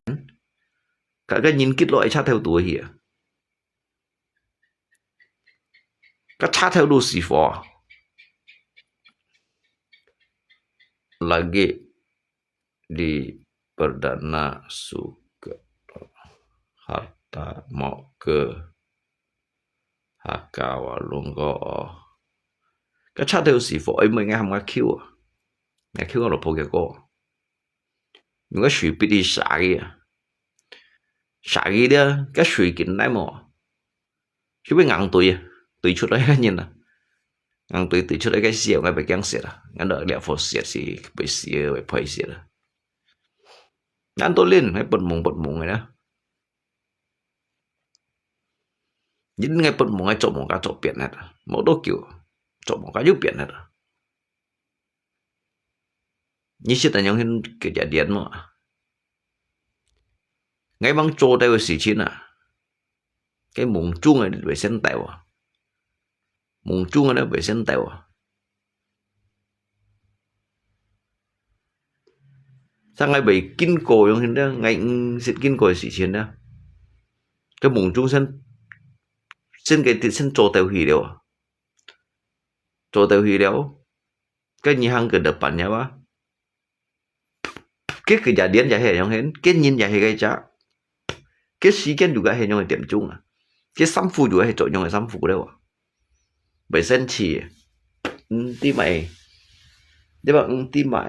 該个人激落去車頭肚去啊。該車頭都死火啊。Lagi di perdana suka harta mau ke Hakka Warung ko. 該車頭死火，哎，毋係，𠊎喊𠊎舅啊，𠊎舅个老婆个哥，用該水筆去射佢啊，射佢了，該水緊來無？就會硬對啊，對出來个人啊，硬對對出來个時候，𠊎會驚死啦，𠊎都了火死死，會死會怕死啦。𠊎都練，𠊎發夢發夢个啦。 因為發夢个做夢个做變个，無多久，做夢个又變个。你識得用个這點無？𠊎吂做到个事情啊，該夢中个會先到啊。 夢中个咧會先到啊。像𠊎會經過樣形咧，𠊎毋識經過个事情咧，該夢中先，先个先做到去了啊。做到去了，該你行个得辦了啊。 該个也連也係樣形，該人也係該隻，該時間又該係樣个點鐘啊，該衫褲又係著樣个衫褲了啊。會生趣，毋知買，你話毋知買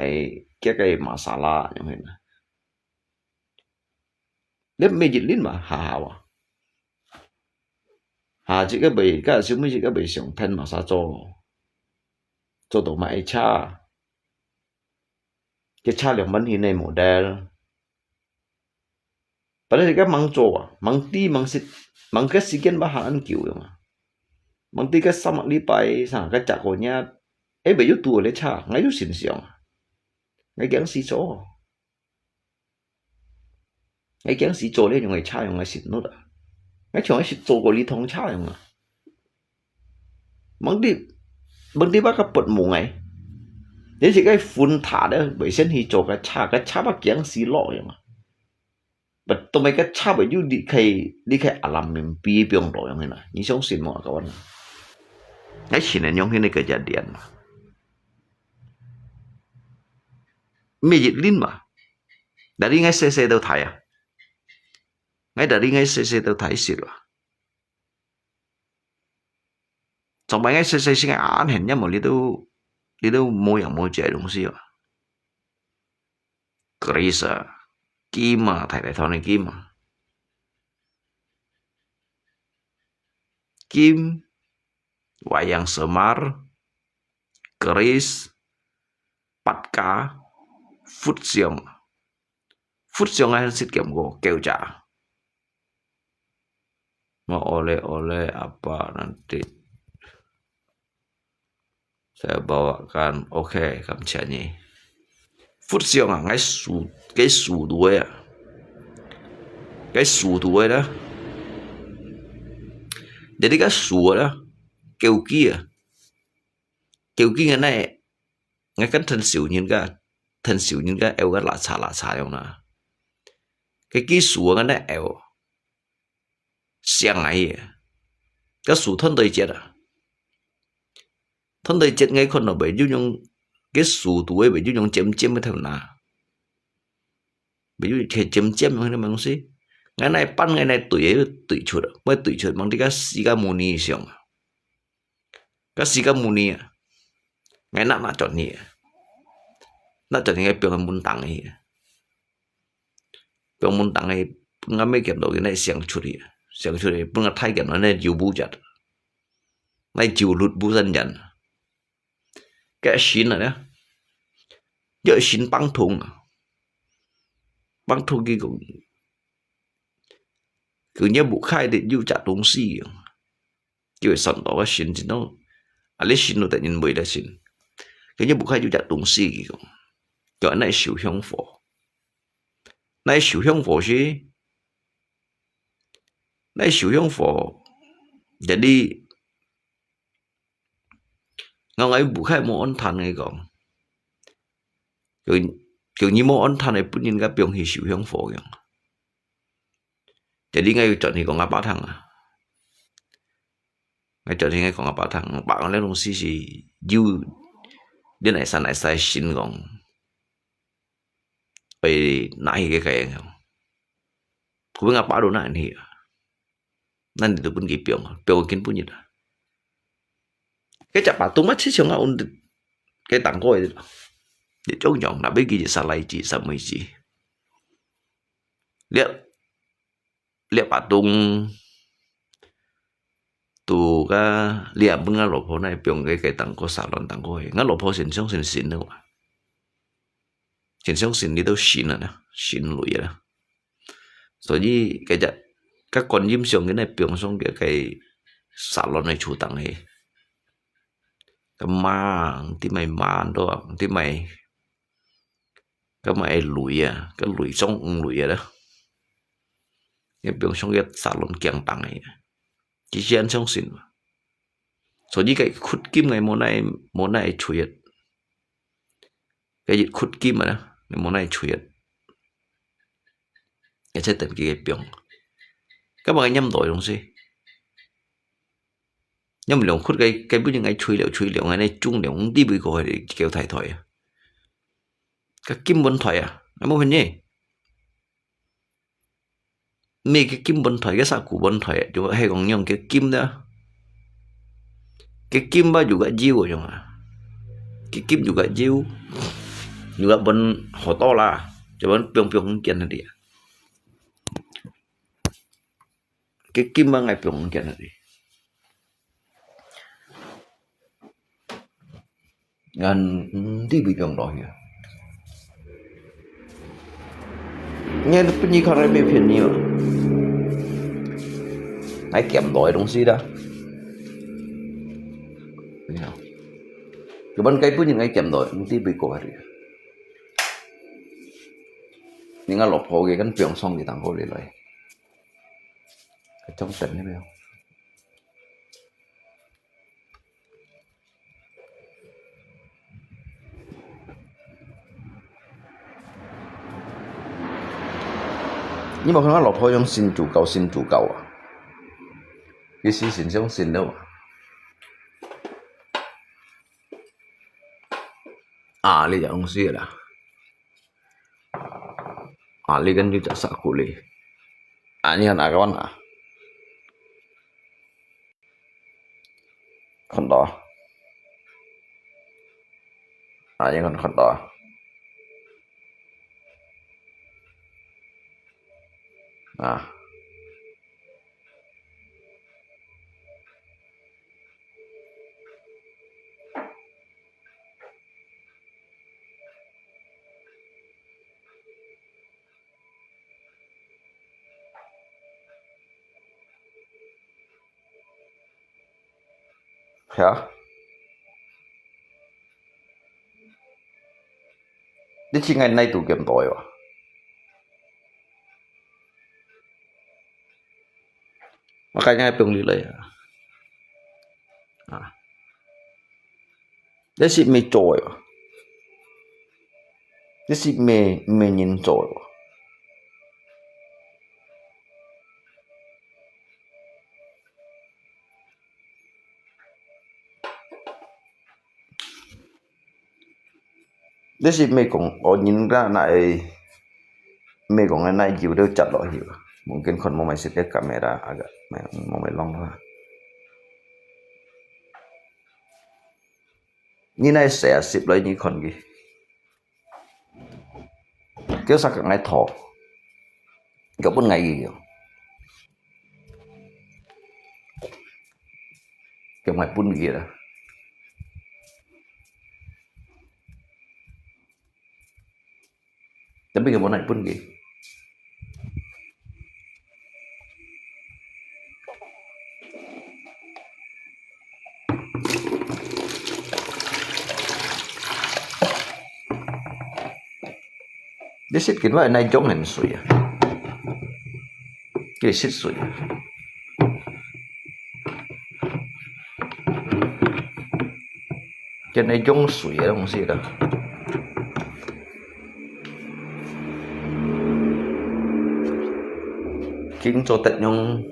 該个masala樣形啊。你每日啉嘛，下下啊。下一个會，該小妹一个會想聽masala做，做到買車。 該車兩萬型个model。Padahal自家吂做啊，吂知吂識，吂个時間把下恁久用啊。吂知个三個禮拜，啥个隻個月，哎，會有堵个車，𠊎有心想啊。𠊎驚死做。 𠊎驚死做這樣个車樣个生活啊！𠊎從來識做過這趟車樣啊！吂知，吂知把个發夢个，這係个分他的，會先去做个車，个車把驚死落樣啊！不，都沒个車會有離開，離開阿拉明比放落樣个啦！你相信無，各位啊？𠊎信个樣个那個人啊！ 每日啉嘛。Dari𠊎細細都大啊。𠊎dari𠊎細細都大食啊。從來𠊎細細時𠊎恁閒也無這兜，這兜無影無跡个東西啊。Keris啊，金啊，大大團个金啊。金，wayang semar， keris，八家，佛像。佛像還識兼顧，九隻。Mau oleh-oleh apa nanti? Saya bawakan. OK，感謝你。佛像啊，該樹，該樹肚个啊，該樹肚个啦。Jadi該樹个啦，九支啊。 九支𠊎哪，𠊎看𢯭手人家，𢯭手人家拗个拉扯拉扯樣啦。該支樹𠊎哪拗，想啊去，該樹斷對節啊。斷對節𠊎看到會有種，該樹肚个會有種尖尖个頭那。會有个尖尖个那東西。𠊎哪搬𠊎哪對个對出啊，愛對出，望這个四个muni想啊。 該四个muni啊，𠊎拿拿轉去啊，拿轉去放門頂去啊，放門頂去，分𠊎妹見到佢哪想出去啊，想出去，分𠊎太見到哪有不着。來酒入無人煙。該神啊呢，要神幫同啊，幫同佢講，佢也無開的有隻東西啊，就會算到个神真咯，啊，你神都得人為了神，佢也無開有隻東西，佢講，叫來燒香火，來燒香火是，來燒香火，jadi𠊎，𠊎屋下無安炭个講，叫，叫你無安炭个分人家放去燒香火樣。Jadi𠊎又轉去講阿爸聽啊，𠊎轉去𠊎講阿爸聽，阿爸講這東西是有，你哪儕哪儕神講，會拿去个个樣。佢分阿爸都拿去啊。 那你都分佢放啊，放緊分日啊。該隻巴東嘛，七千啊，阮个當過个，你種樣，那邊佢一儕來子，一儕妹子。這，這巴東，都个，你也分𠊎老婆那放个，个當過沙亂當過个，𠊎老婆先相信神了啊。先相信你都神啊，神類啊。 所以，該隻，該觀音像个那放上个，个沙亂个樹頂个，該馬，知無馬多，知無，該麼个雷啊，該雷上五雷啊啦，該放上个沙亂驚動个，只是恁相信嘛。所以該掘金个無哪，無哪會吹啊。 該一掘金啊，你無哪會吹啊。而且等佢个放。該麼个拈到个東西？拈毋亮掘个，該本應該吹了吹了，𠊎呢種了，毋知為何个叫太太啊。該金本台啊，𠊎無分你。 毋係个金本台，个啥古本台，就係講用个金个。个金吧，有个油个用啊。个金有个油，有个本好多啦，就本放放見个哩。个金吧，𠊎放見个哩。 恁，嗯，你毋用落去啊。你還不你看那邊便宜嘛？還減多个東西啦。你看，一般該本應該減多，你不過去。你看老婆个跟放上去當好个來。 重點係無？你無看到老婆用新竹高，新竹高啊？佢是新上新了啊。啊，你就用死啦。 啊，你跟你就杀过哩。啊，你看哪个玩啊？看到啊？啊，你看，看到啊？啊。 係啊。你知𠊎哪位都見到个哇？我今日放你來啊。啊。 這係毋係做个哦？這係毋係，毋係人做个哦？這係毋係講，哦，人家那會，毋係講那油都接落去啊？Mungkin看無買食个camera agak，無買浪啦。 你哪會寫啊？十來你看佢，叫啥个𠊎拖，叫分𠊎用。點來分佢啦。Tapi佢無拿分佢。你食緊話哪種很水啊？佢食水啊。 跟那用水个東西啦。經做得用，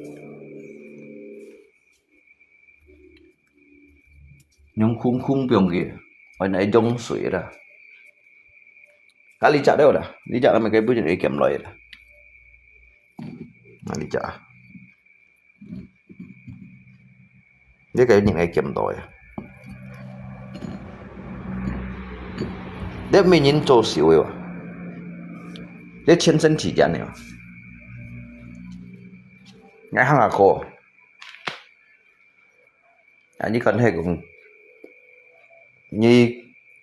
用空空放去，愛來用水啦。啊，你食了啦，你食了，咪可以不然會減落啦。啊，你食啊。 你个人會減到呀。你毋係人做壽个哇？你全身體健个哇？𠊎行下課。啊，你看迄个，你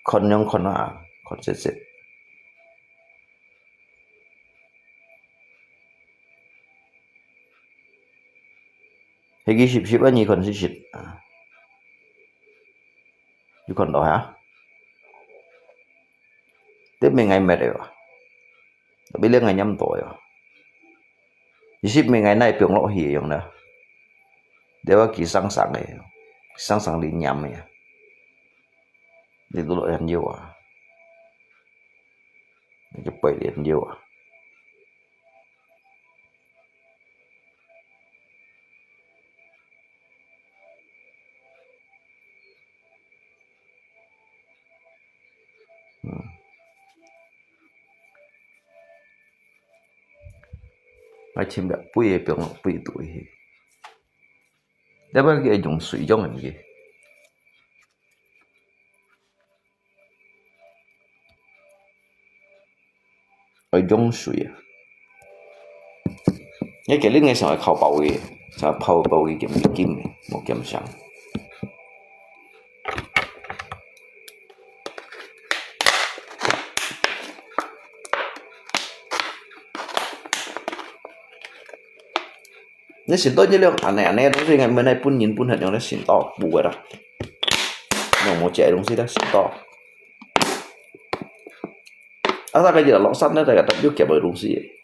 看樣看啊，看直直。 係佢濕濕啊，你看濕濕啊。有看到哈？這面𠊎搣个哇，tapi這𠊎黏到个哇。其實面𠊎哪放落去个樣啦，這話佢生生个，生生你黏个啊。你都落很幼啊，你就背很幼啊。 嗯。愛尋个杯个放落杯肚去。要不然佢會用水種个。 愛用水啊。你今日个想愛烤鮑魚，想愛泡鮑魚，金金金个，無金香。你食到這樣恁呢恁呢个東西，𠊎們來分人分很樣个食到補个啦。那無食个東西啦，食到。 啊，大概就落山了，大概又夾个東西。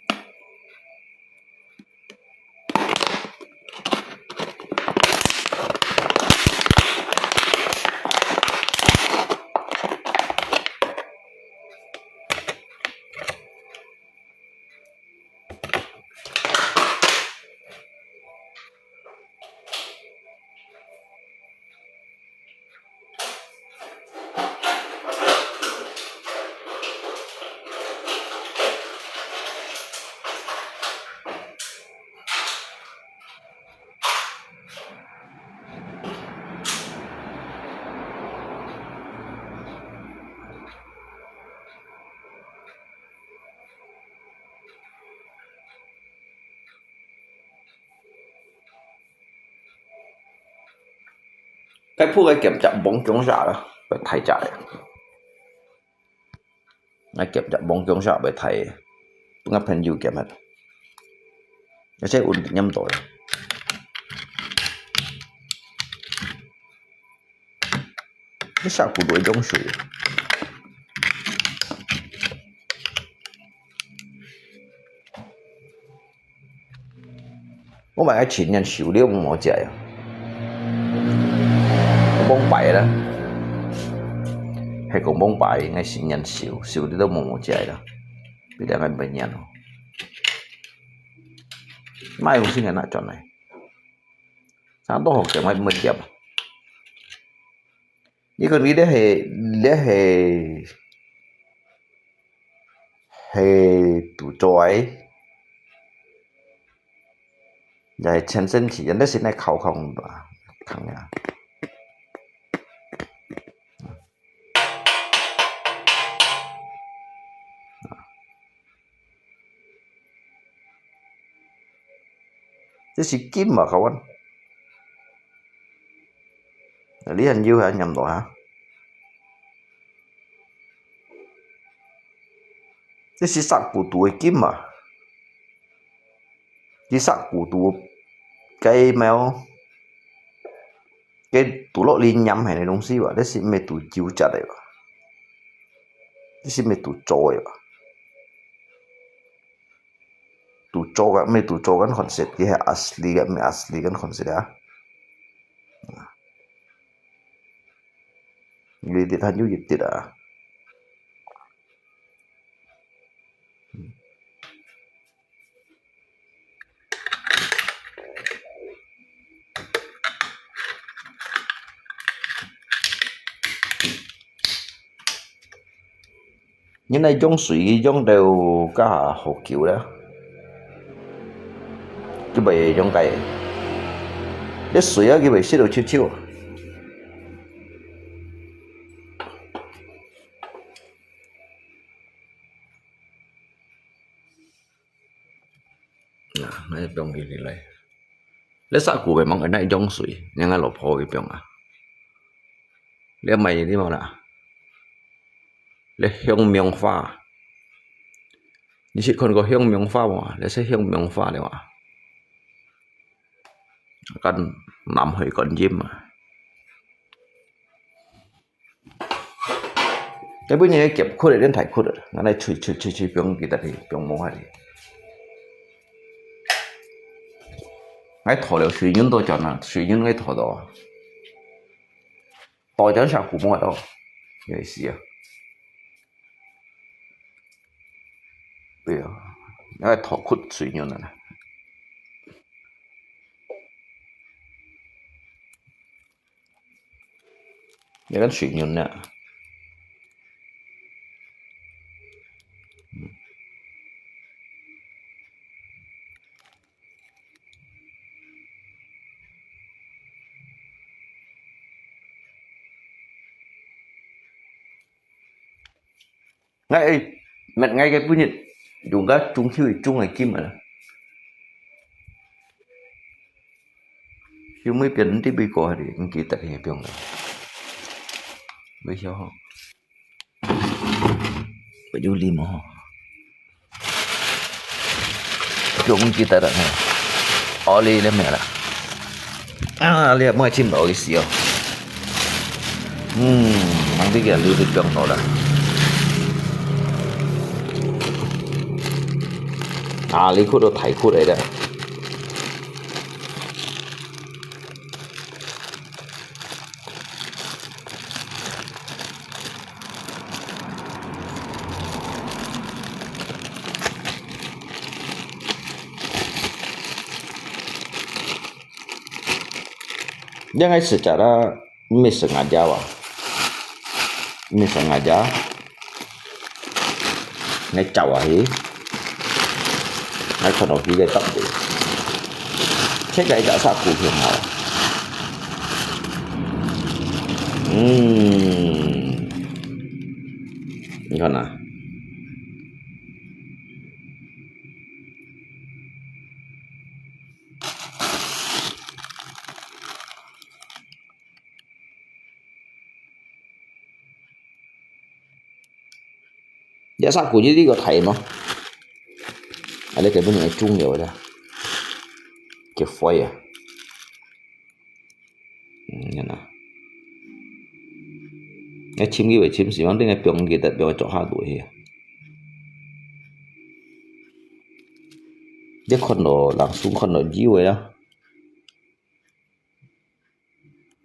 該鋪个鹹汁無咁少啦，會太濟啦。該鹹汁無咁少會太，分个朋友鹹个，而且有黏到啦。 你下蠱都會用水。我買个青年燒了無食呀。我忘擺啦。係講忘擺，應該新年燒，燒了都無無食啦。比較愛明年咯。買東西个哪轉來？ 差不多好食，我毋會夾。你看你這係，這係，係肚嘴，也係全身體，這係來烤烤啊，烤啊。 這係金啊，各位。你還有還念到哈？這係石鼓肚个金啊，這石鼓肚个貓，个肚落裡黏係个東西吧，這係毋係肚油質个吧？這係毋係肚做个吧？ 肚做个，毋係肚做个款式，佢係asli个，毋係asli个款式啊。有一滴，還有一滴啊。你來用水用到較好久了，佢會用个。你水啊，佢會濕到臭臭。啊，𠊎放佢入來。你石鼓會吂愛用水，你𠊎老婆會放啊。你買你無啦？你香茗花，你識看過香茗花無？你識香茗花了啊？跟南海觀音啊。 這本人个夾窟个，恁大窟个，𠊎來吹吹吹吹，放佢搭去，放無下去。𠊎拖了水銀到轉啊，水銀𠊎拖到啊，到轉下古無到，有意思啊。對啊，𠊎拖窟水銀啊。 你看水銀呢？𠊎愛，搣𠊎个本日用个中秋个中个金啊。小妹變你被過去，你記得个不用了。微笑吼。不有禮貌吼。 用記得了吼。哦，你，你沒了。啊，你莫尋到意思哦。嗯，往這個你就放到了。啊，你窟都太窟來了。 這个時節啦，毋係食牙膠啊，毋係食牙膠。 𠊎走啊去，𠊎看到佢个答案，這个一隻石鼓挺好。嗯，你看呐。 這石鼓你這個大無？啊，你根本就中了啦，結灰啊！嗯，看啊，你尋佢會尋死，反正你放佢，放佢做下落去啊！你看到人手看到以為啊！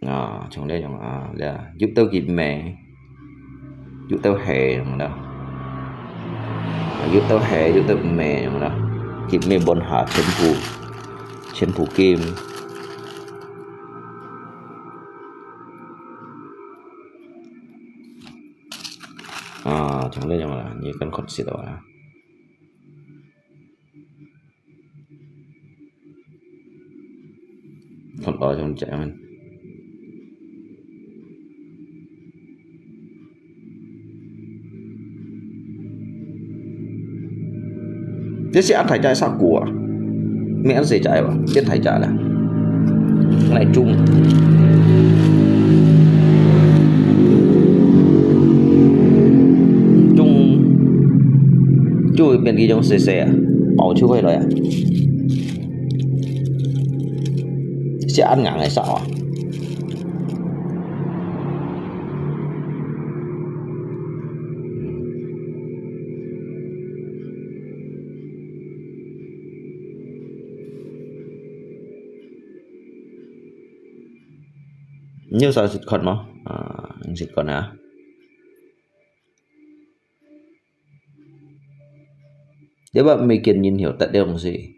啊，像這樣啊，這，入到結尾，入到下樣啦。啊，入到下，入到尾樣啦。結尾半下全部，全部金。啊，像這樣啦，你看看識到啊。 看到像這樣。這係恁大隻石鼓啊？毋係恁細隻个吧？變大隻了。來種。就會變成一種細細啊，包就會來啊。係恁硬个燒啊。 你有試看無？啊，你試看啊。你捌毋係見人曉得這東西，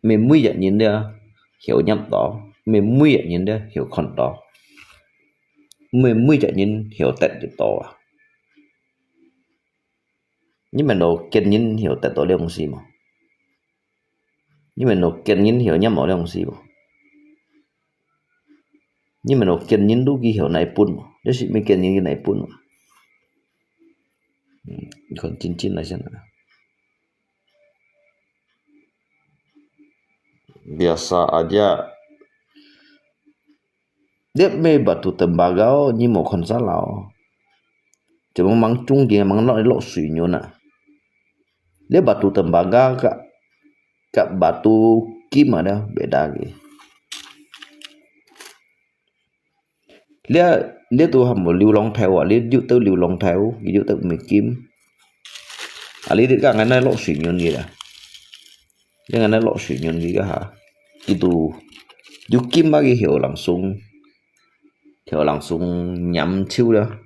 毋係每一人咧曉拈到，毋係每一人咧曉看到，毋係每一人曉得得到啊。你問到見人曉得到這東西無？ 你問到見人曉拈到這東西無？你問到見人都佢曉哪分無？這係毋係見人佢哪分無？嗯，你看真真來先啊。Biasa aja. 這毋係batu tembaga，你無看煞了。Cuma mang中間mang落落水銀啊。這batu tembaga甲甲batu金啊，這beda个。這這都還無流浪頭啊，這有兜流浪頭，佢有兜毋係金。啊，你這个𠊎哪落水銀个啦。 你看該落水銀个下，佢都有金啊，佢曉langsung，曉langsung拈手了，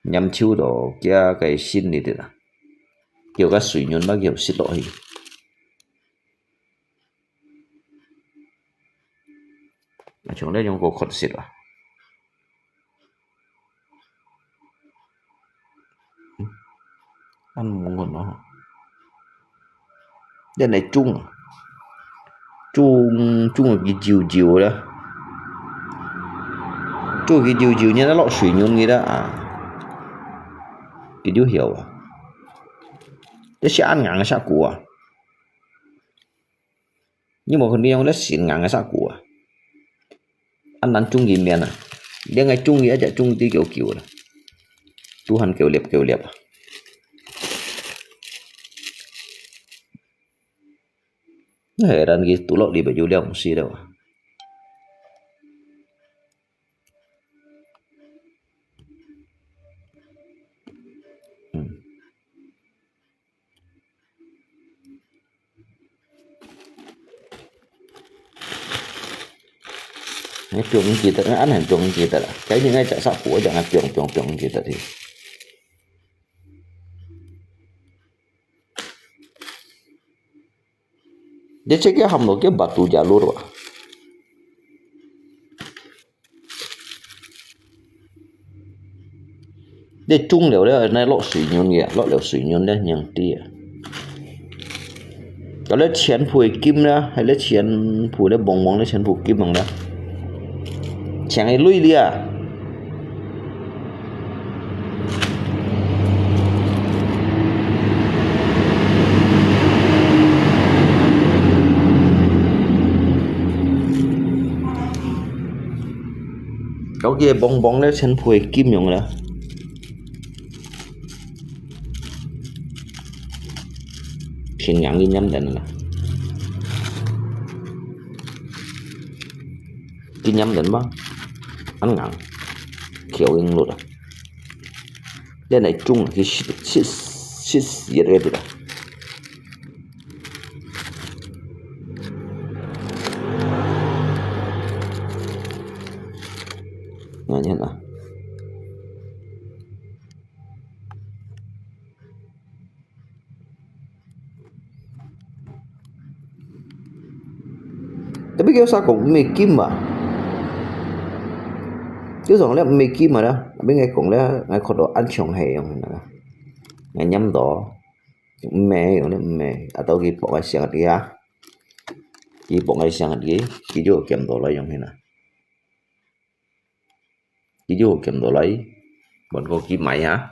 拈手到佢个心裡底啦，叫个水銀啊，叫食落去。啊，像這樣个可食啊。 恁無問咯。這來種啊，種種佢幼幼啦，種佢幼幼，然後落水銀佢啦啊，佢就曉啊。這係恁硬个石牯啊。 你無看你用這新硬个石牯啊？恁難種佢面啊！你愛種佢一隻種啲久久啦，都還久粒久粒啊！那係咱佢堵落裡邊有了毋係了啊？嗯。 你放毋記得，恁樣放毋記得啦。該你愛食啥貨，就愛放放放毋記得去。你這个喊落去batu jalur啊？ 你種了了，那落水銀个，落了水銀了，樣子啊。有了全部个金了，還有全部个黃黃个全部金了，全个鐳了啊。 OK，bong bong咧，全部係金樣啦。平常佢黏等啦。佢黏等嘛，恁硬，翹硬落啊。你來種啊，佢食食食死个對啦。 Nah, yan ah. Tapi佢有啥講毋係金啊？佢講咧毋係金啊啦，tapi𠊎講咧，𠊎看到恁像係樣个啦。𠊎黏到，毋係樣咧，毋係，啊，到佢放个聲个啊，佢放个聲个，佢就撿到來樣个啦。 佢就撿到來，問過佢買啊，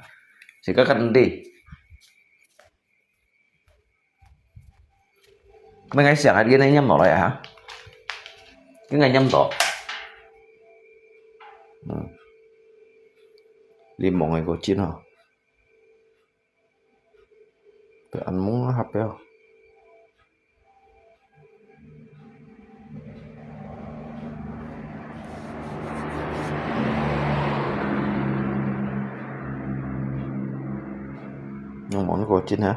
自家看毋得。Mengay siang at yan ay nyam nolay ha? Kaya ngay nyam to. Hmm. Limong ay ko chin ho. Pe ăn mông hap ya. Yang món có chín hả?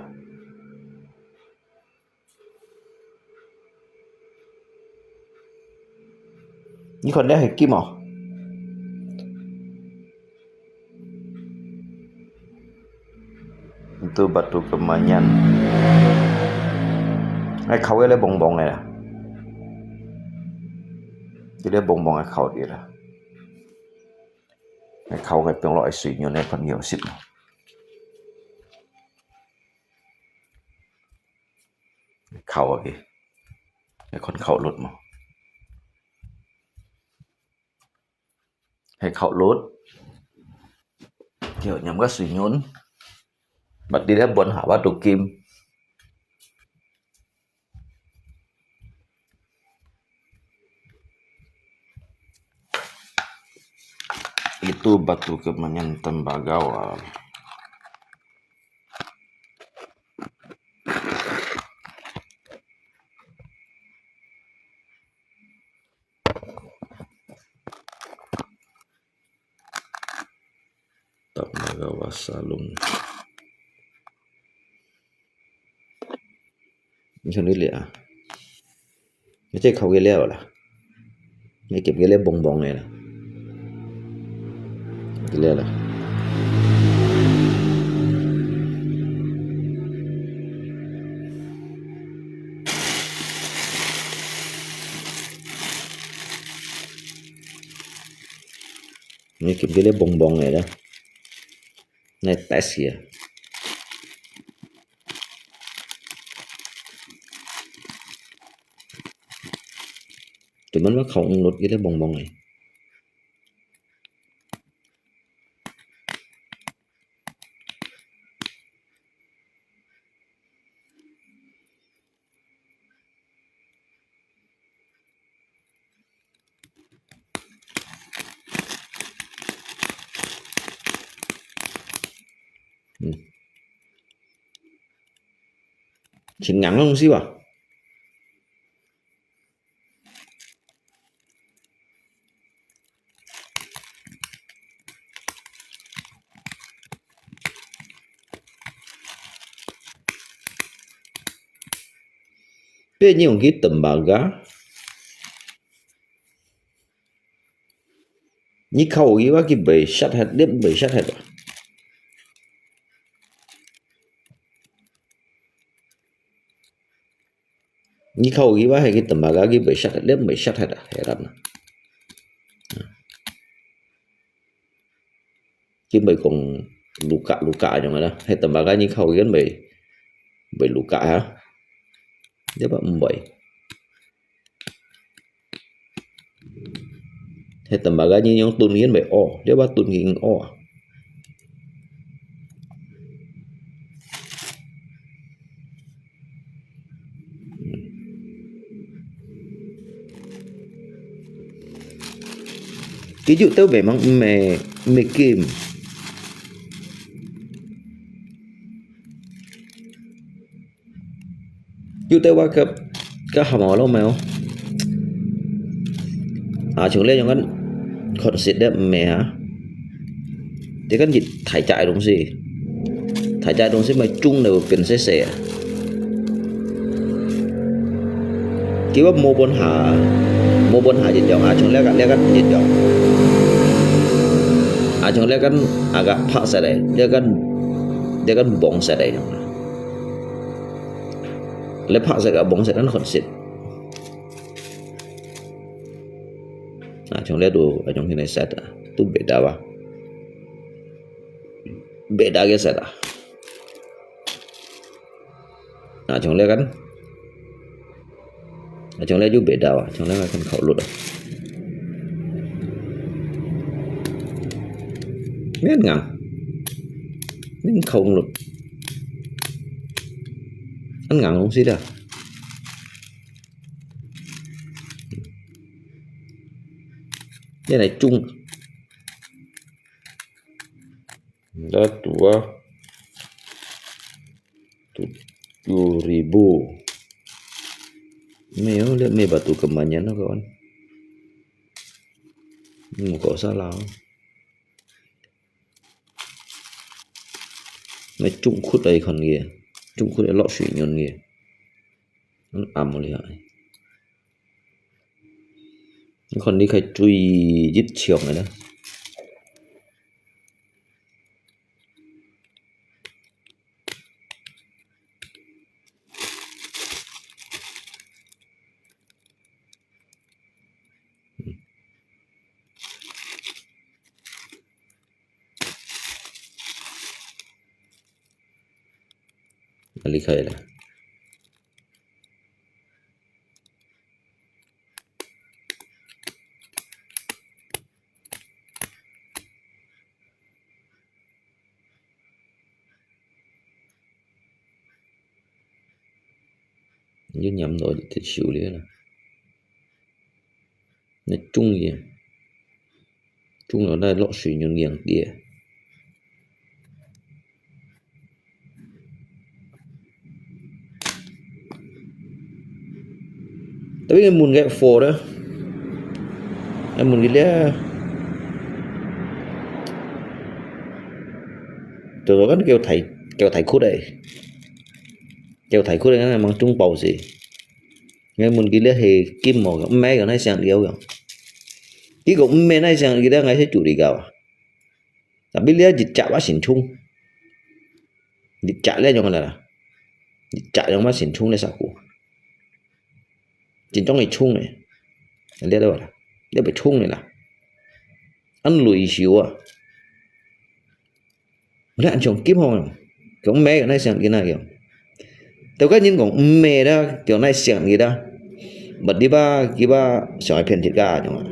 Ni kon dia hekim oh. Itu batu kemanyan. Ai khâu le bong bong le. Jadi bong bong ai khâu dia lah. Ai khâu ai piang lo ai sui nyu ne kon nyu sit. Khâu kì. Ai kon khâu lut mo. Ai khâu lut. Kiu nyam ka sui nyun. Bat di le bon ha bat tu kim. Itu batu kemanyan tembagau. Tembagau salung. Ni kon dia ah. Ni khâu kì liao lah. Ni kim kì liao bong bong le lah. Kì liao lah. Ni kim kì liao bong bong le lah. Ni test ya. Teman mah khâu lut kì liao bong bong le. Hmm. Chính ngắn không xíu à? Pe nyung kì tembaga. Ni khâu kì wa kì bai sat het, liep bai sat het wa. Ni khâu kì wa he kì tembaga kì bai sat het, liep bai sat het a, he ram na. Kì bai kong luka luka nyung na, he tembaga ni khâu kì bai, bai luka ha. Dia ba bai. He tembaga ni nyung tun kì bai o, dia ba tun kì o. Kì yu têu bai mang me, me kim. Yu têu wa ke, ke hamo lo me o. À, chúng ta dùng cái khôn xịt đấy mẹ hả? Thì cái dịch thải chạy đúng gì? Thải chạy đúng gì mà chung đều biến xe xe à? Kì wa mô bôn hà, mô bôn hà dịch dòng, à, chúng ta cái, cái dịch dòng. À, chúng ta cái, à, cái phạ xe đấy, cái, cái bóng xe đấy. Lê phạ xe cái bóng xe đấy khôn xịt. À, chúng ta đủ, à, chúng ta này xe đó, tu bê đá wa. Bê đá cái xe đó. À, chúng ta cái À, chúng ta yu bê đao à, chúng ta cần khâu lut à. Miễn ngang. Miễn khâu lut. Ăn ngang không xí đó. Cái này chung. Đó, tủ á. Tủ, Tujuh ribu. Meh, oh, lihat meh batu kemanyan, oh, kawan. Hmm, kok salah. Ngai Trung Quốc來看个，Trung Quốc來落水銀个。嗯，暗个厲害。你看你開最一場个啦。 哪里可以了？ 你就黏到一手了啦。你中意，中了那落水银两跌。 Tapi ngai mun ngai four dah. Ngai mun kile. Tuh kan kêu thầy, kêu thầy khút đây. Kêu thầy khút đây ngai mang trung bao gì. Ngai mun kile he kim mò, mẹ kêu nai siang liao kêu. Kí kêu mẹ nai siang kile ngai sẽ chủ đi kêu. Tapi lihat jejak wak sin chung. Jejak lihat yang mana lah. Jejak yang wak sin chung lihat saku. Jin chung ni chung ni. Lihat apa lah. Lihat apa chung ni lah. An lui siu ah. Lihat an chung kim hong. Kong mẹ nai siang kina kong. Tao cái nhìn kong mẹ đó, kiểu nai siang kì đó. Bật đi ba, kì ba, siang ai phiền thiệt cả, nhưng mà.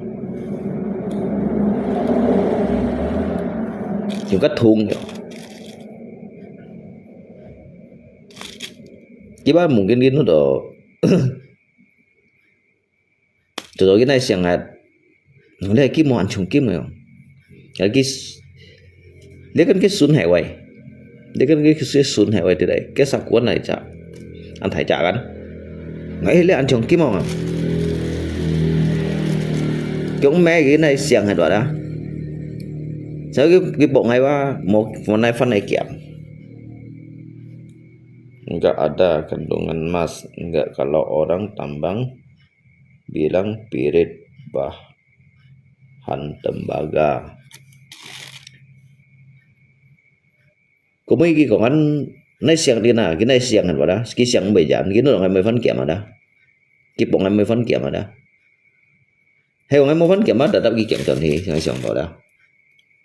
Yung ka thung yo. Kiba mungkin gin no do. Tuh tuh gin nai siang at. Nang le kim mo an chung kim yo. Lagi, lagi kan ke sun hai wai. Lagi kan ke sun hai wai today. Ke sa kuan nai cha. An thai cha kan. Ngai le an chung kim mo. Kiong me gin nai siang hai wa da. Sa ki, ki bok ngai wa, mo, mo nai fan nai kiam. Enggak ada kandungan emas, enggak kalau orang tambang bilang pirit bahan tembaga. Kau mai ki kong an nai siang di na, ki nai siang han wa da, ki siang bai jan, ki no ngai mai fan kiam da. Ki bok ngai mai fan kiam da. Hei, ngai mai fan kiam da, tetap ki kiam chon hi, ngai siang da.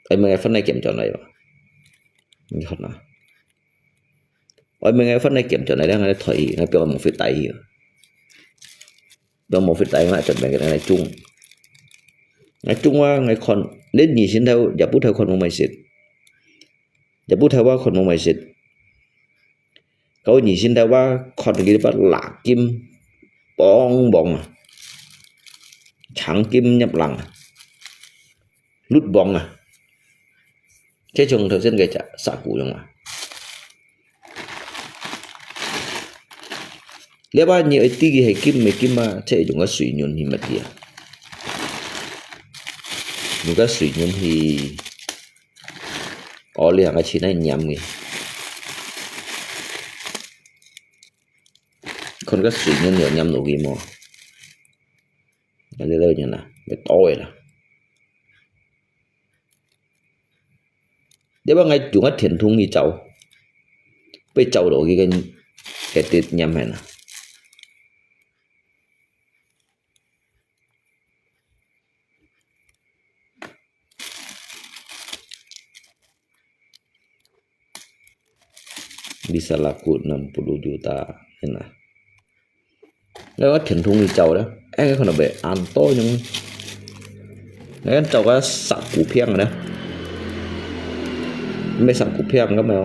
Ai mai fan nai kiam chon lai wa. Ni hot na. Ôi, mình ngai phát này kiểm tra này đang ngai thoi, ngai piao mong fit tai hi. Piao mong fit tai ngai chọn mình cái này chung. Ngai chung wa ngai khon, lên nhị xin theo, giả bút theo khon mong mai sit. Giả bút theo wa khon mong mai sit. Kau nhị xin theo wa khon cái bắt lạ kim, bong bong à. Trắng kim nhập lăng à. Lút bong à. Cái chung thầu sen cái chả, xả củ chung à. Lihat ba, nyi ai ti ki hai kim, mai kim ba, che chung ka sui nyun hi mat ya. Nyun ka sui nyun hi. Ôi, lihat ka chi nai nyam ngi. Kon ka sui nyun yo nyam no ki mo. Ka le le nyun na, mai to la. Lihat ba ngai chung a thian thung hi chau. Bai chau lo ki kan edit nyam hai na. Bisa laku enam puluh juta, hai na. Ngai wa thian thung hi chau da. Ai, ngai khon na bai an to nyung. Ngai kan chau ka sa ku phiang da. Mai sa ku phiang ka mai.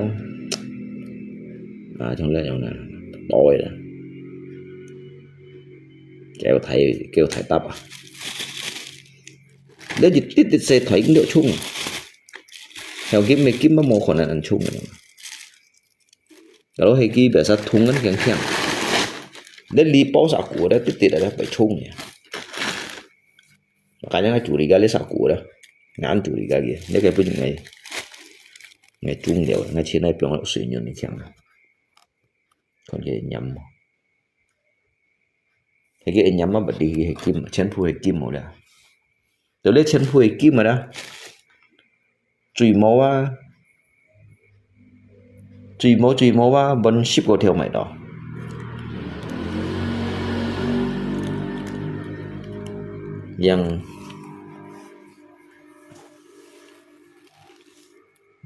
À, chung le chung na. To da. Kêu thai, kêu thai tap à. Leh jit tit tit se thai ndio chung. Heo kim mai kim ma mo khon an chung. Kalau heki biasa thung kan kiang kiang. Dia li pau sa ku dia titit ada pai thung ya. Makanya ngai curiga dia sa ku dia. Ngan curiga dia. Dia kayak pun ngai ngai thung dia. Ngai cina piang sui nyun ni kiang. Kon ke nyam. Heki e nyam ma bati heki, chen phu heki mo la. Tole chen phu heki ma la. Chui mo wa. Chui mo chui mo wa, bon sip ko theo mai to. Yang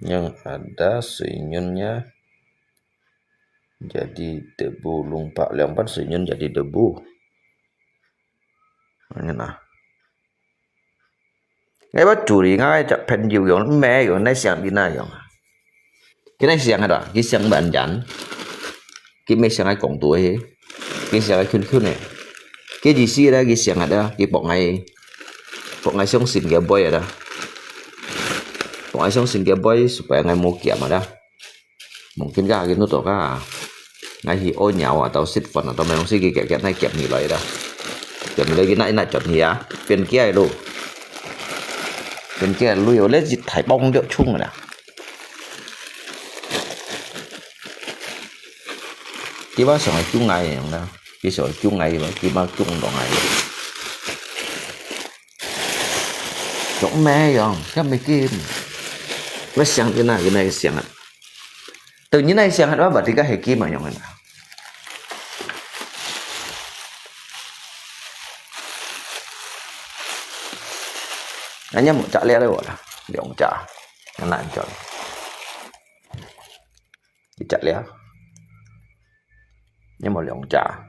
yang ada sui nyunnya jadi debu, lung pak liang pan sui nyun jadi debu. Ngen ah. Ngai ba curi ngai cak pen jiu yong me yong nai siang di na yong. Ki nai siang ada, ki siang ban jan. Ki me siang ai kong tu he. Ki siang ai kun kun he. Ki ji si ada, ki siang ada, ki pok ngai. Pok ngai siang sin ki boy ada. Pok ngai siang sin ki boy supaya ngai mo kiam ada. Mungkin ka kin tu to ka. Ngai hi o nyau atau sit fon atau mai dong si ki kiak kiak nai kiak ni lai da. Kiak ni lai ki nai nai chot hi a. Pian kia lu. Pian kia lu yo le ji thai bong diok chung da. Ki ba song ai chung ngai yang da. Ki song ai chung ngai ba. Ki ba chung dong ngai. Chok me yang. Ka me ki. Ba siang ki na ki na ki siang a. Tự nhiên này siang hạt ba bati ka heki ma yong na. Anya mo chak lia le wa. Liang chak. Ngana chak. Di chak lia. Nya mo liang chak.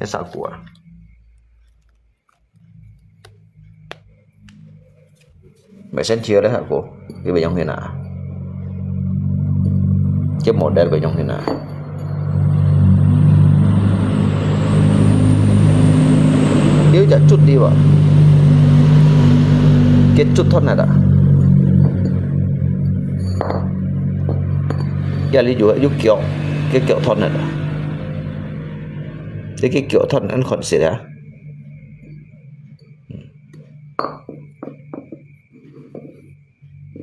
Nya sa kua. Mai sen chia le ha ko. Ki bai yong hina. Ki model bai yong hina. Ki ja chut di wa. Ki chut thon na da. Ki li ju ju kyo. Ki kyo thon na da. Ki kyo thon an khon se da.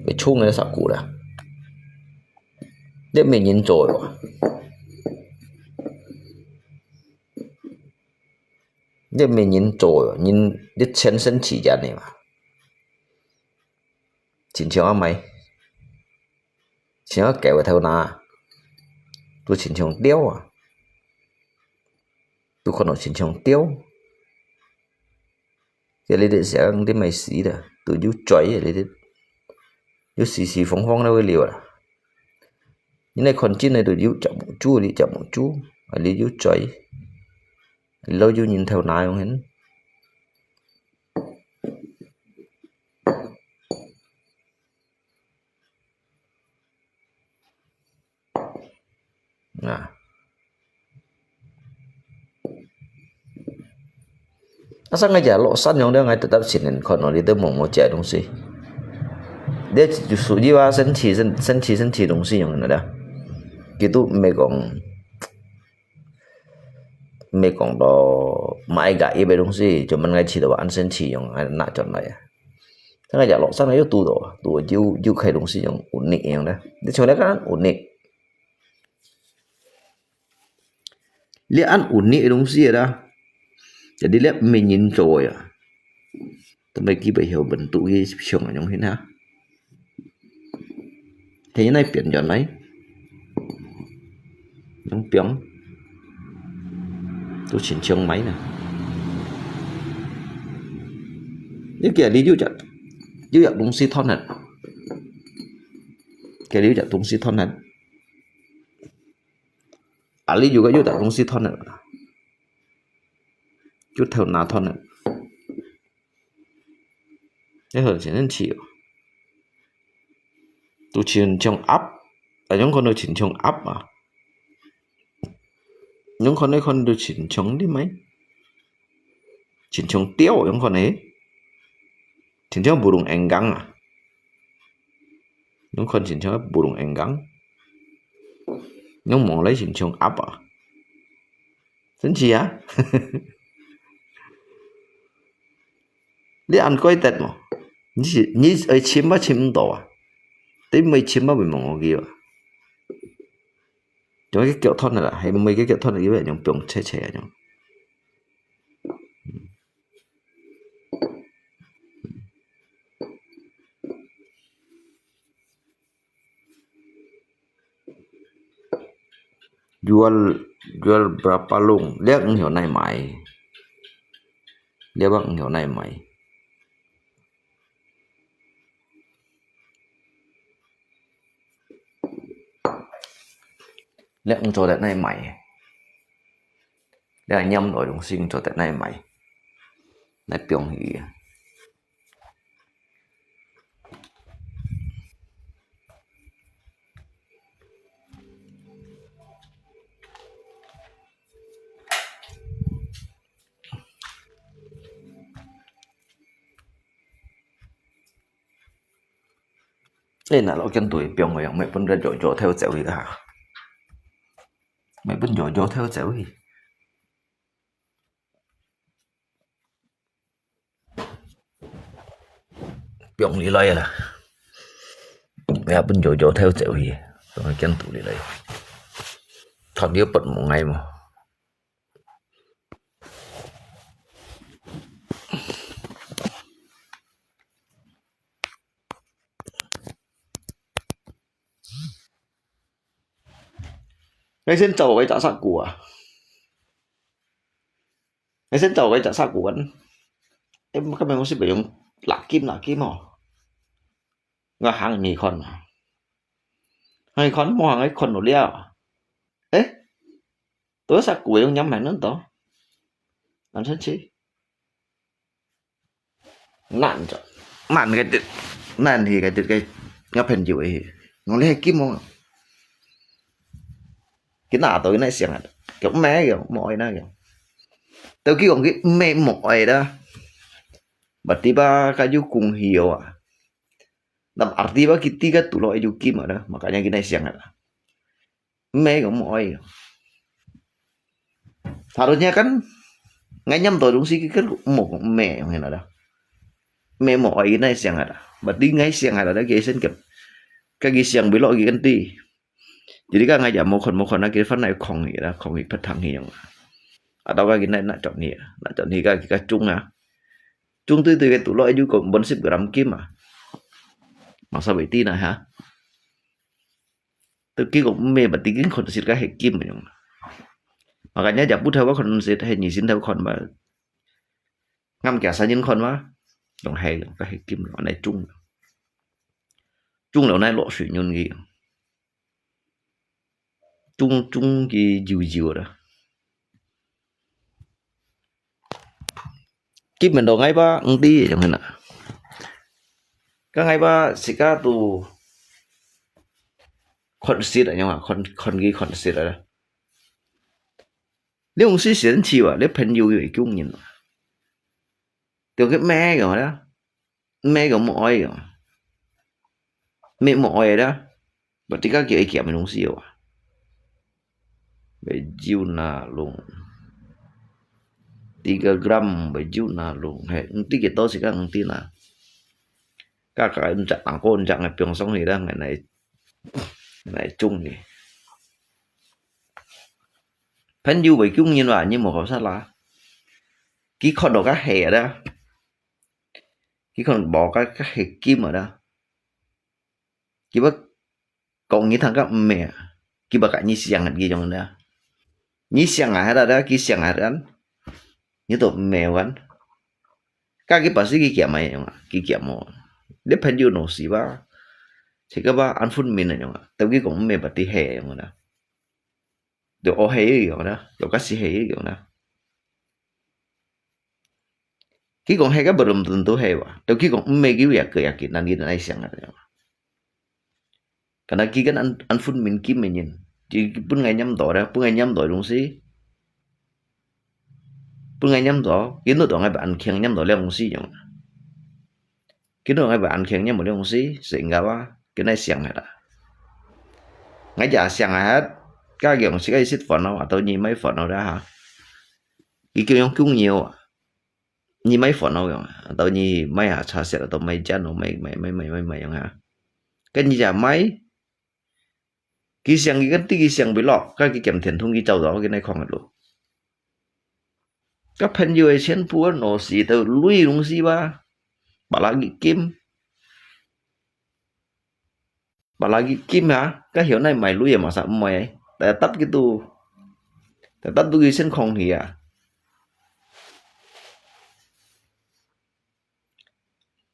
Bai chung ngai sa ku da. Dep me nyin cho yo. Dep me nyin cho yo, nyin dep chen sen chi jan ne ma. Chin chiang a mai. Chin chiang a keu thau na. Tu chin chiang tiao a. Tu kono chin chiang tiao. Ke li de siang de mai si da, tu yu choi li de. Yu si si phong phong na we liu la. Ni nai kon chin nai tu yu chak mu chu li chak mu chu. Li yu choi. Lo yu nyin thau na yong hen. Nah. Asa ngai ja lo san yong de ngai tetap sinen kon no li de mo mo che dong si. De su ji wa sen chi sen sen chi sen chi dong si yong na da. Kitu me kong me kong do mai ga i be dong si, cuman ngai chi do an sen chi yong ngai na chon lai. Sa ngai ja lo san ngai yo tu do, tu jiu jiu khai dong si yong unik yong da. De chon da kan unik. Lihat an unik dong si da. Jadi lihat menyin cho ya. Temai ki bai hiu bentuk ki siang yong hin ha. He nai pian jan nai. Yong piang. Tu chin chiang mai na. Ni kia li yu jak. Yu jak dong si thon hat. Kia li yu jak dong si thon hat. A li yu ka yu jak dong si thon hat. Yu thau na thon hat. Ê hơ, chén nên chịu. Tu chin chong áp. À, yong kon tu chin chong áp à. Yong kon tu kon tu chin chong di mai. Chin chong tiao yong kon e. Chin chong burung enggang à. 你看親像burung enggang，你望來親像鴨啊，真係啊！你恁怪得無？你是你愛尋嘛尋毋到啊？你毋愛尋嘛會望無佢啊？ 用个腳斷了啦，係毋係个腳斷了，因為用放切切啊種。Jual, jual berapa Long？這魚曉哪買？這把魚曉哪買？ 這毋做得哪買？這黏到東西毋做得哪買？哪放佢啊？ 誒，那老見對放个樣，毋係分佢搖搖頭走去哈？毋係分搖搖頭走去？放你來啦，毋係分搖搖頭走去，放佢見對你來，斷了不無愛無？ 𠊎先走个隻石牯啊！𠊎先走个隻石牯啊！誒，今日我係毋係用辣金辣金哦？𠊎行你看啊！行你看，無行你看到了啊！誒，都石牯用黏埋恁多，恁神奇。 難著，難个滴，難去个滴个，𠊎朋友个去，𠊎哩係金哦。佢拿到佢哪想啊？佢毋係个，無愛那个。到佢講佢毋係無愛啦，berarti吧，佢有恭喜哦啊。那berarti吧，佢知佢堵落有金啊啦，makanya佢哪想啊啦。 毋係講無愛。Harusnya kan，𠊎黏到東西，佢，佢無講毋係，樣形啦。毋係無愛，佢哪想啊啦？Berarti𠊎想啊啦，佢先佢，佢佢想不落，佢跟對。Jadi kan𠊎也無看，無看，那佢反來抗議啦，抗議不聽佢樣。Atau kan佢哪，哪轉去啊？哪轉去，佢，佢中啊？中對對，佢堵落，又講本身个藍金啊。Masa會知呢，哈？ 都結果毋係嘛，已經看實个係金樣。Makanya就不透過看實，係你先透看嘛。啱假山人看嘛，用係，个係金樣，來中。中了來落水銀个，中，中个油油啦。 基本都𠊎爸毋知樣啦。該𠊎爸自家都看實啊，樣啊，看，看佢看實啊。你用時神奇啊，你朋友有一種人啊，就佢咩个啦。 毋係講無愛哦，毋係無愛啦，berarti佢愛減个東西哦。Baju nalung，tiga gram baju nalung，係，毋知幾多時間毋知啦。加加毋隻，能夠毋隻，𠊎放上去啦，𠊎來，來種哩。朋友會種人話，你無好煞啦。佢看到較係啦。 佢可能無个，个係金个啦。佢會講你聽个毋係啊，佢會甲你想个，佢種啦。你想啊，係啦，佢想啊，你都毋係完。甲佢把事佢減啊樣啊，佢減哦。你朋友老實吧，這个吧，安分面个樣啊，對佢講毋係，把佢係樣啦。 就哦係一樣啦，就假使係一樣啦。佢講係个belum tentu係哇，就佢講毋係，佢也个也緊，難你來想啊。Karena佢跟安安分面金个人，佢本來黏到啦，本來黏到東西，本來黏到，佢都當个安強黏到了東西樣。佢都當个安強黏到了東西，sehingga啊，佢哪想忒啦。𠊎也想忒，該樣自家食飯咯，atau你買飯咯啦哈。佢叫樣供應啊，你買飯咯樣，atau你買下茶食，atau買煎咯，買買買買買買樣哈。該你也買，佢想佢跟對佢想不落，該佢減田通佢走走，佢哪看个路。 該朋友个錢分人攞死，都鐳東西吧，把拉佢金，把拉佢金啊，該曉得買鐳个嘛，啥毋會，tetap gitu，tetap都佢先空去啊。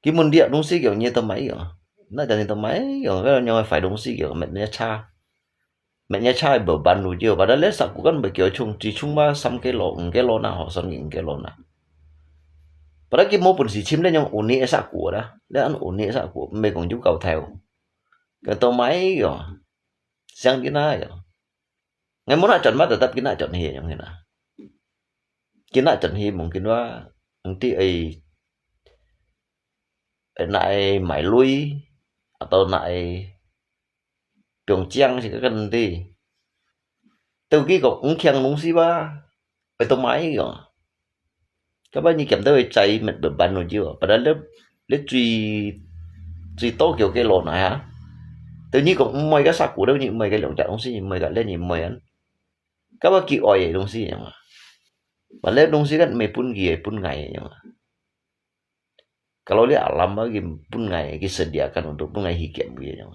佢問你東西叫你都買哦，那叫你都買哦，該樣个壞東西叫乜乜差。 Menya chai beban lu jiu, padahal le saku kan bekiu chung, chi chung ma sam kilo, ng kilo na ho, sam ng kilo na. Padahal ki mo pun si chim le nyong uni e saku da, le an uni e saku, me kong jiu kau thai. Ka to mai yo, siang kina yo. Ngai mo na chon ma tetap kina chon hi nyong hina. Kina chon hi mungkin wa, ng ti ai, na ai mai lui, atau na ai Piong chiang si ka kan ti. Teu ki kok ng kiang nung si ba. Pai to mai ko. Ka ba ni kiam teu chai met beban no jiu. Padahal le, le chui, chui to kiu ke lo na ha. Teu ni kok mai ka saku teu ni mai ka liong jak nung si ni mai ka le ni mai an. Ka ba ki oi nung si yang. Ba le nung si kan me pun ki pun ngai yang. Kalau le alam ba ki pun ngai ki sediakan untuk pun ngai hi kiam ki yang.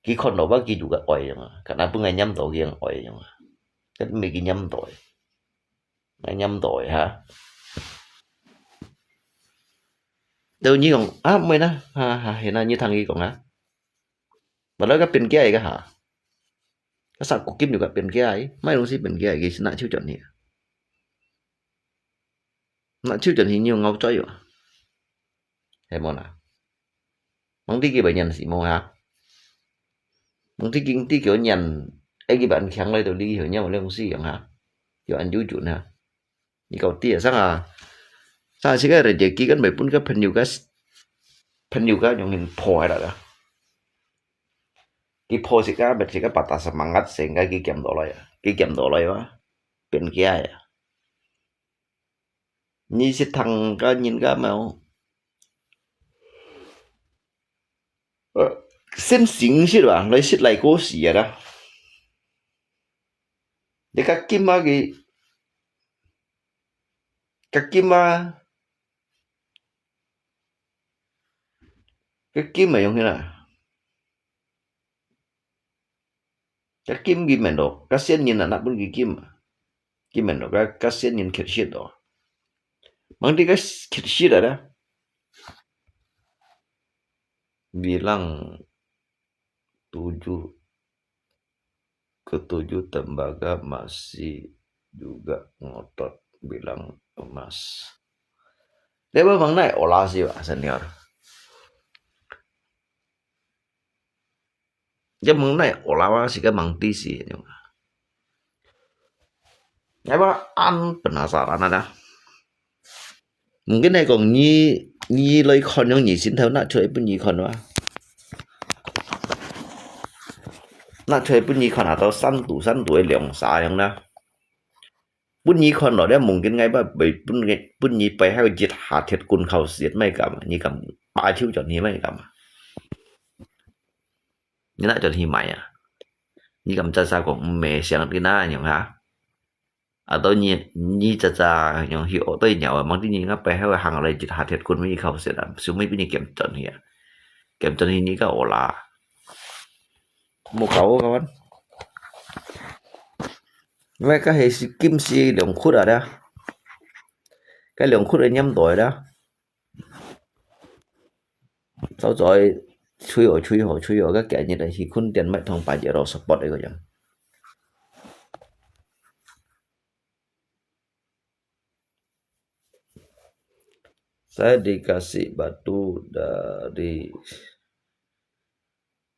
Ki khon lo ba ki juga oi yang. Karena pun ngai nyam to ki yang oi yang. Kan me ki nyam to. Ngai nyam to ha. Teu ni kong, ah, mai na, ha, ha, hena ni thang ki kong ha. Ba lo ka pin kia ka ha. Ka sa ko kim juga pin kia, mai nung si pin kia, ki sina chiu chon ni. Na chiu chon hi niu ngau choi yo. He mo na. Mang ti ki bai nyan si mo ha. Mang ti king ti kyo nyan. Ai ki ban kiang lai to li hyo nyau le si yang ha. Yo an ju jun ha. Ni kau ti sang ha. Sa si ka re je ki kan bai pun ka phen yu ka. Phen yu ka nyong hin pho hai la da. Ki pho si ka bet si ka patah semangat sehingga ki kiam to lai ya. Ki kiam to lai wa. Pin kia ya. Ni sit thang ka nyin ka mau. Sin sing sit wa, lai sit lai ko si ya da. Ni ka kim ma ki, ka kim ma, ka kim ma yong hina. Ka kim ki men do, ka sien nyin na na pun ki kim. Ki men do, ka, ka sien nyin khet shit do. Mang ti ka khet shit ada. Bilang tujuh, ketujuh tembaga masih juga ngotot bilang emas. Dia ba mang nai ola si ba senior. Ye mung nai ola wa si ka mang ti si. Ngai ba an penasaran ada. Mungkin nai kong ni, ni loi khon yong ni sin thau na choi pun ni khon wa. Na choi pun ni khon atau san tu, san tu e liong sa yong na. Pun ni khon lo, dia mungkin ngai ba, bai pun ngai, pun ni pai hau jit ha thiet kun khau siet mai kam, ni kam, ba chiu chon ni mai kam. Ni na chon hi mai ya. Ni kam cha sa kong me siang ti na nyong ha. Atau ni, ni cha cha nyong hi o toi nyao, mang ti ni nga pai hau hang lai jit ha thiet kun mi khau siet am. Su mi pin ni kiam chon hi ya. Kiam chon hi ni ka ola. Mo kau kawan. Ngai ka he si kim si liong khut ada. Ka liong khut nyam doi da. Sau choi chui ho, chui ho, chui ho, ka kia ni da hi khun tian mai thong pa je ro support ai ko yang. Saya dikasih batu dari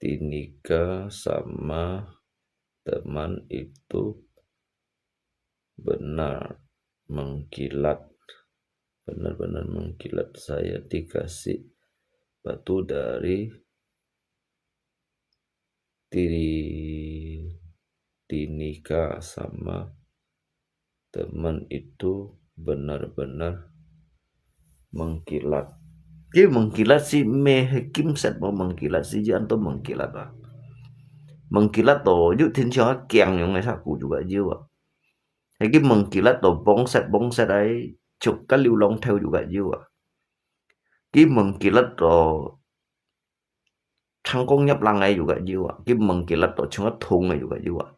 Tinika sama teman itu benar mengkilat, benar-benar mengkilat. Saya dikasih batu dari Di, di nikah sama teman itu benar-benar mengkilat. Ki mengkilat si meh he kim set mo mengkilat si jian to mengkilat ah. Mengkilat to yuk thin siang kiang yong ngai saku juga jiu ah. He ki mengkilat to bong set bong set ai chuk ka liu long theu juga jiu ah. Ki mengkilat to 长工 nhập lang ai juga jiu ah, ki mengkilat to chunga thung ai juga jiu ah.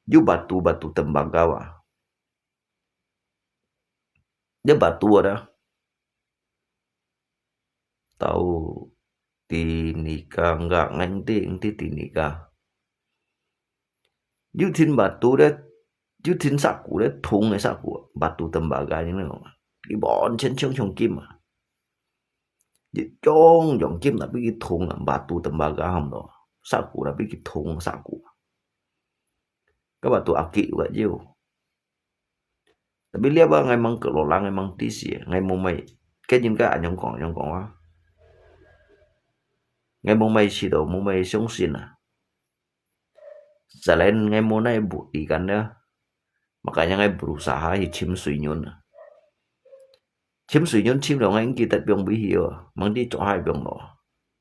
Yu batu batu tembakau ah. Yu batu ada. Tau di nikah enggak ngai engti engti di nikah. Yu thin batu de, yu thin saku de thung ai saku batu tembakau ni. Ibon chen chong chong kim ah. Yong yong kim tapi ki thung ah, batu tembakau ham to. Saku tapi ki thung saku. Ka batu aki juga jiu. Tapi liap ah ngai mang kelo lang ngai mang ti si, ngai mo mai. Cái nhìn cái anh không còn không còn ah. Ngai mo mai si to mo mai sống sinh ah. Selain ngai mo nai bu ti kan ya. Makanya ngai berusaha hi chim sui nyun. Chim sui nyun chim lo ngai ki tat biong bi hi wa. Mang di cho hai biong lo.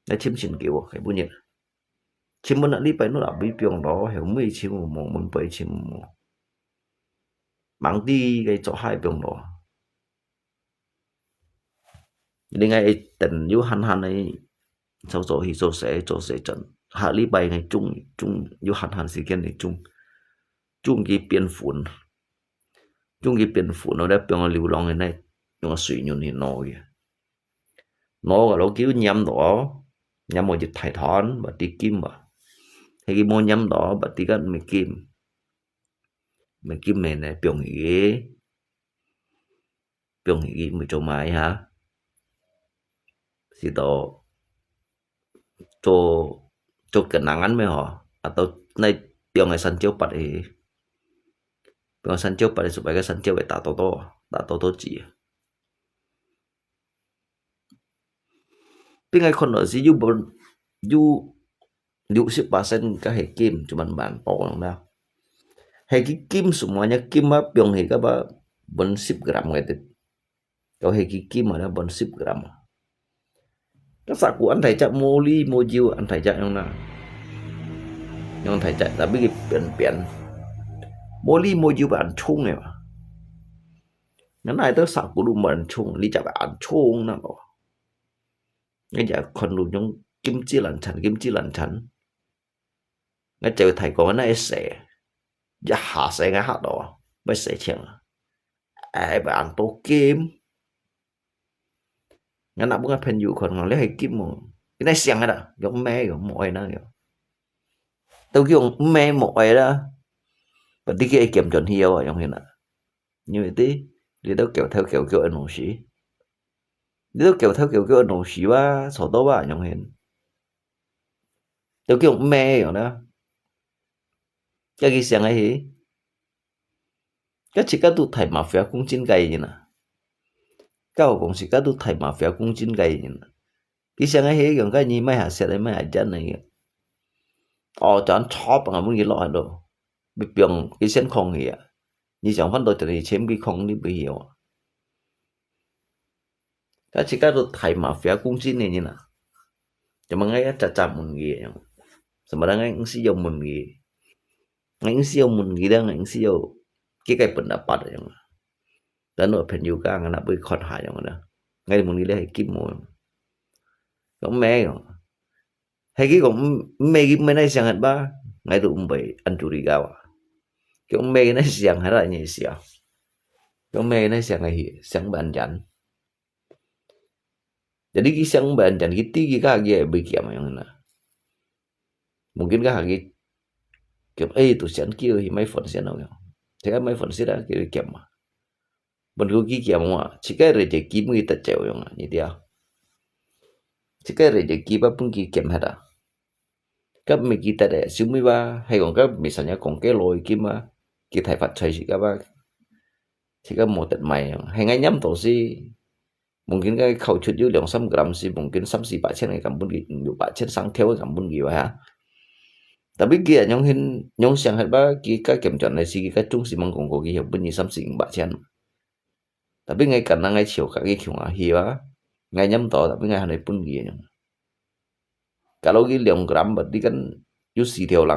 Ngai chim sin ki wa, kai bu nyet. Chim mun li pai nu la bi biong lo, heu mui chim mo, mun pai chim mo. Mang di kai cho hai biong lo. Li ngai ai ten yu han han ai, cho cho hi cho se cho se chan. Ha li pai ngai chung chung yu han han si kian ni chung. Chung ki pian fun. Chung ki pian fun no da piang liu long nai. Yong sui nyun hi no ki. No ka lo ki nyam do. Nyam mo jit thai thon, ba ti kim ba. He ki mo nyam do, ba ti kan me kim. Me kim me ne piang hi. Piang hi ki mui cho mai ha. Si to cho cho kenangan me ho. Atau nai piang ai san chiu pat hi. Piang ai san chiu pat hi, supaya ka san chiu ai ta to to, ta to to chi. Pi ngai khon lo si yu bon yu 六十八 sen ka he kim, cuman ban to lang da. He ki kim semuanya kim ba piong he ka ba bon sip gram ngai tip. Kau he ki kim ada bon sip gram. Ka saku an thai chak mo li mo jiu an thai chak yong na. Yong thai chak tapi ki pian pian. Mo li mo jiu ba an chung e ba. Ngan nai to saku lu mo an chung, li chak ba an chung na lo. Ngai ja khon lu yong kim chi lan chan, kim chi lan chan. Ngai cheu thai kong nai se. Ja ha se ngai ha do. Bai se chiang. Ai ba an to kim. Ngai na bu ngai phen yu khon ngai le hai kim mo. Ki nai siang da. Yong me yong mo ai na yong. Tau ki yong me mo ai da. Ba ti ki ai kim chon hi yo yong hin na. Ni ti. Li tau kiu thau kiu kiu an no si. Li tau kiu thau kiu kiu an no si ba. Cho to ba yong hin. Tau ki yong me yong na. Ka ki siang ai hi. Ka chi ka tu thai mafia kung chin kai yin na. Ka ho kong si ka tu thai mafia kung chin kai yin na. Ki siang ai he yong ka ni mai ha siat ai mai ha jan ai. O chan chop nga mun ki lo ha do. Bi piong ki sian khong hi a. Ni siang phan do chan ni chem ki khong ni bi hi o. Ka chi ka tu thai mafia kung chin ni ni na. Chan ma ngai cha cha mun ki yong. Sa ma da ngai ng si yo mun ki. Ngai ng si yo mun ki da ngai ng si yo. Ki kai pen da pat yong. Ka no phen yu ka ngai na bui khot ha yong da. Ngai mun ki le hai kim mo. Yong me yong. Hai ki kong me ki me nai siang hat ba. Ngai tu um bai an tu ri ga wa. Ki me ki nai siang hat ra ni sia. Ki me ki nai siang hai hi siang ban jan. Jadi ki siang ban jan ki ti ki ka ki bui kiam yong na. Mungkin ka ha ki kiam ai tu sian ki hi mai phone sian yong. Te ka mai phone sian da ki kiam ma. Bon ku ki kiam wa, chi kai re je ki mu ta cheu yong ni dia. Chi kai re je ki ba pun ki kiam ha da. Ka me ki ta de, siu mi ba, hai kong ka mi sa nya kong ke loi ki ma, ki thai phat chai si ka ba. Chi ka mo tet mai yong, hai ngai nyam to si. Mungkin ka khau chut yu liang sam gram si, mungkin sam si ba chen ngai kam bun ki, yu ba chen sang theo kam bun ki wa ha. Tapi佢啊，仰形，仰想係吧，佢个減轉來時，佢个中時吂講過，佢曉分你三四五百千。Tapi𠊎kan𠊎潮價佢窮啊，係吧？𠊎拈到，tapi𠊎還來分佢樣。Kalau佢兩gram，berarti kan有四條零，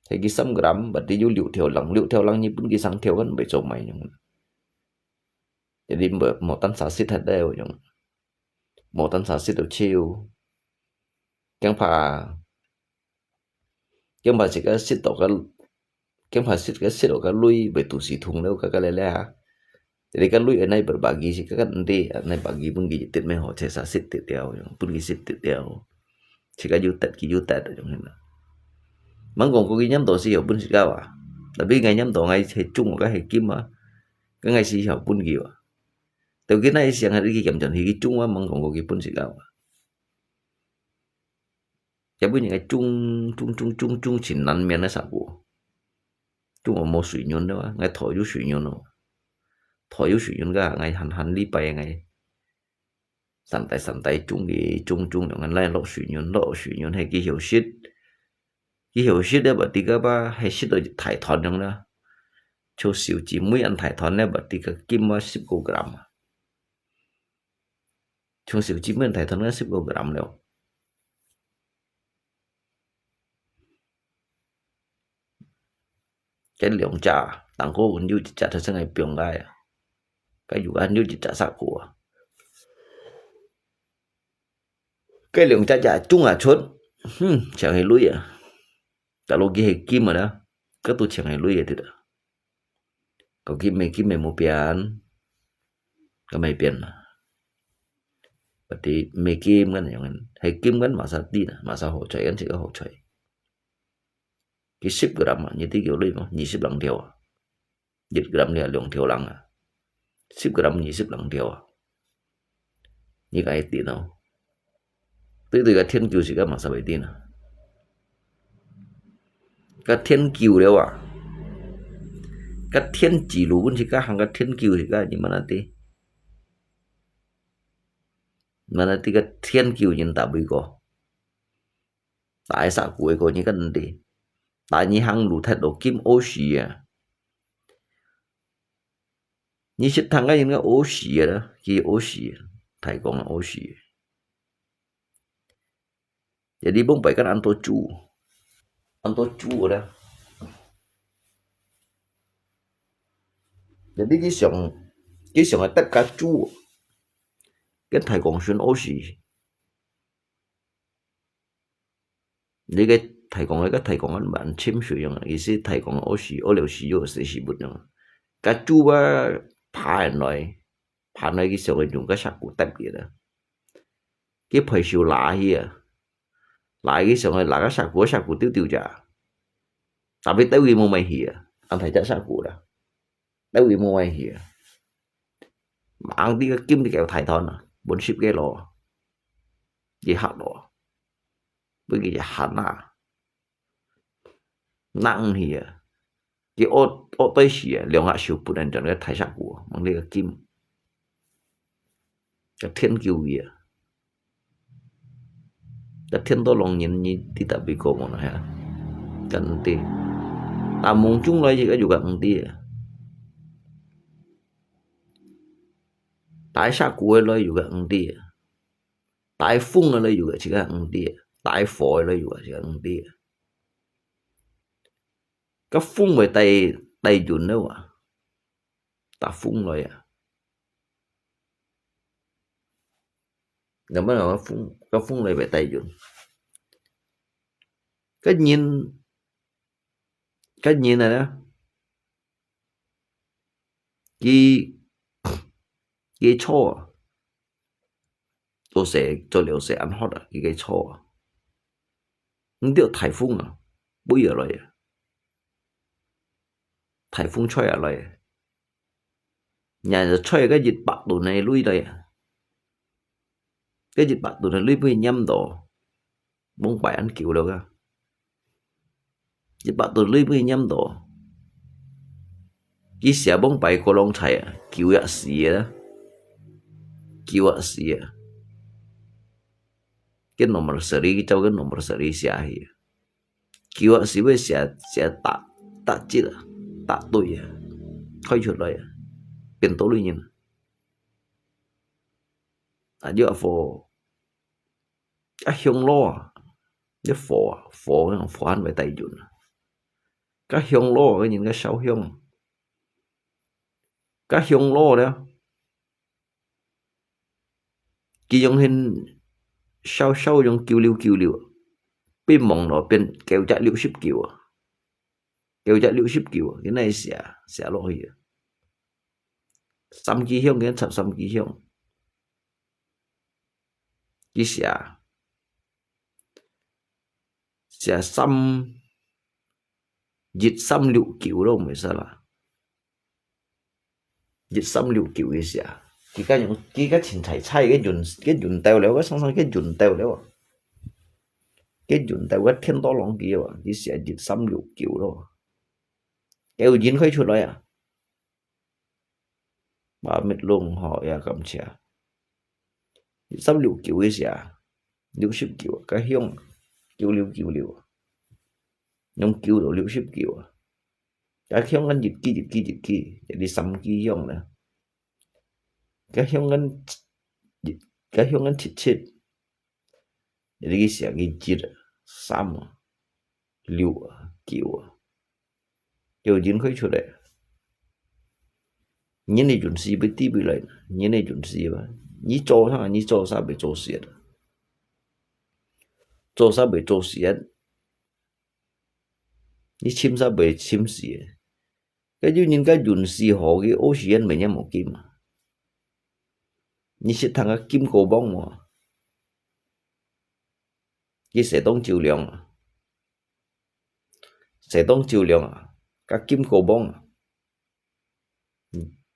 係佢三gram，berarti有六條零，六條零你分佢三條kan，毋會做麼樣。Jadi無，無單sasit係得樣，無單sasit到超，驚怕驚怕自家食到个，驚怕自家食到个鐳，會肚屎痛了，个个咧咧哈。Jadi个鐳，anai berbagi自家个，nanti，anai bagi分佢一滴，乜好，自家食滴了，分佢食滴了。自家有得，佢有得，樣形啦。吂講過佢拈到時候分自家啊，tapi𠊎拈到𠊎係中个係金啊，个𠊎時候分佢啊。到佢那一想，佢減轉去，佢中啊，吂講過佢分自家啊。 也分人个種種種種種盡難免个啥个。種啊無水源了啊，𠊎台有水源咯。台有水源个，𠊎閒閒禮拜𠊎三代三代種个種種，𠊎來落水源，落水源，係佢曉食，佢曉食了，berarti个吧，係食到大團樣啦。像小姊妹恁大團了，berarti个金啊十個gram啊。 像小姊妹大團个十個gram了。該兩隻，當過有一隻頭先个放个啊，該有還有一隻啥个啊。該兩隻隻種啊出，哼，淨係鐳啊！Kalau佢係金个啦，該都淨係鐳个，對啦。 Kau kim，無金个無變，該無變啦。Berarti無金kan樣，係金kan masa知啦，masa好彩，kan自家好彩。佢十gram啊，你知幾鐳無？二十零條啊，一gram了兩條零啊，十gram二十零條啊。 你个電腦，對對个天球自家masa會知啊。个天球了啊，个天指路分自家行个天球自家，你mana知？Mana知个天球人打幾個？打一隻鼓个個，你个毋知？打你行路踢到金屙屎啊！ 你識聽个應該屙屎个啦，佢屙屎个，大講个屙屎个。Jadi崩壞kan恁多豬，恁多豬个啦。Jadi佢想，佢想个得个豬，跟大講選屙屎。 你个大講个，个大講个蠻深水樣，意思大講屙屎，屙了屎又死屎不樣。个豬啊，爬人來，爬人來佢想个用个石鼓搭佢啦。佢配手拉去啊，拉佢想个拉个石鼓，石鼓丟丟隻。Tapi兜佢無買去啊，安排隻石鼓啦，兜佢無買去啊。Mang知个金你叫大團啊，本十个咯，佢嚇咯。 分佢一閒啊，冷去啊，佢屙，屙對時啊，兩下手不能轉个大石鼓，望你个金，个天救佢啊，个天多浪人，你知特別過無啦呀？个毋知，但夢中來个又个毋知啊，大石鼓个來又个毋知啊。 大風个來又个自家毋知，大火个來又个自家毋知。个風會帶，帶雲了啊，大風來啊。那麼个風，个風來會帶雲。个人，个人啊，佢，佢坐啊， 做事，做了事恁hot啊，佢个坐啊。毋知大風啊，飛下來啊。大風吹下來啊。然後吹个一百噸个鐳來啊。个一百噸个鐳分佢拈到，往擺恁久了啊。 一百噸鐳分佢拈到。佢寫往擺過浪菜啊，九月四啊，九月四啊。个nomor seri，佢照个nomor seri寫去啊。九啊，是會寫，寫打，打折啊，打對啊，開出來啊，變多類人啊。啊，又啊火，啊香爐啊，這火啊，火，火還會帶運啊。該香爐啊，該人該燒香啊，該香爐咧， 佢用現燒燒用九六九六，變忙咯，變九隻六十九啊，九隻六十九啊，佢哪寫，寫落去啊？三支香，佢插三支香，佢寫，寫三，一三六九咯，毋會使啦。 一三六九个時啊，佢个用，佢个清彩彩个運，个運到了，个常常个運到了啊。个運到个天多浪佢啊，佢寫一三六九咯。有人可以出來啊。把滅龍吼也感謝。一三六九个時啊，六十九啊，个香，九六九六啊，用九到六十九啊。 該香恁一支一支一支，一支三支香呢。該香恁，該香恁七七，一支寫个一啊，三啊，六啊，九啊，有人可以出來。人个運勢會知會來，人个運勢吧。你做啥，你做啥會做事啊？做啥會做事啊？ 你尋煞會尋死个。該有人个運勢好，佢屙屎煙乜也無金啊。你識聽个金箍棒無？佢踅當照亮啊，踅當照亮啊，个金箍棒啊，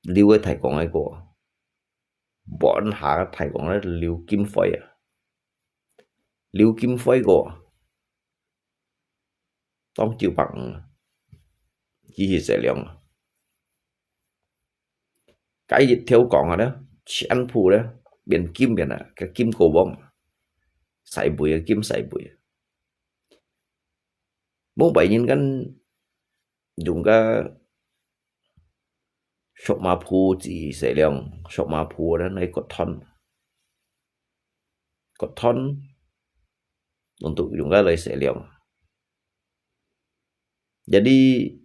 流个大光个歌，半下个大光咧流金輝啊，流金輝歌啊。 當九百五，佢係這樣啊。該一條講啊咧，全部咧，變金變啊，个金箍棒，細妹个金細妹。無擺人間用个 索馬步子細量，索馬步咧來割斷，割斷，untuk用个來細量。Jadi，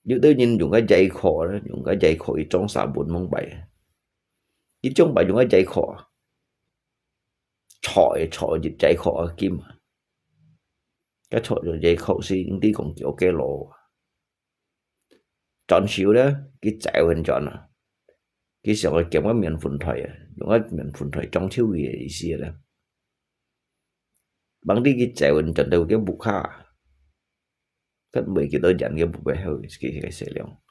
有兜人用个giải渴咧，用个giải渴去裝sabun mông擺。佢裝擺用个giải渴啊，搓个搓个giải渴啊金啊。該搓个giải渴係你知講叫个咯。 轉手咧，佢走很轉啊。佢想愛撿个面粉袋啊，用个面粉袋裝手个意思咧。Bang知佢走很轉到个屋下，佢毋會幾多錢个屋下好，佢个細量。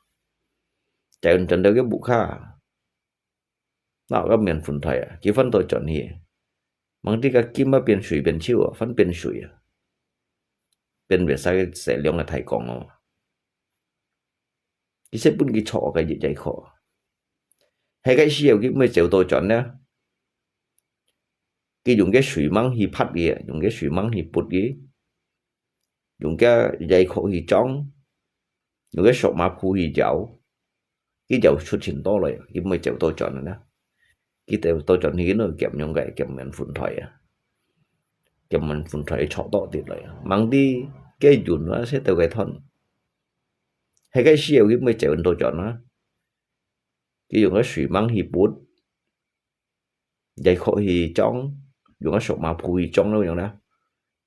走很轉到个屋下， 拿个面粉袋啊，佢翻到轉去。Bang知个金啊變水變臭啊，翻變水啊。變變晒个細量个大光哦。佢識分佢坐个日仔課。係个時候佢毋會走到轉呢。佢用个水網去拍佢啊，用个水網去撥佢。 用个giải渴去裝，用个索馬步去搖，佢搖出盡多來，佢毋會走到轉个啦。佢走到轉去，佢撿用个，撿面粉袋啊，撿面粉袋坐到跌來啊。Bang知个運啊，識到个斷。係个時候佢毋會走到轉啊，佢用个水網去撥， giải渴去裝，用个索馬步去裝咯，用啦。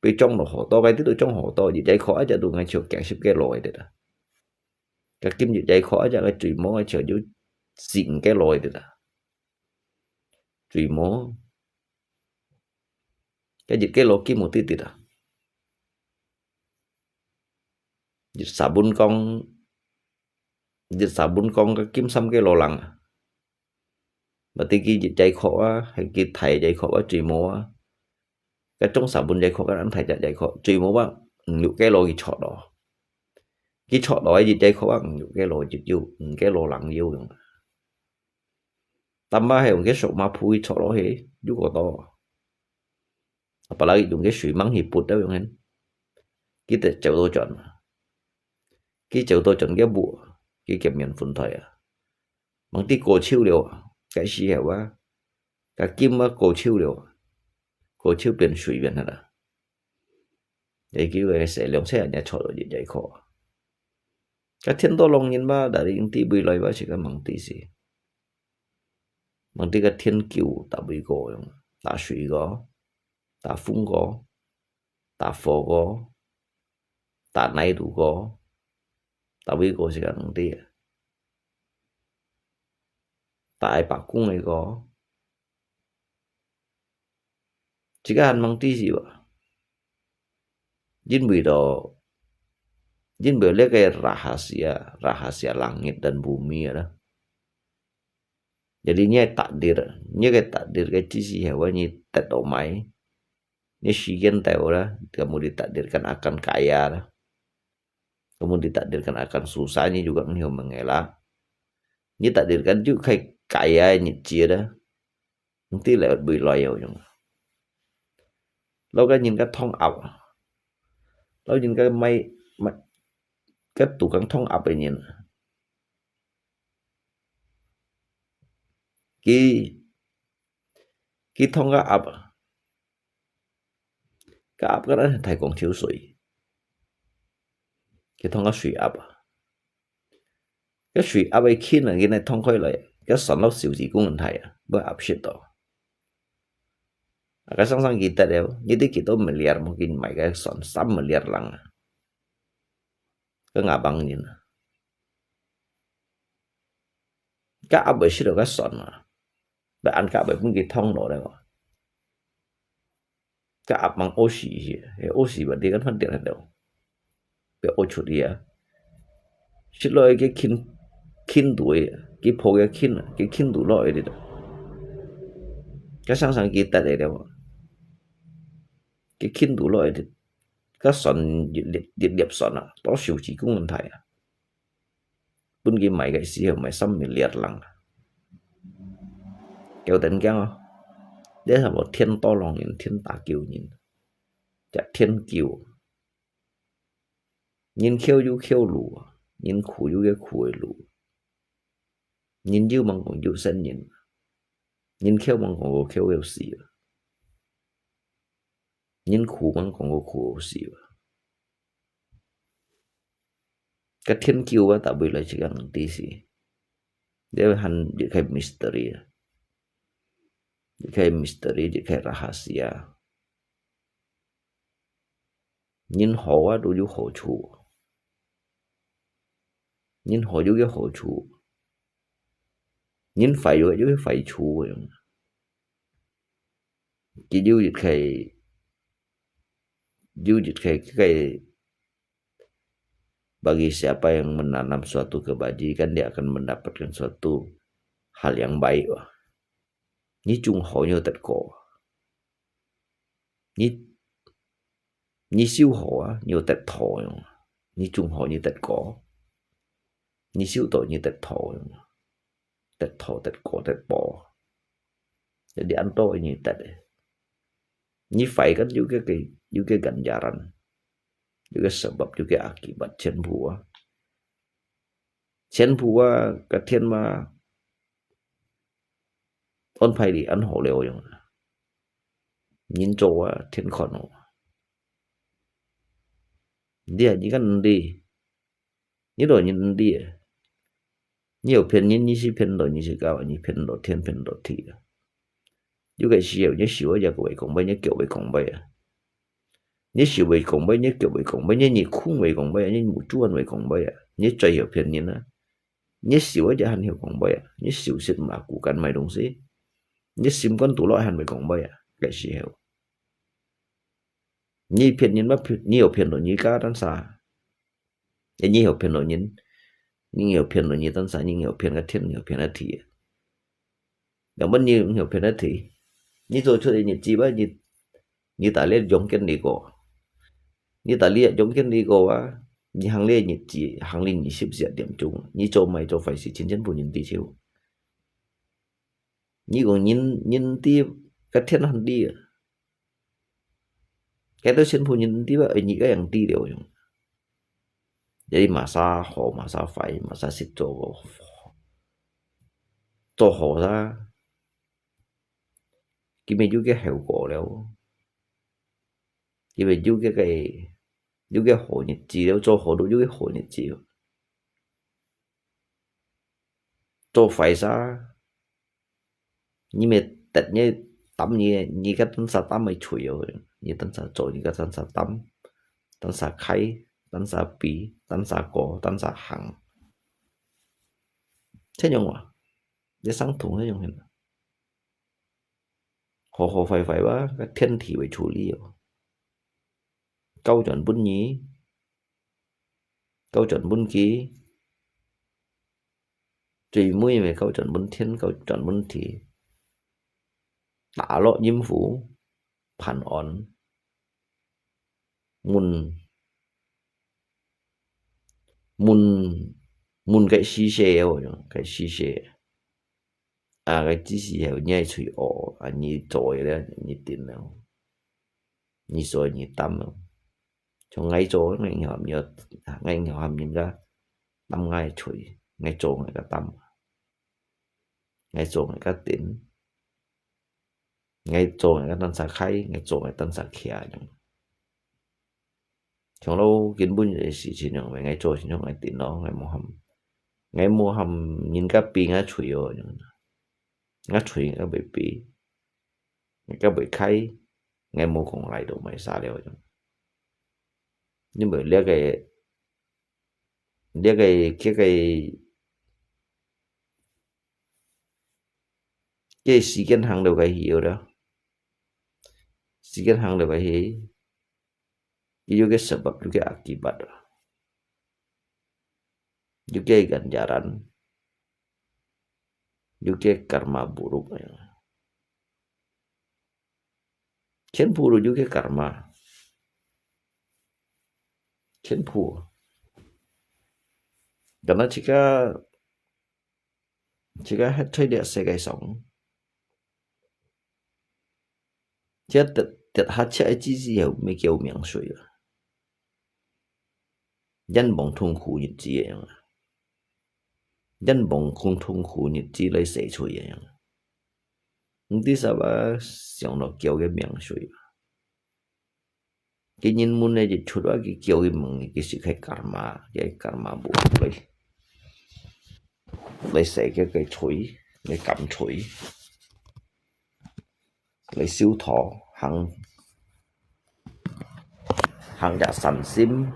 被裝落好多，該啲都裝好多，日解渴一隻都愛笑幾十个落个啦。个今日解渴一隻个水毛个笑有四五个落个啦。水毛，个日个落金無滴滴啊。日sabun講，日sabun講个金三个落零啊。 Berarti佢日解渴啊，係佢大解渴啊，水毛啊。个中sabun解渴，个人大隻解渴，水毛啊，五六个落去坐咯。佢坐落去日解渴啊，五六个落去有，五个落零有用。Tambah係用个索馬步去坐落去，有過多。Apalagi用个水網去撥到用个。佢得走倒轉啊。佢走倒轉个步，佢个面粉袋啊，吂知過手了啊，該時候啊，該金啊過手了啊，過手變水面了啦。 你叫个細兩歲人坐到一个課。該天都浪人嘛，但係用地位來嘛，自家吂知事。吂知个天狗打尾个樣，打水个，打風个，打火个，打泥土个，打尾个自家吂知啊。打愛罷工个个， 自家還吂知事吧。因為到，因為這个rahasia，rahasia langit dan bumi啊啦。Jadi你个takdir，你个takdir个知識係話你得到買，你時間到啦，kamu ditakdirkan akan kaya啦。 Kamu ditakdirkan akan susah，你就講你好mengelak。你takdirkan就係kaya日子啦，毋知來會來有用。老个人个通鴨，老人个賣，賣，个tukang通鴨个人，佢，佢通个鴨， 該鴨个人大講抽水，佢通个水鴨啊。該水鴨个輕啊，佢來通開來，該船落小子公人大啊，會鴨食到。啊，該生生佢得了，你知幾多miliar，無佢買个船，三miliar lang啊。 个外邦人啊。該鴨會食到該船啊，會恁該會分佢通落來哦。該鴨吂屙屎去，係屙屎吧，你看飯店了，會屙出去啊。食落去佢輕，輕度个，佢抱个輕啊，佢輕度落去的。該生生佢得了哦。 佢輕度落去，該船一粒，一粒船啊，多少幾公分大啊。分佢買个時候買三miliar lang啊。有等講哦，這係無天多浪人，天打救人，這天救。人枵有枵路啊，人苦有个苦个路。人有吂講有生人，人枵吂講過枵有死啊。 人苦吂講過苦死啊。該天救啊，逐位來自家毋知事。這還一個misteri啊，一個misteri，一個rahasia。人好啊，都有好處。人好有个好處，人壞有个壞處。 Jadi有一個，有一個，該個，bagi siapa yang menanam suatu kebajikan, dia akan mendapatkan suatu hal yang baik. 你種好，你有得果。你，你收好啊，你有得果用。你種好，你得果。你收到，你得果用。 得果，得果，得報。Jadi恁多你得个。你壞个有个，个，有个ganjaran，有个sebab，有个akibat，全部啊。全部啊，个天嘛，安排你恁好了用。人做啊，天看哦。你啊，你看你， 你老人毋知啊。你有騙人，你是騙到你自家，你騙到天，騙到地啊。有个時候，你手也會講話，你腳會講話啊。你手會講話，你腳會講話，你耳空會講話啊，你目珠會講話啊。你最好騙人啊。你手也還會講話啊，你手識嘛，骨幹買東西。你心肝肚內還會講話啊，个時候。你騙人嘛，騙，你有騙到你家，但啥？ 你有騙到人，你有騙到你，但是你有騙个天，你有騙个地。要麼你有騙个地，你做出个日子吧，你，你打理用緊你个，你打理用緊你个啊，你行个日子，行个二十四點鐘，你做買做壞事，全全部人知曉。你講人，人知，个天還知啊。該兜全部人毋知啊，你个樣知了樣。Jadi masa好，masa壞，masa識做个，做好啦，佢乜有个後果了，佢乜有个个，有个好日子了，做好都有个好日子了。做壞啥，你乜得你擔你，你个單儕擔个罪哦，你單儕做，你个單儕擔，單儕開，單儕比，單儕過，單儕行。這樣啊，這相同這樣个。好好壞壞吧，个天地會處理哦。交轉分你，交轉分佢，最尾乜交轉分天，交轉分地。打落陰府，判案，問，問，問个死者哦，个死者。啊，該只時候你愛喙哦，啊，你做个了，你頂了，你做你擔了。像𠊎做，𠊎仰會，𠊎仰會人家擔𠊎个罪，𠊎做𠊎个擔，𠊎做𠊎个頂，𠊎做𠊎个單儕開，𠊎做𠊎單儕徛樣。 像老根本个事情樣，𠊎做先生，𠊎頂咯，𠊎無喊，𠊎無喊人家比𠊎罪哦，𠊎罪𠊎袂比，𠊎袂開，𠊎無講來都賣啥了樣。因為這个，這个，這个，這時間行到該去了，時間行到該去， 佢有个sebab，有个akibat，有个ganjaran，有个karma buruk，全部都有个karma，全部。Karena自家，自家歇在這世界上， 這跌，跌下去个知識後，乜叫名誰啊？人望痛苦日子个樣啊，人望痛，痛苦日子來洗罪个樣啊。毋知啥啊，想到叫个名誰啊？ 佢人問个一出啊，佢叫佢問，佢係該karma，該karma buruk來，來洗佢个罪，來減罪，來修道，行，行隻善心，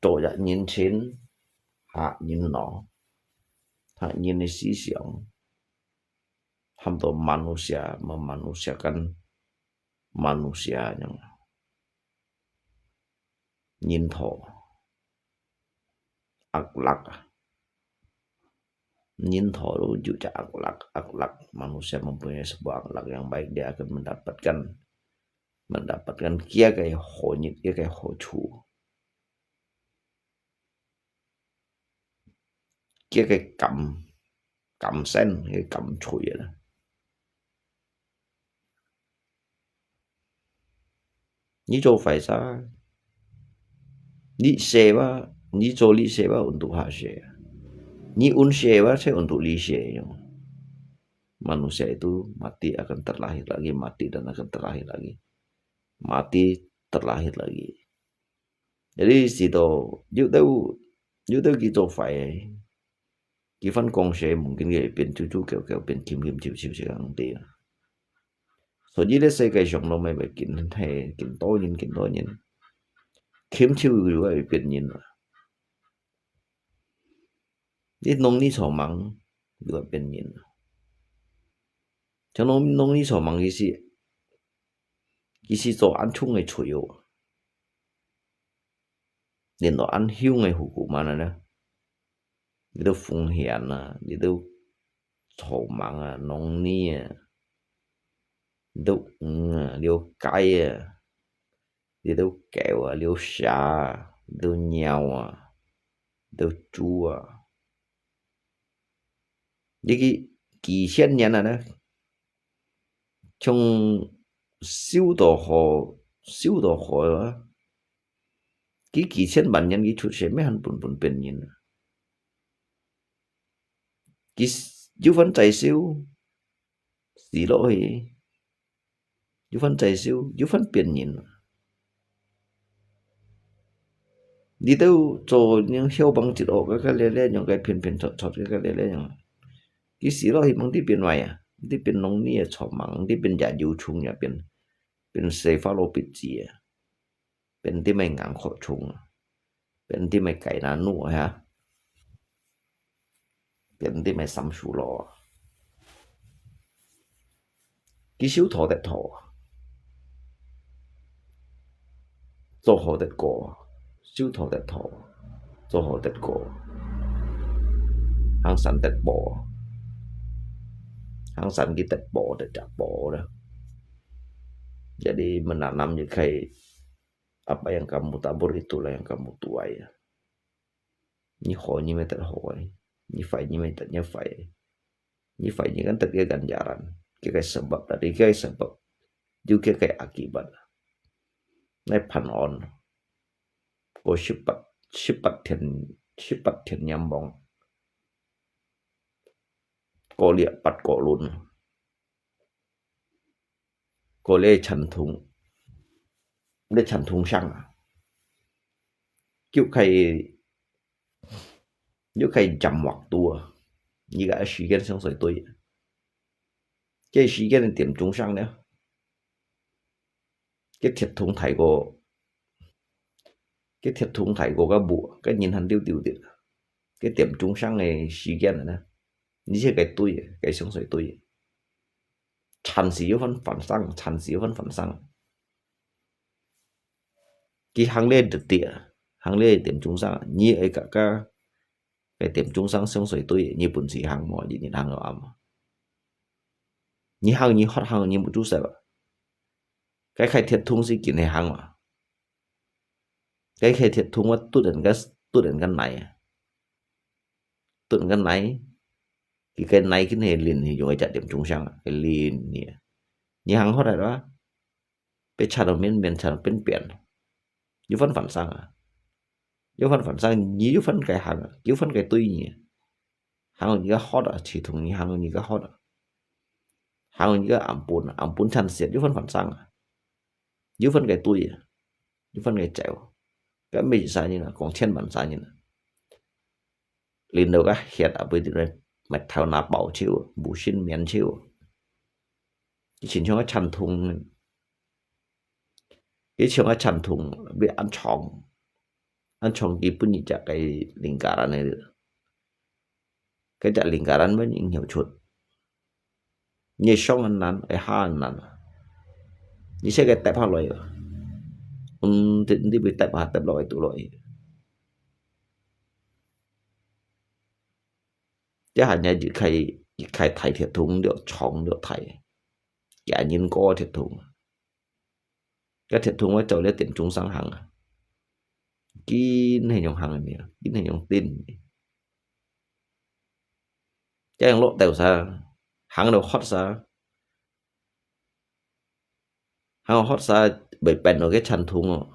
做隻人情，嚇人咯，嚇人个思想。 喊到manusia，memanusiakan manusia樣。人道，akhlak啊。人道都有隻akhlak，akhlak manusia mempunyai sebuah akhlak yang baik, dia akan mendapatkan, mendapatkan kia个好日，kia个好處。 佢个感，感性，佢个感覺啊。你做壞事，你死吧，你做你死吧，untuk hak死啊。你 untuk死吧，saya untuk 你死樣。Manusia itu mati akan terlahir lagi, mati dan akan terlahir lagi. Mati terlahir lagi. Jadi，試到有兜，有兜佢做壞个，佢番講事，mungkin佢會變豬豬狗狗，變禽禽獸獸，就恁樣啊。所以這世界上都乜會見，係見多人，見多人，禽獸又會變人啊。 你弄你草蜢，你會變人。像弄，弄你草蜢，其實，其實做恁重个罪哦。連到恁凶个hukuman啊，你兜風險啊，你兜草蜢啊，弄你啊，你兜魚啊，你兜雞啊， 你兜狗啊，你兜蛇啊，你兜貓啊，你兜豬啊。這个幾千年啊呢，從修到好，修到好啊！佢幾千萬年佢出世，乜還分分別人啊！佢有番再修，死落去，有番再修，有番別人啊！你兜做人囂幫一惡，該个咧咧樣，該騙騙撮撮，該个咧咧樣。佢死落去，毋知變壞啊，毋知變龍女啊，草蜢，毋知變野油蟲啊，變變西法羅鼻子啊，變啲咩硬殼蟲啊，變啲咩雞卵啊，哈，變啲咩三樹螺啊。 佢修道得道，做好得過，修道得道，做好得過，行善得報，行善佢得報得隻報啦。Jadi menanam佢可以apa yang kamu tabur itulah yang kamu tuai啊。 你好，你乜得好个；你壞，你乜得你壞个。你壞，你kan得个ganjaran，佢个sebab，tadi佢个sebab，有佢个akibat。來判案，過十八，十八天，十八天閻王，過了八個輪。 過了chantung，了chantung生啊，又可以，又可以jam waktu啊，你个時間相對對啊。這時間个點鐘聲呢，這鐵桶大過，這鐵桶大過个木，个人還溜溜的，這點鐘聲个時間呢，你這个對个，个相對對个。 Chance有番發生，chance有番發生。佢行了直直啊，行了點鐘聲，你愛甲个个點鐘聲相對對，你本事行無？日日行到暗啊。你行你發行，你無做事啊。該開鐵桶是緊个行啊。該開鐵桶我突然間突然間來啊。 Tun kan nai, ki kan nai kin he lin he yung ai chat dem chung sang, he lin ni. Ni hang hot ai ba. Pe chat miên miên chat piên piên. Yu fan fan sang a. Yu fan fan sang, ni yu fan kai hang, yu fan kai tui ni. Hang ni ka hot a, chi thung ni hang ni ka hot a. Hang ni ka ampun, ampun chan siat, yu fan fan sang a. Yu fan kai tui a. Yu fan kai chèo. Ka me sa ni na, kong chien ban sa ni na. Lin do ka hiat a bui di mai thau na pau chiu, bu shin mian chiu. Ki chin chong a chan thung. Ki chong a chan thung, bi an chong. An chong ki pun ni chak kai lingkaran ni. Cái chak lingkaran ba ni nhiều chuột. Ni song an nan, ai ha an nan. Ni se cái tep ha loi. Un ti ti bi tep ha tep loi tu loi. Chứ hả nhà chỉ khai, chỉ khai thải thiệt thùng được, chọn được thải. Giả nhìn có thiệt thùng. Ka thiat thung wa chau le tiam chung sang hang a. Kin he nyong hang ni, kin he nyong tin. Cha yang lo teu sa, hang lo hot sa. Hang hot sa, bai pen lo ke chan thung o.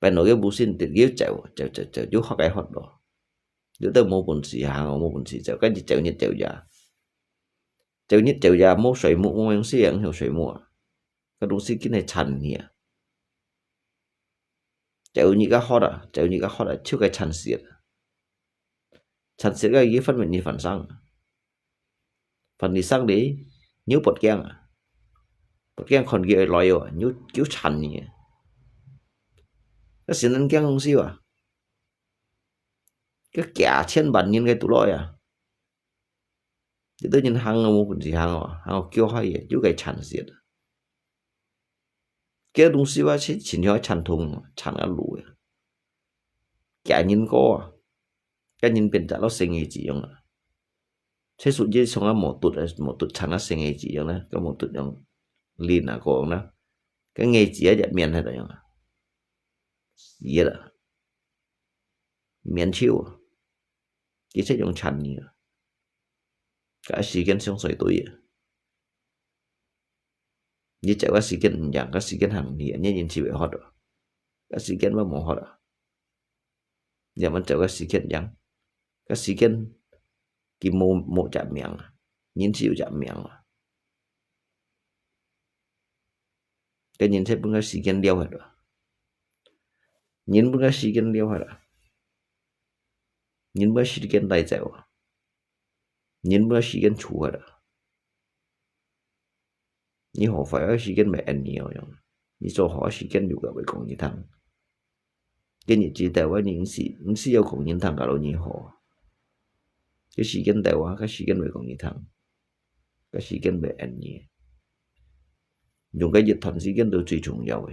Pen lo ke bu sin tit kiu chau, chau, chau, chau, yu hot kai hot lo. Yu teu mo bun si hang, mo bun si chau, ka ji chau ni chau ya. Chau ni chau ya, mo sui mu, mo yang si yang hiu sui mu a. Ka du si kin he chan ni a. Chau ni ka hot a, chau ni ka hot a, chiu kai chan siat. Chan siat ka yi fan men ni fan sang. Fan ni sang di, niu pot kiang a. Pot kiang khon ki loi o, niu kiu chan ni a. Ka sin nan kiang si wa. Ka kia chien ban nin kai tu loi a. Ti tu nin hang mo bun si hang o, hang o kiu hai ye, yu kai chan siat. Kia dung si wa chi chin hiu chan thung, chan a lu ya. Kia nin ko a. Ka nin pian cha lo seng e chi yong a. Che su ye song a mo tut a, mo tut chan a seng e chi yong na, ka mo tut yong lin a ko yong na. Ka nge chi a ya mian he ta yong a. Ye la. Mian chiu a. Ki che yong chan ni a. Ka si ken song soi tu ye. 你走个時間毋贏，个時間行毋去，你人就會渴啊。个時間會無渴啊。你毋走个時間贏，个時間佢無，無隻命啊，人就有隻命啊。个人就分个時間了忒啊。人分个時間了忒啊。人分个時間帶走啊。人分个時間取忒啊。你學壞个時間會應你哦，你做好个時間又个會講你聽。今日知道个人是，毋係要講人聽，假如你好。个時間到啊，个時間會講你聽，个時間會應你。用个一段時間都最重要个。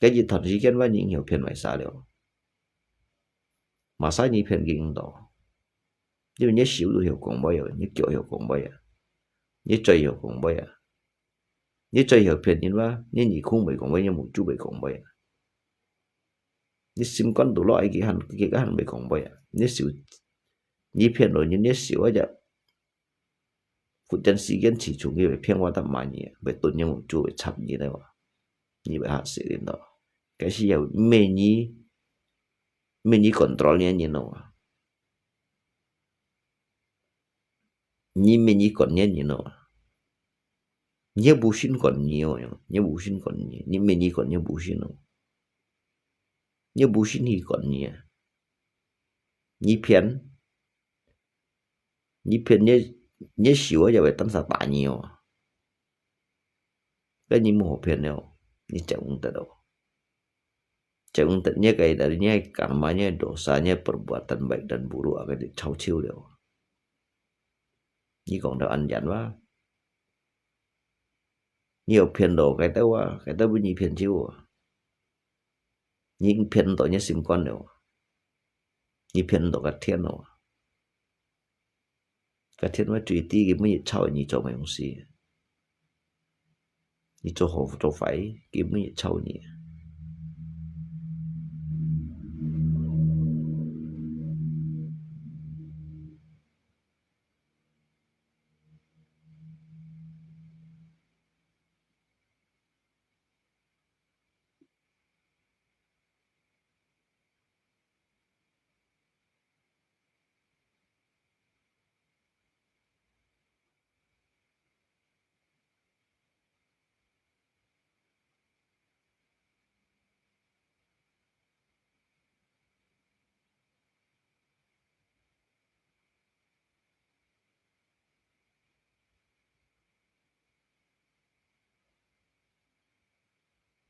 个一段時間，萬一有騙埋晒了，嘛晒你騙更多。因為你手都曉講話啊，你腳曉講話啊，你嘴曉講話啊，你嘴曉騙人話，你耳空會講話，你目珠會講話啊。你心肝肚落去，佢還，佢還會講話啊。你手，你騙了人，你手啊，忽然時間起床，佢會騙話得罵你啊，會對你目珠會插你个話，你會嚇死人咯。該時候，毋係你，毋係你control你个人咯啊。你毋係你管你个人咯啊。你个無心管你哦，你个無心管你，你毋係你管你个無心哦。你个無心去管你啊。你騙，你騙你，你手啊，也會當下打你哦。該你無好騙了，你真毋得哦。真毋得，你个，你个karma，你个dosa，你个perbuatan baik dan buruk，啊，該就超超了。你講到恁樣哇，你有騙到該兜啊，該兜分你騙走啊。你騙到你心肝了，你騙到个天了。个天會最知，佢每日抄你做麼个東西。你做好做壞，佢每日抄你。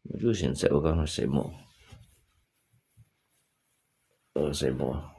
我就先走，我剛剛睡梦，呃，睡梦。